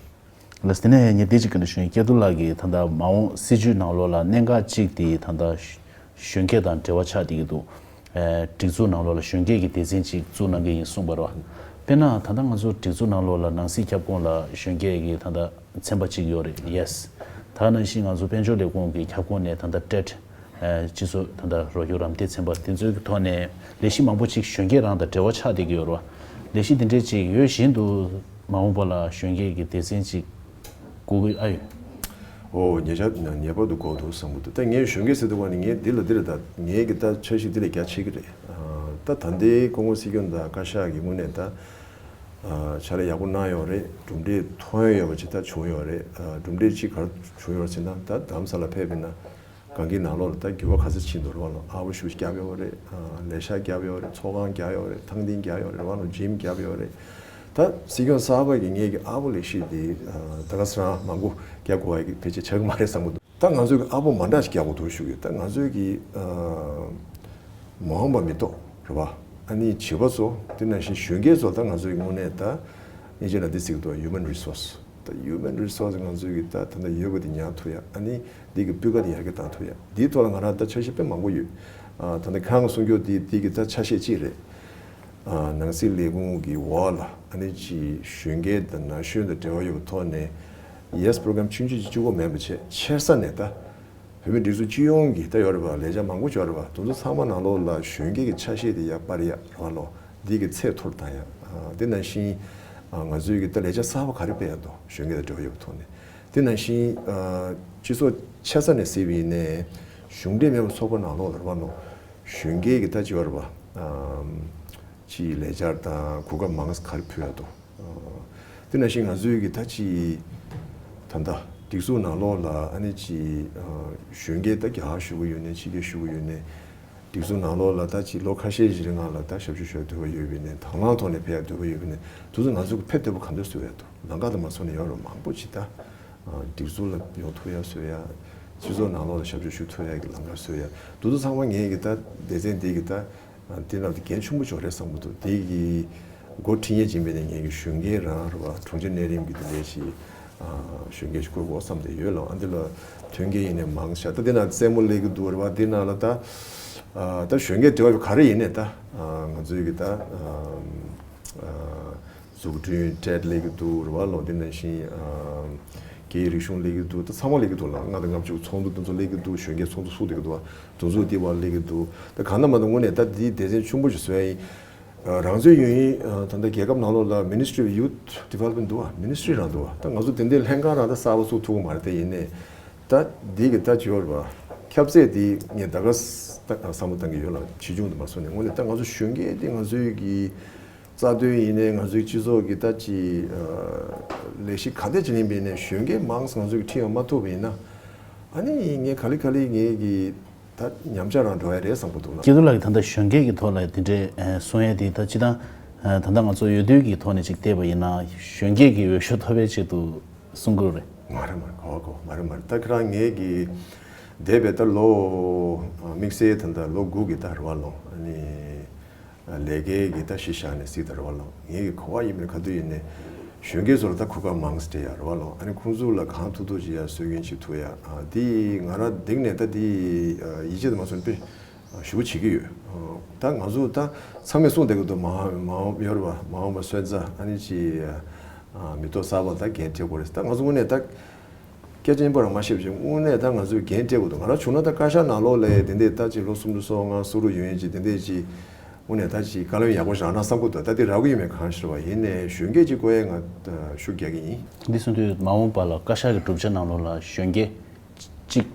ལགས་དེ་ནས་ངས་འདི་གཅིག་གི་འདྲི་ཞུ་ཡིན། སྐལ་རྡོར་ལགས་ཀྱིས་ད་ལྟ་མ་འོངས་སྲིད་བྱུས་ནང་ལོགས་ལ་གནད་འགག་གཅིག་དེ་ད་ལྟ་གཞོན་སྐྱེས་དང་འབྲེལ་བ་ཆགས་བསྡད་ཀྱི་འདུག་ཨ་སྒྲིག་འཛུགས་ནང་ལོགས་ལ་གཞོན་སྐྱེས་ཀྱི་སྡེ་ཚན་གཅིག་བཙུགས་གནང་གི་ཡིན་གསུངས་པ་རེད་བ། དཔེར་ན་ད་ལྟ་ང་ཚོ་སྒྲིག་འཛུགས་ནང་ལོགས་ལ་ནང་སྲིད་ཁྱབ་ཁོངས་ལ་གཞོན་སྐྱེས་ཀྱི་ད་ལྟ་ཚན་པ་གཅིག་ཡོད་རེད། ཡེས། ད་ནང་བཞིན་ང་ཚོ་དཔལ་འབྱོར་ལས་ཁུངས་ཀྱི་ཁྱབ་ཁོངས་ནས་ད་ལྟ་ཊེཌ། ཨ་སྤྱི་ཚོགས་ད་ལྟ་རོགས་སྐྱོར་རམ་འདེགས་ཚན་པ་དེ་ཚོའི་ཐོག་ནས་ལས་གཞི་མང་པོ་ཅིག་གཞོན་སྐྱེས་རང་དང་འབྲེལ་བ་ཆགས་བསྡད་ཀྱི་ཡོད་རེད་བ། ལས་གཞི་དེ་འདྲས་ཅིག་ཡོད་བཞིན་དུ་མ་འོངས་པ་ལ་གཞོན་སྐྱེས་ཀྱི་སྡེ་ཚན་ཅིག་དགོས་ཀྱི་ཨ་ཡོད། ཨོ་ངེས་ཅག་ངེས་པར་དུ་དགོས་འདུག་བསམ་གྱི་འདུག་ད་ངས་གཞོན་སྐྱེས་ཟེར་དུས་ག་ནས་ངས་འདི་ལ་འདི་ལ་ད་ངས་ཀྱི་ད་འཆར་གཞི་འདི་ལས་རྒྱ་ཆེ་གི་རེད། ད་ད་ལྟའི་སྐུ་ངོ་སྲིད་སྐྱོང་དང་བཀའ་ཤག་གི་ངོས་ནས་ད་ཕྱག་ལས་ཡག་པོ་གནང་ཡོད་རེད། གྲུབ་འབྲས་མཐོང་ཡོད་པ་ཅིག་ད་བྱུང་ཡོད་རེད། གྲུབ་འབྲས་ཅིག་ག་རེ་བྱུང་ཡོད་རེད་ཟེར་ན་ད་རྡ་རམ་ས་ལ་ཕེབས་པ་ཡིན་ན། གང་གི་ནང་ལོགས་ལ་ད་འགྱུར་བ་ག་ཚོད་ཕྱིན་འདུག་རེད་བ་ལོ། ཨར་པོ་ཤུགས་བརྒྱབ་ཡོད་རེད། ལས་ཤག་བརྒྱབ་ཡོད་རེད། ཚོགས་ཁང་བརྒྱབ་ཡོད་རེད། ཐང་སྟེང་བརྒྱབ་ཡོད་རེད་བ་ལོ། ཇིམ་བརྒྱབ་ཡོད་རེད། ད་སྲིད་སྐྱོང་གསར་པ་གི་ངེད་ཀྱི་ཨར་པོ་ལས་གཞི་དེ་ད་ག་ས་རང་མང་པོ་བརྒྱབ་དགོས་པ་གི་ཕལ་ཆེར་ཆགས་ཀྱི་མ་རེད་བསམ་གྱི་འདུག་ད་ང་ཚོས་ཀྱི་ཨར་པོ་མ་འདྲ་ཞིག་བརྒྱབ་དགོས་འདུག་ཞུ་གི། ད་ང་ཚོས་ཀྱི་མ་འོངས་པ་མི་རྟོགས་རེད་བ། ཨ་ནི་བྱིས་པ་ཚོ་དེ་ནང་བཞིན་གཞོན་སྐྱེས་ཚོ་ད་ང་ཚོའི་དངོས་གནས་ད་ཨིན་ཇི་ལ་འདི་ཟེར་གྱི་འདུག human resource། ད་human resource ང་ཚོའི་གི་ད་ད་ལྟ་ཡོད་པ་དེ་ཉར་ཐུབ་ཡ། ཨ་ནི་འདི་གི་སྤུས་ཀ་དེ་ཡར་རྒྱས་བཏང་ཐུབ་ཡ། འདིའི་ཐོག་ལ་ང་རང་ད་འཆར་གཞི་དཔེ་མང་པོ་ཡོད། ཨ་ད་ལྟ་ཁ་སང་གསུང་རྒྱུ་འདི་འདི་གི་ད་ཆ་ཤས་གཅིག་རེད། ཨ་ནང་སྲིད་ལས་ཁུངས་ཀྱི་འོག་ལ་ཨ་ནི་ཅིག་གཞོན་སྐྱེས་དང་ན་གཞོན་དང་འབྲེལ་བ་ཡོད་པའི་ཐོག་ནས་ཡེས་པོ་རོ་གྷ་རམ་ཆུང་ཆུང་ཅིག་བཅུག་དགོས་མེད་པ་བྱས། ཆེ་ས་ནས་ད་བོད་མི་སྒྲིག་འཛུགས་སྤྱི་ཡོངས་ཀྱི་ད་ཡོད་རེད་པ། ལས་འཆར་མང་པོ་ཅིག་ཡོད་རེད་པ། དེ་ཚོ་ཚང་མ་ནང་ལོགས་ལ་གཞོན་སྐྱེས་ཀྱི་ཆ་ཤས་དེ་ཡར་སྤར་ཡ་རེད་བ་ལོ། འདི་གི་ཚད་མཐོ་རུ་བཏང་ཡ། ཨ་དེ་ནང་བཞིན་ཨ་ང་ཚོའི་གི་ད་ལས་འཆར་གསར་པ་ག་རེ་སྤེལ་ཡ་འདུག་གཞོན་སྐྱེས་དང་འབྲེལ་བ་ཡོད་པའི་ཐོག་ནས། དེ་ནང་བཞིན་ཨ་སྤྱི་ཚོགས་ཆེ་ས་ནས་གཟིགས་པ་ཡིན་ནའི་གཞུང་འབྲེལ་མེད་པའི་ཚོགས་པ་ནང་ལོགས་ལ་རེད་བ་ལོ། གཞོན་སྐྱེས་ཀྱི་ད་ཅིག་ཡོད་རེད་པ། ཨམ་ཅིག་ལས་འཆར་དང་གོ་སྐབས་མང་ཙམ་ག་རེ་ཕུལ་ཡ་འདུག་ཨ་དེ་ནང་བཞིན་ང་ཚོའི་གི་ད་ཅིག་ད་ལྟ་སྒྲིག་འཛུགས་ནང་ལོགས་ལ་ཨ་ནི་ཅིག་ཨ་གཞོན་སྐྱེས་ད་རྒྱ་གར་བཞུགས་ཀྱི་ཡོད་ནའི་ཕྱི་རྒྱལ་བཞུགས་ཀྱི་ཡོད་ནའི། སྒྲིག་འཛུགས་ནང་ལོགས་ལ་ད་ཅིག་ལོ་ཁ་ཤས་ཤིག་རིང་ལ་ད་ཞབས་ཞུ་ཞུ་འདོད་པ་ཡོད་པ་ཡིན་ནའི་དང་བླངས་ཐོག་ནས་ཕེབས་འདོད་པ་ཡོད་པ་ཡིན་ནའི་དུས་ཚོད་ང་ཚོ་གི་ཕེབས་འདོད་པ་གང་འདོད་བཟོ་ཡ་འདུག་ལམ་ཁ་དང་མ་སོང་ནས་ཡོད་རེད། མང་པོ་ཅིག་ད་སྒྲིག་འཛུགས་ལ་ཡོང་ཐུབ་ཡ་བཟོ་ཡ། སྤྱི་ཚོགས་ནང་ལོགས་ལ་ཞབས་ཞུ་ཞུ་ཐུབ་ཡ་གི་ལམ་ཁ་བཟོ་ཡ། དུས་ཚོད་ཚང་མ་ངས་གི་ད་སྡེ་ཚན་འདི་གི་ད་དེ་ལ་འགན་ཆེན་པོ་ཅིག་རེད་བསམ་གི་འདུག་དེ་གི་འགོ་ཁྲིད་མཁན་ཅིག་ཡིན་པའི་ནས་ངས་གི་གཞོན་སྐྱེས་རང་རེད་བ། གྲོང་ཁྱེར་གནས་རིམ་གི་དེ་འདྲས་ཤིག་གཞོན་སྐྱེས་ཤིག་བསྐོ་དགོས་བསམ་བསྡད་ཡོད་ལ། ཨ་འདི་ལ་མཐུན་རྐྱེན་ཡིན་ནའི་མང་ཤག་ད་འདི་ན་རྩེད་མོ་སླེབས་ཀྱི་འདུག་རེད་བ། འདི་ནང་ལ་ད་ད་གཞོན་སྐྱེས་འབྲེལ་བ་ག་རེ་ཡིན་ནའི་ད་ང་ཚོའི་གི་ད་འཛུགས་སྐྲུན་ཊེཌ་སླེབས་ཀྱི་འདུག་རེད་བ་ལོ། འདི་ནང་བཞིན་སྐད་ཡིག་རིག་གཞུང་སླེབས་ཀྱི་འདུག་ད་ཚང་མ་སླེབས་ཀྱི་འདུག་ལ། ལྔ་དང་ལྔ་བཅུ་ཚོགས་འདུ་དེ་ཚོ་སླེབས་ཀྱི་འདུག་གཞོན་སྐྱེས་ཚོགས་འདུ་ཚུགས་བསྡད་ཀྱི་འདུག་བ། དེ་ཚོ་འདི་བ་སླེབས་ཀྱི་འདུག་ད་གང་ལྟར་མ་གཏོགས་དངོས་གནས་ད་འདི་སྡེ་ཚན་ཆུང་པོ་ཞིག་བཟོ་ཡ་ཡིན། རང་ཚོའི་ཡོད་ཡིན་ད་ལྟ་རྒྱལ་ཁབ་ནང་ལོགས་ལ་Ministry of Youth Development འདུག་བ། Ministry རང་འདུག་བ། ད་ང་ཚོ་དེ་འདྲའི་ལྷན་ཁང་རང་ད་གསར་པ་བཙུགས་ཐུབ་ཀྱི་མ་རེད། དེ་ཡིན་ནའི་ད་འདི་གི་ད་ཅི་ཡོད་རེད་བ། ཁྱབ་ཚད་འདི་ངས་ད་ག་ས་བསམ་བློ་བཏང་གི་ཡོད་ལ། ཆེ་ཆུང་དུ་མ་སོང་ནས་དངོས་གནས་ད་ང་ཚོ་གཞོན་སྐྱེས་འདི་ང་ཚོའི་གི་རྩ་དོན་ཡིན་ནའི་ང་ཚོའི་སྤྱི་ཚོགས་ཀྱི་ད་ཅི་ལས་གཞི་ག་འདྲ་ཅིག་ཡིན་པ་ཡིན་ནའི་གཞོན་སྐྱེས་མང་ཙམ་ང་ཚོ་གི་ཁྲིད་ཡོང་མ་ཐུབ་པ་ཡིན་ན། ཨ་ནི་ངས་ག་ལེ་ག་ལེ་ངས་གི་ད་ཉམས་ཆག་རང་འགྲོ་ཡ་རེད་བསམ་གི་འདུག་ལ། སྐྱིད་སྡུག་ལགས་ཀྱིས་ད་ལྟ་གཞོན་སྐྱེས་ཀྱི་ཐོག་ལ་དེ་འདྲའི་གསུང་ཡ་དེ་ད་སྤྱི་བཏང་ད་ལྟ་ང་ཚོ་འོས་བསྡུ་གི་ཐོག་ནས་ཅིག་བལྟས་པ་ཡིན་ན་གཞོན་སྐྱེས་ཀྱི་འོས་ཤོག་ཐོབ་པའི་ཆེད་དུ་གསུང་གི་རེད། མ་རེད་མ་རེད། གོ་གོ་མ་རེད་མ་རེད། ད་ཁྱེད་རང་ངས་གི་འདས་པའི་ད་ལོ་དམིགས་བསལ་ད་ལྟ་ལོ་དགུ་གི་ད་རེད་བ་ལོ། ཨ་ནི་ལས་ཀའི་གི་ད་གཞི་བཞག་ནས་གཟིགས་ད་རེད་བ་ལོ། ངའི་གི་གོ་བ་ཡིན་མིན་ག་དུས་ཡིན་ནའི་གཞོན་སྐྱེས་ཚོ་ལ་ད་གོ་སྐབས་མང་སེ་སྤྲད་ཡ་རེད་བ་ལོ། ཨ་ནི་ཁོང་ཚོ་ལ་གང་ཐུབ་ཐུབ་བྱེད་ཡ་སྲོལ་རྒྱུན་བྱེད་ཐུབ་ཡ། ཨ་དེ་ང་རང་འདིང་ནས་ད་དེ་ཡིད་ཆེས་དུ་མ་སོང་དཔེ་ཞུ་བྱེད་ཀྱི་ཡོད། ད་ང་ཚོ་ད་ཚང་མས་གསུངས་བསྡད་ཀྱི་འདུག་མ་མ་འོངས་ཡོད་རེད་བ། མ་འོངས་པ་སོན་རྩ་ཨ་ནི་ཅི་མི་ཐོག་གསར་པ་ད་འགན་འཁྲི་དགོས་རེད། ད་ང་ཚོ་དངོས་གནས་ད་སྐད་ཆ་སྙན་པོ་རང་མ་བཤད་པ་བྱས་དངོས་གནས་ད་ང་ཚོས་འགན་སྤྲད་དགོས་འདུག་ང་རང་བྱུང་ན་ད་བཀའ་ཤག་ནང་ལོགས་ལ་དེ་འདྲས་ད་ཅིག་ལོ་སུམ་ཅུ་སོ་ལྔ་སོ་དྲུག་ཡོད་ཡིན་ཅིག་དེ་འདྲས་ཅིག་དངོས་གནས་ད་ཅིག་བཀའ་བློན་ཡག་པོ་ཞིག་རག་ན་བསམ་གྱི་འདུག་ད་དེ་རག་གི་ཡོད་མེད་གང་ཤེས་པ་ཡིན་ནའི་གཞོན་སྐྱེས་ཅིག་བསྐོ་ཡས་ང་ཤུགས་རྒྱག་གི་ཡིན། འདི་གསུང་དུས་མ་འོངས་པ་ལ་བཀའ་ཤག་གི་གྲུབ་ཆ་ནང་ལོགས་ལ་གཞོན་སྐྱེས་གཅིག་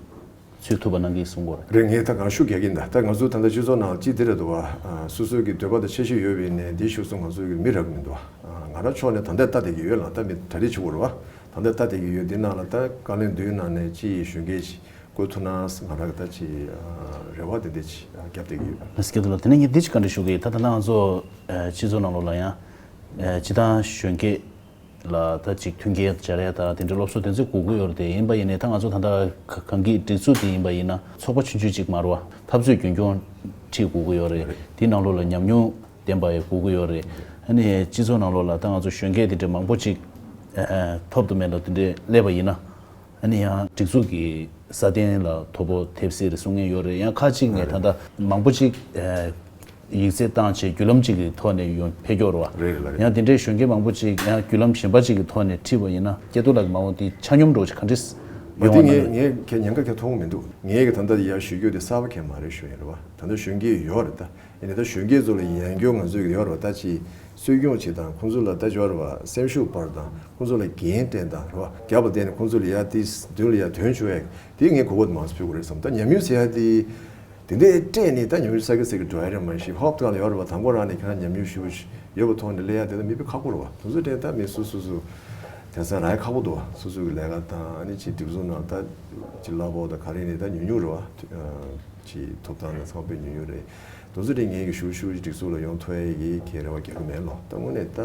ཚུད་ཐུབ་པ་གནང་གི་གསུང་གི་རེད། རེད། ངས་ད་གང་ཤུགས་རྒྱག་གི་ཡིན། ད་ད་ང་ཚོ་ད་ལྟ་སྤྱི་ཚོགས་ནང་ཅི་དེ་རེད་འདུག་བ། སོ་སོའི་གི་འདོད་པ་དང་འཆར་གཞི་ཡོད་པ་ཡིན་ནའི་འདི་ཤུགས་སུ་ང་ཚོའི་གི་མི་རག་གི་མི་འདུག་བ། ང་རང་ཕྱོགས་ནས་ད་ལྟ་ལྟ་བསྡད་ཀྱི་ཡོད་ལ་ད་མི་གྲ་སྒྲིག་བྱེད་དགོས་རེད་བ། ད་ལྟ་ལྟ་བསྡད་ཀྱི་ཡོད། འདི་ནང་ལ་ད་བཀའ་བློན་བདུན་ནང་ནས་ཅི་ཡི་གཞོན་སྐྱེས་ཅིག་བསྐོ་ཐུབ་ན་ང་རང་གི་ད་ཅི་རེ་བ་དེ་འདྲ་ཅིག་བརྒྱབ་བསྡད་ཀྱི་ཡོད། ལགས་སོ། སྐྱིད་སྡུག་ལགས། དེ་ནས་ངས་འདི་ཅིག་བཀའ་འདྲི་ཞུ་གི་ཡིན། ད་ད་ལྟ་ང་ཚོ་སྤྱི་ཚོགས་ནང་ལོགས་ལ་ཡང་སྤྱི་བཏང་གཞོན་སྐྱེས་ལ་ད་ཅིག་མཐུན་རྐྱེན་སྦྱར་ཡ་ད་དེ་འདྲའི་སློབ་གསོ་དེ་ཚོ་དགོས་ཀྱི་ཡོད་རེད། དེ་ཡིན་པ་ཡིན་ནའི་ད་ང་ཚོ་ད་ལྟ་ག་གང་གི་སྒྲིག་འཛུགས་དེ་ཡིན་པ་ཡིན་ན་ཚོགས་པ་ཆུང་ཆུང་ཅིག་མ་རེད་བ། འཐབ་རྩོད་རྒྱུན་འཁྱོངས་ཁྲིད་དགོས་ཀྱི་ཡོད་རེད། དེའི་ནང་ལོགས་ལ་ཉམས་མྱོང་ལྡན་པ་ཡང་དགོས་ཀྱི་ཡོད་རེད། ཨ་ནི་སྤྱི་ཚོགས་ནང་ལོགས་ལ་ད་ང་ཚོ་གཞོན་སྐྱེས་དེ་འདྲའི་མང་པོ་ཅིག་ཐོབ་ཏུ་མེད་ལ་དེ་འདྲའི་སླེབས་པ་ཡིན་ན། ཨ་ནི་ཡང་སྒྲིག་འཛུགས་ཀྱི་སྲ་བརྟན་ལ་དོ་ཕོག་ཐེབས་སྲིད་རེད་གསུང་མཁན་ཡོད་རེད། ཡང་ཁག་ཅིག་ནས་ད་ལྟ་མང་པོ་ཅིག་ཡིག་ཚད་བཏང་བྱས་བརྒྱུད་ལམ་ཅིག་གི་ཐོག་ནས་ཡོང་ཕེབས་ཀྱི་ཡོད་རེད་བ། རེད་རེད་རེད། ཡང་དེ་འདྲའི་གཞོན་སྐྱེས་མང་པོ་ཅིག་ཡང་བརྒྱུད་ལམ་གཞན་པ་ཅིག་གི་ཐོག་ནས་ཁྲིད་པ་ཡིན་ན་སྐྱེ་སྟོབས་ལ་མ་འོངས་དེ་ཆ་སྙོམས་འགྲོ་ཅིག་ག་འདྲས་ཡོང་བ་ན། ངས་ངས་ཁྱེད་ཉེན་ཁ་ཁྱེད་མཐོང་མི་འདུག་ངས་གི་ད་ལྟ་ཡར་ཞུ་རྒྱུ་དེ་གསར་པ་གང་མ་རེད་ཞུ་ཡིན་རེད་བ། ད་ལྟ་གཞོན་སྐྱེས་ཡོད་རེད་ད། ཡིན་ནའི་ད་གཞོན་སྐྱེས་ཚོ་ལ་ཡང་སྐྱོན་ང་ཚོས་ཡོད་རེད་བ། ད་ཅི་སྲོལ་རྒྱུན་ཅིག་དང་ཁོང་ཚོ་ལ་ད་ཅི་ཡོད་རེད་བ། སེམས་ཤུགས་སྤར་དང་ཁོང་ཚོ་ལ་འགན་སྤྲད་དང་རེད་བ། རྒྱབ་ལ་བསྡད་ནས་ཁོང་ཚོ་ལ་ཡ་དེ་མདུན་ལ་ཡ་དོན་ཆུ་ཡ་དེ་ངས་གོ་བ་དུ་མང་ཙམ་ཕུལ་དགོས་རེད་བསམ། ད་ཉམས་མྱོང་ཟེར་ཡ་དེ་དེ་འདྲས་སྤྲད་ནས་ད་ཉམས་མྱོང་ས་གི་ས་གི་འགྲོ་ཡ་རེད་མ་གཞི་ཧོབ་ཏེ་ག་ལ་ཡོད་རེད་བ། དང་པོ་རང་ནས་ཁྱེད་རང་ཉམས་མྱོང་ཞུ་ཡོད་པ་ཐོག་ནས་སླེབས་ཡ་དེ་ད་མི་དཔེ་ཁག་པོ་རེད་བ། དེ་ཚོ་དྲན་ད་མི་སུ་སུ་སུ་དེང་སང་རག་ཡ་ཁག་པོ་འདུག་བ། སོ་སོ་གི་ལས་ཀ་དང་ཨ་ནི་ཅིག་སྒྲིག་འཛུགས་ནང་ད་ཅིག་གླ་ཕོགས་དང་ག་རེ་ནས་ད་ཉུང་ཉུང་རེད་བ། ཅིག་ཐོབ་ཐང་ལ་ཚང་མ་དཔེ་ཉུང་ཉུང་རེད། དེ་ཚོ་དེ་ངས་ཀྱི་ཞུ་ཞུ་སྒྲིག་འཛུགས་ལ་ཡོང་ཐུབ་ཡ་གི་ཁྱེད་རེ་བ་རྒྱག་གི་མེད་ལོ། ད་དངོས་གནས་ད་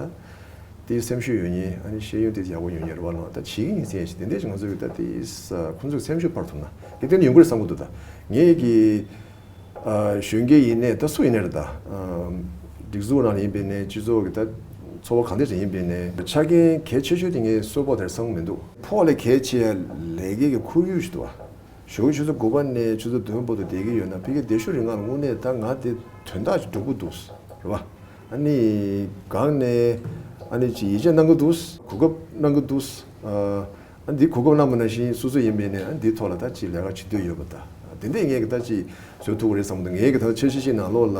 དེའི་སེམས་ཤུགས་ཡོད་མཁན་ཨ་ནི་ཤེས་ཡོན་དེ་ཡག་པོ་ཡོད་མཁན་རེ་བ་ལོ། ད་བྱེད་ཀྱི་ཡིན་ཟེར་ཡ་ཞིག་དེ་འདྲས་ཞིག་ང་ཚོ་གི་ད་དེ་ཁོང་ཚོ་གི་སེམས་ཤུགས་སྤར་ཐུབ་ན་དེ་དོན་ཡོང་གི་རེད་བསམ་གི་འདུག་ད་ངས་ཀྱི་གཞོན་སྐྱེས་ཡིན་ནའི་ད་སུ་ཡིན་ནའི་རེད་ད། སྒྲིག་འཛུགས་ནང་ལ་ཡིན་པའི་ནའི་སྤྱི་ཚོགས་ཀྱི་ད་ཚོགས་པ་གང་འདྲ་ཞིག་ཡིན་པའི་ནའི་ཆ་རྐྱེན་གལ་ཆེ་ཤོས་དེ་ངས་གསོལ་ཕོགས་དེར་བསམ་གི་མི་འདུག་ཕོགས་ལས་གལ་ཆེ་ལས་ཀའི་གི་ཁོར་ཡུག་ཞིག་འདུག་བ། ཞོགས་ཀྱི་ཆུ་ཚོད་དགུ་པ་ནས་ཆུ་ཚོད་བདུན་བར་དུ་བསྡད་ཀྱི་ཡོད་ན་ཕ་གི་བསྡད་ཤུགས་རིང་ང་ལ་དངོས་གནས་ད་ང་དེ་དོན་དག་ཅིག་སྒྲུབ་ཀྱི་འདུག་རེད་བ། ཨ་ནི་སྒང་ནས་ཨ་ནི་ཅིག་ཡིད་ཆེས་གནང་གི་འདུག་གོ་སྐབས་གནང་གི་འདུག་ཨ་འདི་གོ་སྐབས་གནང་བ་ནང་བཞིན་སོ་སོ་ཡིན་པའི་ནས་ཨ་འདིའི་ཐོག་ལ་ད་ཅིག་ལས་ཀ་བྱེད་འདོད་ཡོད་པ་ད་དེ་འདྲས་ངས་གི་ད་ཅིག་བཟོ་ཐུབ་ཀྱི་རེད་བསམ་གི་འདུག་ངས་གི་ད་འཆར་གཞི་ཞིག་ནང་ལོགས་ལ་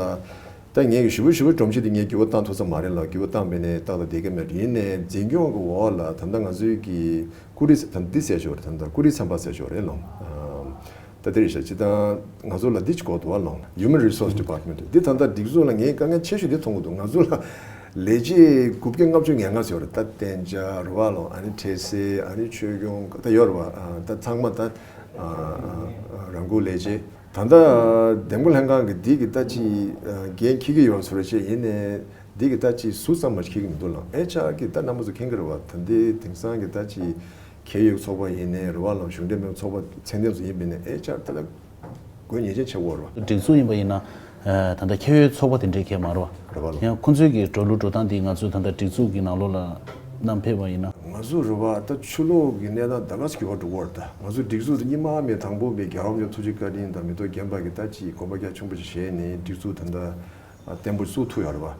ད་ངས་གི་ཞུ་བ་ཞུ་བ་སྒྲོམ་གཞི་དེ་ངས་འགྱུར་བ་བཏང་ཐུབ་ས་མ་རེད་ལ། འགྱུར་བ་བཏང་བས་ནས་ཏག་ཏག་བསྡད་ཀྱི་མེད། ཡིན་ནའི་འཛིན་སྐྱོང་གི་འོག་ལ་ད་ལྟ་ང་ཚོའི་གི་ཀུ་རི་ད་འདི་ཟེར་ཞོར་ད་ལྟ་ཀུ་རི་ཚན་པ་ཟེར་ཞོར་རེད་ལོང་། ད་དེ་རེད་ཤག་སྤྱིར་བཏང་ང་ཚོ་ལ་འདི་ཅིག་གོ་འདུག་བ་ལོང་། Human Resource Department འདི་ད་ལྟ་སྒྲིག་འཛུགས་ལ་ངས་དཀའ་ངལ་ཆེ་ཤོས་འདི་མཐོང་གི་འདུག་ང་ཚོ་ལ་ལས་བྱེད་དགུ་བརྒྱ་ལྔ་བཅུ་ང་ལྔ་ཟེར་བ་རེད། ད་གཏན་འཇགས་རེད་བ་ལོང་། ཨ་ནི་འཕྲལ་སེལ་ཨ་ནི་ཆོས་སྐྱོང་ད་ཡོད་རེད་བ། ད་ཚང་མ་ད་རང་འགུལ་ལས་བྱེད། ད་ལྟ་འདེམས་བསྐོ་ལྷན་ཁང་གི་འདི་གི་ད་ཅི་འགན་འཁྱེར་གྱི་ཡོད་ཚོད་རེད་ཅེས་ཡིན་ནའི་འདི་གི་ད་ཅི་སུ་ཙམ་མ་འཁྱེར་གྱི་མི་འདུག་ལ། ཨེ་ཆ་གི་ད་རྣམ་པ་ཚོ་མཁྱེན་གྱི་རེད་བ། ད་འདི་དེང་སང་གི་ད་ཅི་ཁེ་ཡོད་ཚོགས་པ་ཡིན་ནའི་རེད་བ་ལ། གཞུང་འབྲེལ་མེད་ཚོགས་པ་ཚད་ལྡན་ཚོ་ཡིན་པ་ཡིན་ནའི་ཨེ་ཆ་ད་ལ་དགོས་ངེས་ཅན་ཆེ་བོ་རེད་བ། སྒྲིག་འཛུགས་ཡིན་པ་ཡིན་ན། ད་ལྟ་ཁེ་ཡོད་ཚོགས་པ་དེ་འདྲའི་ཁེ་མ་རེད་བ། རེད་བ་ལ། ཡང་ཁོང་ཚོའི་གི་འགྲོ་ལུགས་འགྲོ་སྟངས་འདི་ང་ཚོ་ད་ལྟ་སྒྲིག་འཛུགས་ཀྱི་ནང་ལོགས་ལ་བསྣམས་ཕེབས་པ་ཡིན་ན། ང་ཚོ་རེད་བ། ད་ཕྱི་ལོགས་ཀྱི་གནས་སྟངས་ད་ག་ཚོད་འགྱུར་བ་འགྲོ་གི་ཡོད་རེད། ད་ང་ཚོ་སྒྲིག་འཛུགས་དེ་སྔོན་མ་མེད། དང་པོ་མེད། རྒྱལ་བ་རིན་པོ་ཆེ་ཐུགས་རྗེ་བཀའ་དྲིན་དང་མེ་ཏོག་རྒྱན་པ་གི་ད་ཅི་དགོངས་པ་རྒྱ་ཆེན་པོ་ཅིག་བཞེས་ནས་སྒྲིག་འཛུགས་ད་ལྟ་བརྟན་པོ་བཙུགས་ཐུབ་ཡོད་རེད་བ།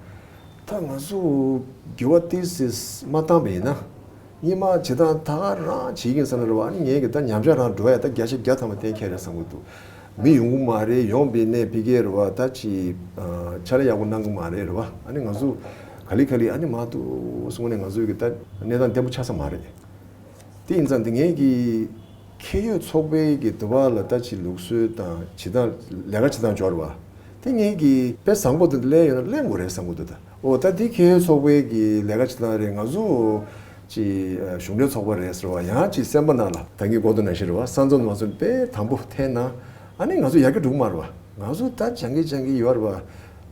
ད་ང་ཚོ་འགྱུར་བ་ཏོག་ཙམ་མ་བཏང་པ་ཡིན་ན། སྔོན་མ་བྱེད་སྟངས་ད་ག་རང་བྱེད་ཀྱིན་ས་ན་རེད་བ། ཨ་ནི་ངས་གི་ད་ཉམས་ཆག་རང་འགྲོ་ཡ་ད་བརྒྱ་ཆ་བརྒྱ་ཐམ་པ་གཏན་འཁེལ་རེད་བསམ་གྱི་འདུག་མི་ཡོང་གི་མ་རེད། ཡོང་པའི་གནས་ཕ་གིར་རེད་བ། ད་ཅི་ཨ་ཕྱག་ལས་ཡག་པོ་གནང་གི་མ་རེད་རེད་བ། ཨ་ནི་ང་ཚོ་ག་ལེ་ག་ལེ་ཨ་ནི་མ་འདུག་སོང་ནས་ང་ཚོའི་གི་ད་གནས་སྟངས་བརྟན་པོ་ཆགས་ས་མ་རེད། དེ་ཡིན་ཙང་དེ་ངས་གི་ཁེ་ཡོད་ཚོགས་པའི་གི་འདུ་བ་ལ་ད་ཅི་ལུགས་སྲོལ་དང་བྱེད་སྟངས་ལས་ཀ་བྱེད་སྟངས་འབྱོར་བ། དེ་ངས་གི་དཔེ་བཟང་པོ་དེ་ལེན་ཡོད་ན་ལེན་དགོས་རེད་བསམ་གི་འདུག་ད་ཨོ་ད་དེ་ཁེ་ཡོད་ཚོགས་པའི་གི་ལས་ཀ་བྱེད་སྟངས་རེད། ང་ཚོ་ཅི་གཞུང་འབྲེལ་ཚོགས་པ་རེད་ཟེར་བ་ཡང་ཅི་སེམས་པ་ནང་ལ་ད་གིན་གོ་དོན་ནང་བཞིན་རེད་བ། ས་མཚམས་མ་སོན་པའི་དང་པོ་འཐེན་ན་ཨ་ནི་ང་ཚོ་ཡར་རྒྱས་འགྲོ་གི་མ་རེད་བ། ང་ཚོ་ད་སྦྱང་གི་སྦྱང་གི་ཡོད་རེད་བ།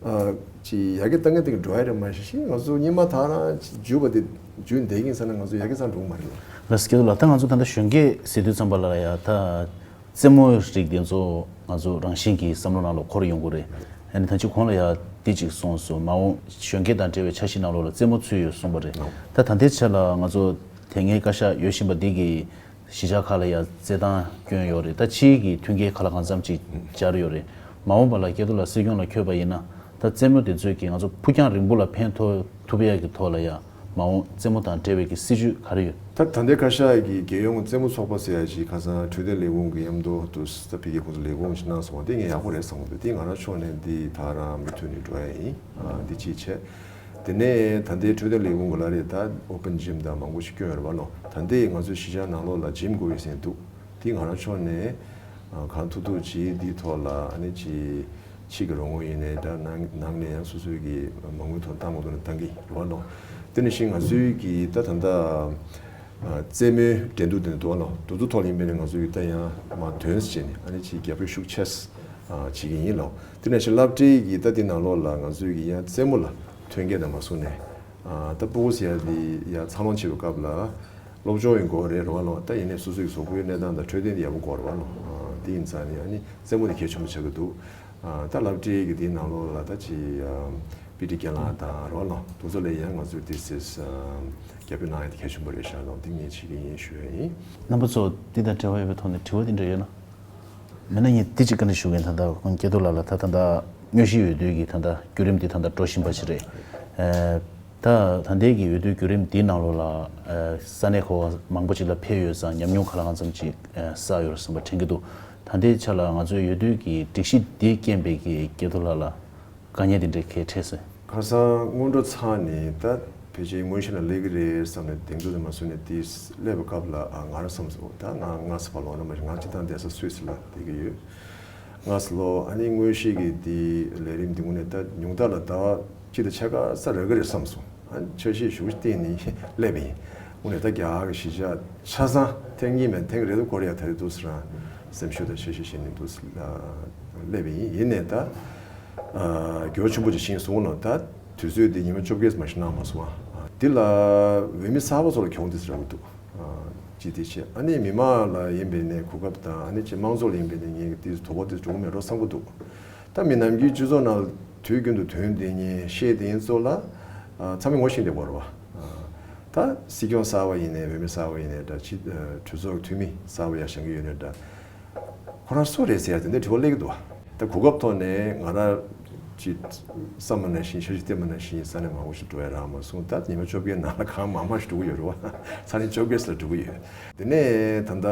ཨ་ཅི་ཡར་རྒྱས་བཏང་གི་བཏང་གི་འགྲོ་ཡ་རེད། མ་གཞི་ཤིང་ང་ཚོ་སྔོན་མ་ད་རང་ཅི་འཇུས་པ་དེ་འཇུས་བསྡད་ཀྱིན་ས་ན་ང་ཚོ་ཡར་རྒྱས་བཏང་འགྲོ་གི་མ་རེད་བ། ལགས་སོ། སྐལ་རྡོར་ལགས། ད་ང་ཚོ་ད་ལྟ་གཞོན་སྐྱེས་ཟེར་དུས་ཙམ་པ་ལ་ཡ་ད་རྩེད་མོ་རིགས་དེ་ཚོ་ང་ཚོ་རང་བཞིན་གྱིས་བསམ་བློ་ནང་ལ་འཁོར་ཡོང་གི་རེད། ཨ་ནི་ད་ཅི་གོང་ལ་ཡ་འདི་གཅིག་གསུངས་སོང་། མ་འོངས་གཞོན་སྐྱེས་དང་འབྲེལ་བའི་འཆར་གཞི་ནང་ལོགས་ལ་རྩེད་མོ་ཚུད་ཡོད་གསུངས་པ་རེད། ད་ད་ལྟའི་ཆ་ལ་ང་ཚོ་དེ་སྔའི་བཀའ་ཤག་ཡོད་བཞིན་པ་འདི་གི་གཞིས་ཆགས་ཁག་ལ་ཡ་རྩེད་ཐང་བསྐྱོན་ཡོད་རེད། ད་ཕྱིའི་གི་མཐུན་རྐྱེན་ག་ལ་གང་འཚམ་ཅིག་སྦྱར་ཡོད་རེད། མ་འོངས་པ་ལ་སྐལ་རྡོར་ལགས་སྲིད་སྐྱོང་ལ་འཁོད་པ་ཡིན་ན་ད་རྩེད་མོ་དེ་ཚོས་ཀྱིས་ང་ཚོ་ཕུགས་རྒྱང་རིང་པོ་ལ་ཕན་ཐོགས་ཐུབ་ཡ་གི་ཐོག་ལ་ཡ་མ་འོངས་རྩེད་མོ་དང་འབྲེལ་བའི་གི་སྲིད་ཇུས་ག་རེ་ཡོད། ད་ད་ལྟའི་བཀའ་ཤག་གི་རྒྱལ་ཡོངས་རྩེད་མོ་ཚོགས་པ་ཟེར་ཡ་ཞིག་ཁ་སང་འཕྲོད་བསྟེན་ལས་ཁུངས་ཀྱི་མཉམ་དུ་དུ་ད་ཕ་གི་ཁོང་ཚོ་ལས་ཁུངས་ཤིག་གནང་སོང་བ་དེ་ངས་ཡག་པོ་རེད་བསམ་གི་འདུག་དེ་ང་རང་ཕྱོགས་ནས་འདི་ད་རང་མུ་མཐུད་ནས་འགྲོ་ཡ་ཡིན། ཨ་འདི་གཅིག་བྱས། དེ་ནས་ད་ལྟའི་འཕྲོད་བསྟེན་ལས་ཁུངས་ཀྱི་ལ་རེད། ད་ཨོ་པན་ཇིམ་དང་མང་པོ་ཞིག་བསྐྱོན་ཡོད་རེད་བ་ལོ། ད་ལྟའི་ང་ཚོའི་གཞིས་ཆགས་ནང་ལོགས་ལ་ཇིམ་དགོས་ཡོད་ཟེར་འདུག་དེ་ང་རང་ཕྱོགས་ནས་ཨ་གང་ཐུབ་ཐུབ་ཅིག་འདིའི་ཐོག་ལ་ཨ་ནི་ཅིག་ཕྱི་གི་རོགས་དངུལ་ཡིན་ནའི་འདྲ། ནང་ནང་ནས་ཡང་སོ་སོའི་གི་མ་དངུལ་ཐོག་བཏང་དགོས་འདུག་ན་བཏང་གི་རེད་བ་ལོ། དེ་ནང་བཞིན་ང་ཚོའི་གི་ད་ད་ལྟ་ཨ་རྩེད་མོའི་འགྲན་བསྡུར་དེ་འདུག་བ་ལོ། དེ་ཚོ་ཐོག་ལ་ཡིན་པས་ན་ང་ཚོའི་གི་ད་ཡང་མ་དོན་བྱས་ནས་ཨ་ནི་ཅིག་རྒྱབ་སྐྱོར་ཤུགས་ཆེ་ཨ་བྱེད་ཀྱི་ཡིན་ལོ། དེ་ནང་བཞིན་སློབ་གྲྭའི་གི་ད་དེ་ནང་ལོགས་ལ་ང་ཚོའི་གི་ཡང་རྩེད་མོ་ལ་མཐུན་རྐྱེན་དང་མ་བཟུང་ནས་ཨ་ད་སྤུ་གུ་ཟེར་ཡ་དེ་ཡ་འཚར་ལོངས་བྱེད་པའི་སྐབས་ལ་སློབ་སྦྱོང་ཡང་དགོས་རེད་རེད་བ་ལོ། ད་ཡིན་ནའི་སོ་སོའི་གཟུགས་པོའི་གནས་སྟངས་དང་འཕྲོད་བསྟེན་དེ་ཡག་པོ་དགོས་རེད་བ་ལོ། ཨ་དེ་ཡིན་ཙང་ནི་ཨ་ནི་རྩེད་མོ་དེ་གལ་ཆེན་པོ་ཆགས་ཀྱི་འདུག་ཨ་ད་སློབ་གྲྭའི་གི་དེའི་ནང་ལོགས་ལ་ད་ཅི་ཨ་པི་ཊི་རྒན་ལགས་དང་རེད་བ་ལོ། དེ་ཚོ་ལ་ཡང་ང་ཚོས་དེ་སེ་ཨ་རྒྱབ་སྐྱོར་གནང་ཡ་དེ་གལ་ཆེན་པོ་རེད་ཤག་ལོ། དེ་ངས་བྱེད་ཀྱི་ཡིན་ཞུ་ཡ་ཡིན། རྣམ་པ་ཚོ་འདི་དང་འབྲེལ་བ་ཡོད་པའི་ཐོག་ནས་དྲི་བ་དེ་འདྲ་ཡོད་ན། མེད་ན་ངས་འདི་གཅིག་བཀའ་འདྲི་ཞུ་གི་ཡིན། ད་ལྟ་ཁོང་སྐལ་རྡོར་ལགས་ལ་ད་ད་ལྟ་དངོས་གཞིའི་འོས་བསྡུ་གི་ད་ལྟ་བརྒྱུད་རིམ་འདི་ད་ལྟ་འགྲོ་བཞིན་པ་ཞིག་རེད། ཨ་ད་ད་ལྟའི་གི་འོས་བསྡུ་བརྒྱུད་རིམ་འདིའི་ནང་ལོགས་ལ་ཨ་ས་གནས་གོ་བ་མང་པོ་ཅིག་ལ་ཕེབས་ཡོད་ཙང་ཉམས་མྱོང་ག་ལ་གང་འཚམ་ཅིག་ཨ་བསགས་ཡོད་རེད་བསམ་པ་དྲན་གྱི་འདུག་ད་ལྟའི་ཆ་ལ་ང་ཚོའི་འོས་བསྡུ་གི་སྒྲིག་གཞི་འདིས་རྐྱེན་པས་ཀྱི་སྐལ་རྡོར་ལགས་ལ་དཀའ་ངལ་འདི་འདྲའི་གལ་འཕྲད་སོང་། ཁ་སང་སྔོན་འགྲོ་ཚར་ནས་ད་ཕལ་ཆེར་དངོས་གཞི་ལ་སླེབས་ཀྱི་རེད་བསམ་ནས་གདེང་ཚོད་དུ་མ་བཟུང་ནས་དེ་སླེབས་པའི་སྐབས་ལ་ཨ་ང་རང་བསམ་སོང་། ད་ང་སྔ་ས་བར་ལོག་ན་མ་གཞི་ང་སྤྱིར་བཏང་བསྡད་ས་སུད་སི་ལ་བསྡད་ཀྱི་ཡོད། སྔ་ས་ལོག་ཨ་ནི་དངོས་གཞི་གི་དེ་ལས་རིམ་འདི་དངོས་གནས་ད་ཉུང་མཐའ་ལ་ཟླ་བ་གཅིག་དང་ཕྱེད་ཀ་ས་རག་གི་རེད་བསམ་སོང་། ཨ་ནི་འཆར་གཞི་ཞུ་བཏིང་ནས་སླེབས་པ་ཡིན། དངོས་གནས་ད་རྒྱ་གར་གྱི་གཞིས་ཆགས་ཆ་ཚང་ཐེངས་གཉིས་མིན་ཐེངས་རེ་དུ་འགོར་ཡ་ད་རེས་འདུག་སེ་རང་སེམས་ཤུགས་དང་འཆར་གཞི་བཞེས་ནས་འདུག་སེ་སླེབས་པ་ཡིན། ཡིན་ནའི་ད་ཨ་འགྱུར་བ་ཆེན་པོ་ཅིག་ཕྱིན་སོང་ལ། ད་དུས་ཚོད་འདི་ཉི་མ་བཅོ་བརྒྱད་མ་ཞིག་གནང་མ་སོང་ཨ། འདི་ལ་འོས་མི་གསར་པ་ཚོ་ལ་གྱོང་དེ་ཚོ་རག་གི་འདུག་ཨ་ཅི་དེ་བྱས་ཨ་ནི་མི་མང་ལ་ཡིན་པའི་ནས་གོ་སྐབས་དང་ཨ་ནི་ཅི་དམངས་གཙོ་ལ་ཡིན་པའི་ནས་ངས་དེ་དོ་ཕོག་དེ་འགྲོ་གི་མེད་འགྲོ་བསམ་གི་འདུག་ད་མི་ནམ་རྒྱུན་སྤྱི་ཚོགས་ནང་དུས་རྒྱུན་དུ་དོན་དེ་ཉིད་བཤད་དེ་ཡིན་ཚོ་ལ་ཨ་ཚང་མས་ངོ་ཤེས་བསྡད་པ་རེད་བ། ཨ་ད་སྲིད་སྐྱོང་གསར་པ་ཡིན་ནའི་འོས་མི་གསར་པ་ཡིན་ནའི་འདྲ་ཕྱི་ཨ་གྲོས་ཚོགས་འཐུས་མི་གསར་པ་ཡར་བཞེངས་ཀྱི་ཡོད་ནའི་འདྲ། ཁོ་རང་སུ་རེད་ཟེར་ཡ་དེ་འདྲའི་དྲི་བ་སླེབས་ཀྱི་འདུག་ད་གོ་སྐབས་ཐོག་ནས་ང་རང་ཅིག་བསམ་པ་ནང་བཞིན་འཆར་གཞི་བཏིང་པ་ནང་བཞིན་ས་གནས་མང་པོ་ཞིག་འགྲོ་ཡ་རག་མ་སོང་། ད་ཉི་མ་བཅོ་བརྒྱད་ནང་ལ་གང་མང་མང་ཞིག་འགྲོ་གི་ཡོད་རེད་བ། ས་གནས་བཅོ་བརྒྱད་ཙམ་ལ་འགྲོ་གི་ཡོད། དེ་ནས་ད་ལྟ་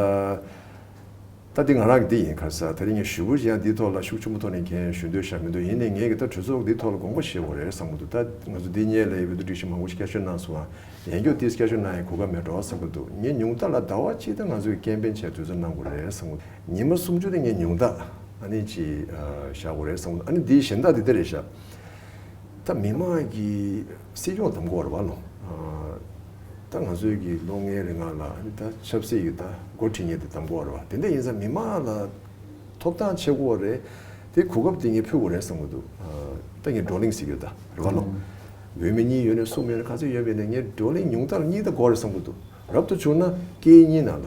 ད་འདི་ང་རང་གི་འདི་ཡིན། ཁ་ས་ད་རིང་ངས་ཞུ་བུ་ཡང་འདིའི་ཐོག་ལ་ཤུགས་ཆེན་པོ་ཐོག་ནས་མཁན་ཞུ་འདོད་ཤར་མི་འདུག་ཡིན་ནའི་ངས་གི་ད་གྲོས་ཚོགས་འདིའི་ཐོག་ལ་དགོངས་པ་བཞེས་དགོས་རེད་བསམ་གི་འདུག་ད་ང་ཚོ་འདི་སྔོན་ལ་ཡི་བོད་དུ་སྒྲིག་གཞི་མང་པོ་ཞིག་བསྐྱར་བཅོས་གནང་སོང་བ། ཡང་བསྐྱར་ཏིས་བསྐྱར་བཅོས་གནང་ཡང་གོ་སྐབས་མེད་འགྲོ་བསམ་གྱི་འདུག་ངས་ཉུང་མཐའ་ལ་ཟླ་བ་གཅིག་ད་ང་ཚོས་ཀེམ་པེན་བྱས་དུས་ཚོད་གནང་དགོས་རེད་བསམ་གྱི་འདུག་ཉི་མ་སུམ་ཅུ་དེ་ངས་ཉུང་མཐའ་ཨ་ནི་ཅིག་བཞག་དགོས་རེད་བསམ་གྱི་འདུག་ཨ་ནི་འདིའི་གཞན་དག་དེ་འདི་རེད་ཤག་ད་མི་མང་གིས་སྲིད་སྐྱོང་བདམས་དགོས་རེད་བ་ལོ། ད་ང་ཚོའི་གི་ལོ་ལྔའི་རིང་ལ་ཨ་ནི་ད་ཆབ་སྲིད་ཀྱི་ད་འགོ་ཁྲིད་མཁན་དེ་བདམས་དགོས་རེད་བ། དེ་འདྲ་ཡིན་ཙང་མི་མང་ལ་ ཐོབ་ཐང་ཆེ་གོ་རེད། དེ་གོ་སྐབས་དེ་ངས་ཕུལ་དགོས་རེད་བསམ་གི་འདུག་ད་ངས་བགྲོ་གླེང་ཟེར་གྱི་ཡོད་ད་རེད་བ་ལོ། འོས་མི་གཉིས་ཡོད་ནས་གསུམ་ཡོད་ནས་ག་ཚོད་ཡོད་པ་ཡིན་ནའི་ངས་བགྲོ་གླེང་ཉུང་མཐར་གཉིས་ད་དགོས་རེད་བསམ་གི་འདུག་རབ་ཏུ་བྱུང་ན་སྐད་ཡིག་གཉིས་ནང་ལ།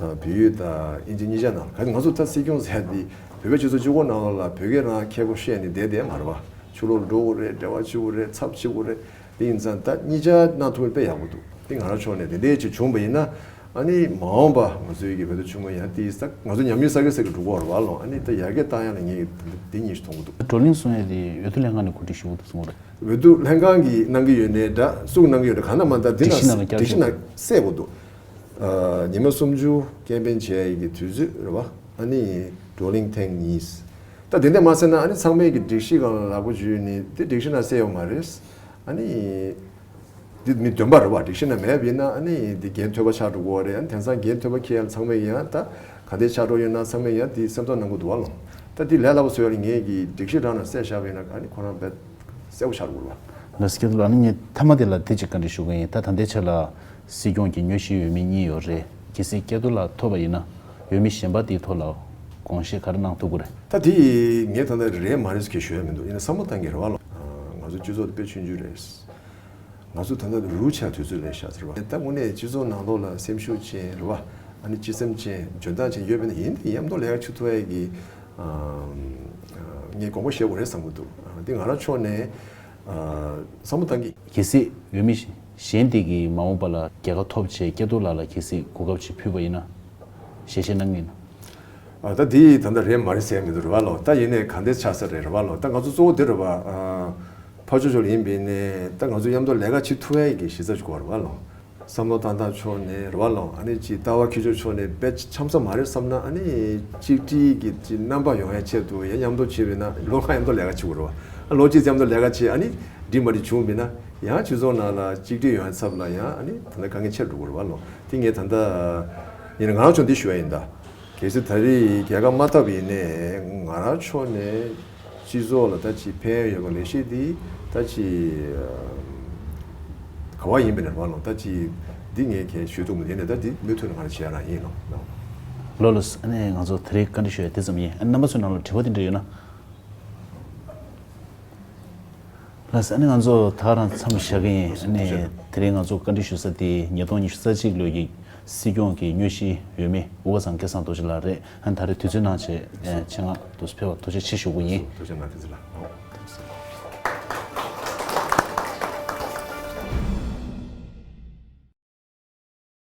བོད་ཡིག་དང་དབྱིན་ཇི་གཉིས་ཆ་ནང་ལ་ག་ང་ཚོ་ད་སྲིད་སྐྱོང་ཟེར་ཡ་འདི་བོད་པའི་སྤྱི་ཚོགས་གཅིག་པོ་ནང་ལོགས་ལ་བོད་སྐད་རང་མཁས་པོ་བཤད་ནས་བསྡད་བསྡད་མ་རེད་བ། ཕྱི་ལོགས་འགྲོ་དགོས་རེད། འབྲེལ་བ་བྱེད་དགོས་རེད། ཚབ་བྱེད་དགོས་རེད། དེ་ཡིན་ཙང་ད་གཉིས་ཆ་གནང་ཐུབ་པ་དཔེ་ཡག་པོ་འདུག་དེ་ང་རང་ཕྱོགས་ནས་དེ་འདྲའི་ཅིག་བྱུང་བ་ཡིན་ན་ཨ་ནི་མ་འོངས་པ་ང་ཚོའི་གི་བོད་དོན་ཆེན་མོ་ཡང་དེ་ས་ང་ཚོ་ཉམས་མྱོང་གསར་བ་ཟེར་གི་འགྲོ་གི་ཡོད་རེད་བ་ལོ། ཨ་ནི་ད་ཡར་རྒྱས་བཏང་ཡ་ལ་ངས་དེ་གཉིས་ཤིག་མཐོང་གི་འདུག་བགྲོ་གླེང་གསུང་ཡ་དེ་འོས་བསྡུ་ལྷན་ཁང་ནས་གོ་སྒྲིག་ཞུ་དགོས་འདུག་གསུང་གི་རེད། འོས་བསྡུ་ལྷན་ཁང་གིས་གནང་གི་ཡོད་ནའི་འདྲ་གསུང་གནང་གི་ཡོད་ནའི་གང་ལྟར་མ་ལྟར་འདི་ན་སྒྲིག་གཞི་ནང་སྒྲིག་གཞི་ནང་གསལ་དགོས་འདུག་ཉི་མ་སུམ་ཅུ་ཀེམ་པེན་བྱས་ཡི་གི་དུས་ཚོད་རེད་བ། ཨ་ནི་བགྲོ་གླེང་ཐེངས་གཉིས། ད་དེ་འདྲ་མ་ཟེར་ན་ཨ་ནི་ཚང་མས་ཀྱི་སྒྲིག་གཞི་སྒང་ལ་ལག་པ་འཇུས་ནས་དེ་སྒྲིག་གཞི་ནང་གསལ་ཡོད་མ་རེད། ཨ་ནི་འདི་མི་འདོན་པ་རེད་བ། སྒྲིག་གཞི་ནང་མེད་པ་ཡིན་ན་ཨ་ནི་འདི་འགན་ཐོལ་པ་ཆགས་འགྲོ་གི་རེད། ཨ་ནི་དེང་སང་འགན་ཐོལ་པ་འཁྱེར་ཡ་ཚང་མས་ཡང་ད་ག་འདྲས་ཆགས་འགྲོ་ཡོད་ན་ཚང་མས་ཡང་དེ་སེམས་ཐག་གནང་གི་འདུག་བ་ལོ། ད་དེ་ལས་སླ་པོ་བཟོ་ཡ་ལ་ངས་ཀྱི་སྒྲིག་གཞི་རང་ནང་གསལ་བཞག་པ་ཡིན་ན་ཨ་ནི་ཁོ་རང་དཔེ་གསལ་པོ་ཆགས་འགྲོ་གི་རེད་བ། ལགས་སོ། ཨ་ནི་ངས་མཐའ་མ་དེ་ལ་དེ་གཅིག་བཀའ་འདྲི་ཞུ་གི་ཡིན། ད་ད་ལྟའི་ཆ་ལ་སྲིད་སྐྱོང་གི་དངོས་གཞིའི་འོས་མི་གཉིས་ཡོད་རེད། གལ་སྲིད་སྐལ་རྡོར་ལགས་ཐོབ་པ་ཡིན་ན་འོས་མི་གཞན་པ་དེའི་ཐོག་ལ་དགོངས་བཞེས་ག་རེ་གནང་ཐུབ་ཀྱི་རེད། ད་དེ་ངས་ད་ལྟ་རེད་མ་རེད་ཟེར་ཞུ་ཡ་མི་འདུག་ཡིན་ན་བསམ་བློ་བཏང་གི་རེད་བ་ལོ། ང་ཚོ་སྤྱི་ཚོགས་དེ་དཔེ་ཆུང་ཆུང་རེད། ང་ཚོ་ད་ལྟ་རུ་ཆ་དུས་ཚོད་ལས་ཤག་ཟེར་བ། ད་དངོས་གནས་སྤྱི་ཚོགས་ནང་ལོགས་ལ་སེམས་ཤུགས་ཅན་རེད་བ། ཨ་ནི་སྤྱི་སེམས་ཅན་འཇོན་ཐང་ཅན་ཡོད་པ་ཡིན་ན་ཡིན་དེ་མཉམ་དུ་ལས་ཀ་བྱེད་ཐུབ་ཡ་གི་ངས་དགོངས་པ་བཞེས་དགོས་རེད་བསམ་གྱི་འདུག་འདི་ང་རང་ཕྱོགས་ནས་བསམ་བློ་བཏང་གི། གལ་སྲིད་འོས་མི་གཞན་དེ་གིས་མ་འོངས་པ་ལ་རྒྱལ་ཁ་ཐོབ་བྱས་སྐལ་རྡོར་ལགས་ལ་གལ་སྲིད་གོ་སྐབས་ཅིག་ཕུལ་བ་ཡིན་ན་ཞལ་བཞེས་གནང་གི་ཡིན་ན། ཨ་ད་དེ་ད་ལྟ་རེད་མ་རེད་ཟེར་མི་འདུག་རེད་བ་ལོ། ད་ཡིན་ནའི་ག་འདྲས་ཆགས་ས་རེད་རེད་བ་ལོ། ད་ང་ཚོ་གཙོ་བོ་དེ་རེད་བ། ཕར་ཕྱོགས་ཕྱོགས་ལ་ཡིན་པས་ནས་ད་ང་ཚོ་མཉམ་དུ་ལས་ཀ་བྱེད་ཐུབ་ཡ་གི་གཞི་རྩ་ཅིག་དགོས་རེད་བ་ལོ། བསམ་བློ་བཏང་སྟངས་ཕྱོགས་ནས་རེད་བ་ལོ། ཨ་ནི་ཅིག་ལྟ་བ་འཁྱེར་ཕྱོགས་ཕྱོགས་ནས་དཔེ་འཆམ་ས་མ་རེད་བསམ་ན་ཨ་ནི་གཅིག་སྒྲིལ་གྱི་ཅིག་རྣམ་པ་ཡོང་ཡ་ཆེད་དུ་ཡང་མཉམ་དུ་བྱས་པས་ན་ལོ་ལྔ་མཉམ་དུ་ལས་ཀ་བྱེད་དགོས་རེད་བ། ཨ་ལོ་གཅིག་མཉམ་དུ་ལས་ཀ་བྱས་ཨ་ནི་འགྲིག་མ་འགྲིག་བྱུང་བས་ན་ཡང་སྤྱི་ཚོགས་ནང་ལ་གཅིག་སྒྲིལ་ཡོང་ཡ་ཚབ་ལ་ཡང་ཨ་ནི་ད་ལྟ་དཀའ་ངལ་ཆེར་འགྲོ་གི་རེད་བ་ལོ། དེ་ངས་ད་ལྟ་ཡིན་ན་ང་རང་ཚོ་འདི་ཞུ་ཡ་ཡིན་ད། གལ་སྲིད་ད་རེས་རྒྱལ་ཁ་མ་ཐོབ་ཡིན་ནའི་ང་རང་ཕྱོགས་ནས་སྤྱི་ཚོགས་ལ་ད་ཅིག་ཕན་ཡོད་པ་ལས་ཤེས་འདི་ད་ཅིག་ག་བ་ཡིན་པའི་ནས་བ་ལོ། ད་ཅིག་འདི་ངས་གལ་ཞུ་ཐུབ་མི་འདི་ནས་ད་འདི་མུ་མཐུད་ནས་ང་རང་བྱེད་ཡ་རང་ཡིན་ལོ། ལོ་ལོ། ཨ་ནི་ང་ཚོ་དེ་རིང་བཀའ་འདྲི་ཞུ་ཡ་དེ་ཙམ་ཡིན། ཨ་ནི་རྣམ་པ་ཚོའི་ནང་ལ་དྲི་བ་དེ་འདྲ་ཡོད་ན། ལགས་སོ། ཨ་ནི་ང་ཚོ་ད་ག་རང་མཚམས་བཞག་གི་ཡིན། ཨ་ནི་དེ་རིང་ང་ཚོ་བཀའ་འདྲི་ཞུ་ས་དེ་ཉིས་སྟོང་ཉི་ཤུ་རྩ་གཅིག་ལོའི་གི་སྲིད་སྐྱོང་གི་དངོས་གཞིའི་འོས་མི་དབུ་དཀར་ཚང་སྐལ་བཟང་རྡོ་རྗེ་ལགས་རེད། ཨ་ནི་ད་རེས་དུས་ཚོད་གནང་བྱས་ཆེད་མངགས་ཏུ་ཕེབས་པར་ཐུགས་རྗེ་ཆེ་ཞུ་གི་ཡིན། ཐུགས་རྗེ་གནང་། བཀྲ་ཤིས་བདེ་ལེགས།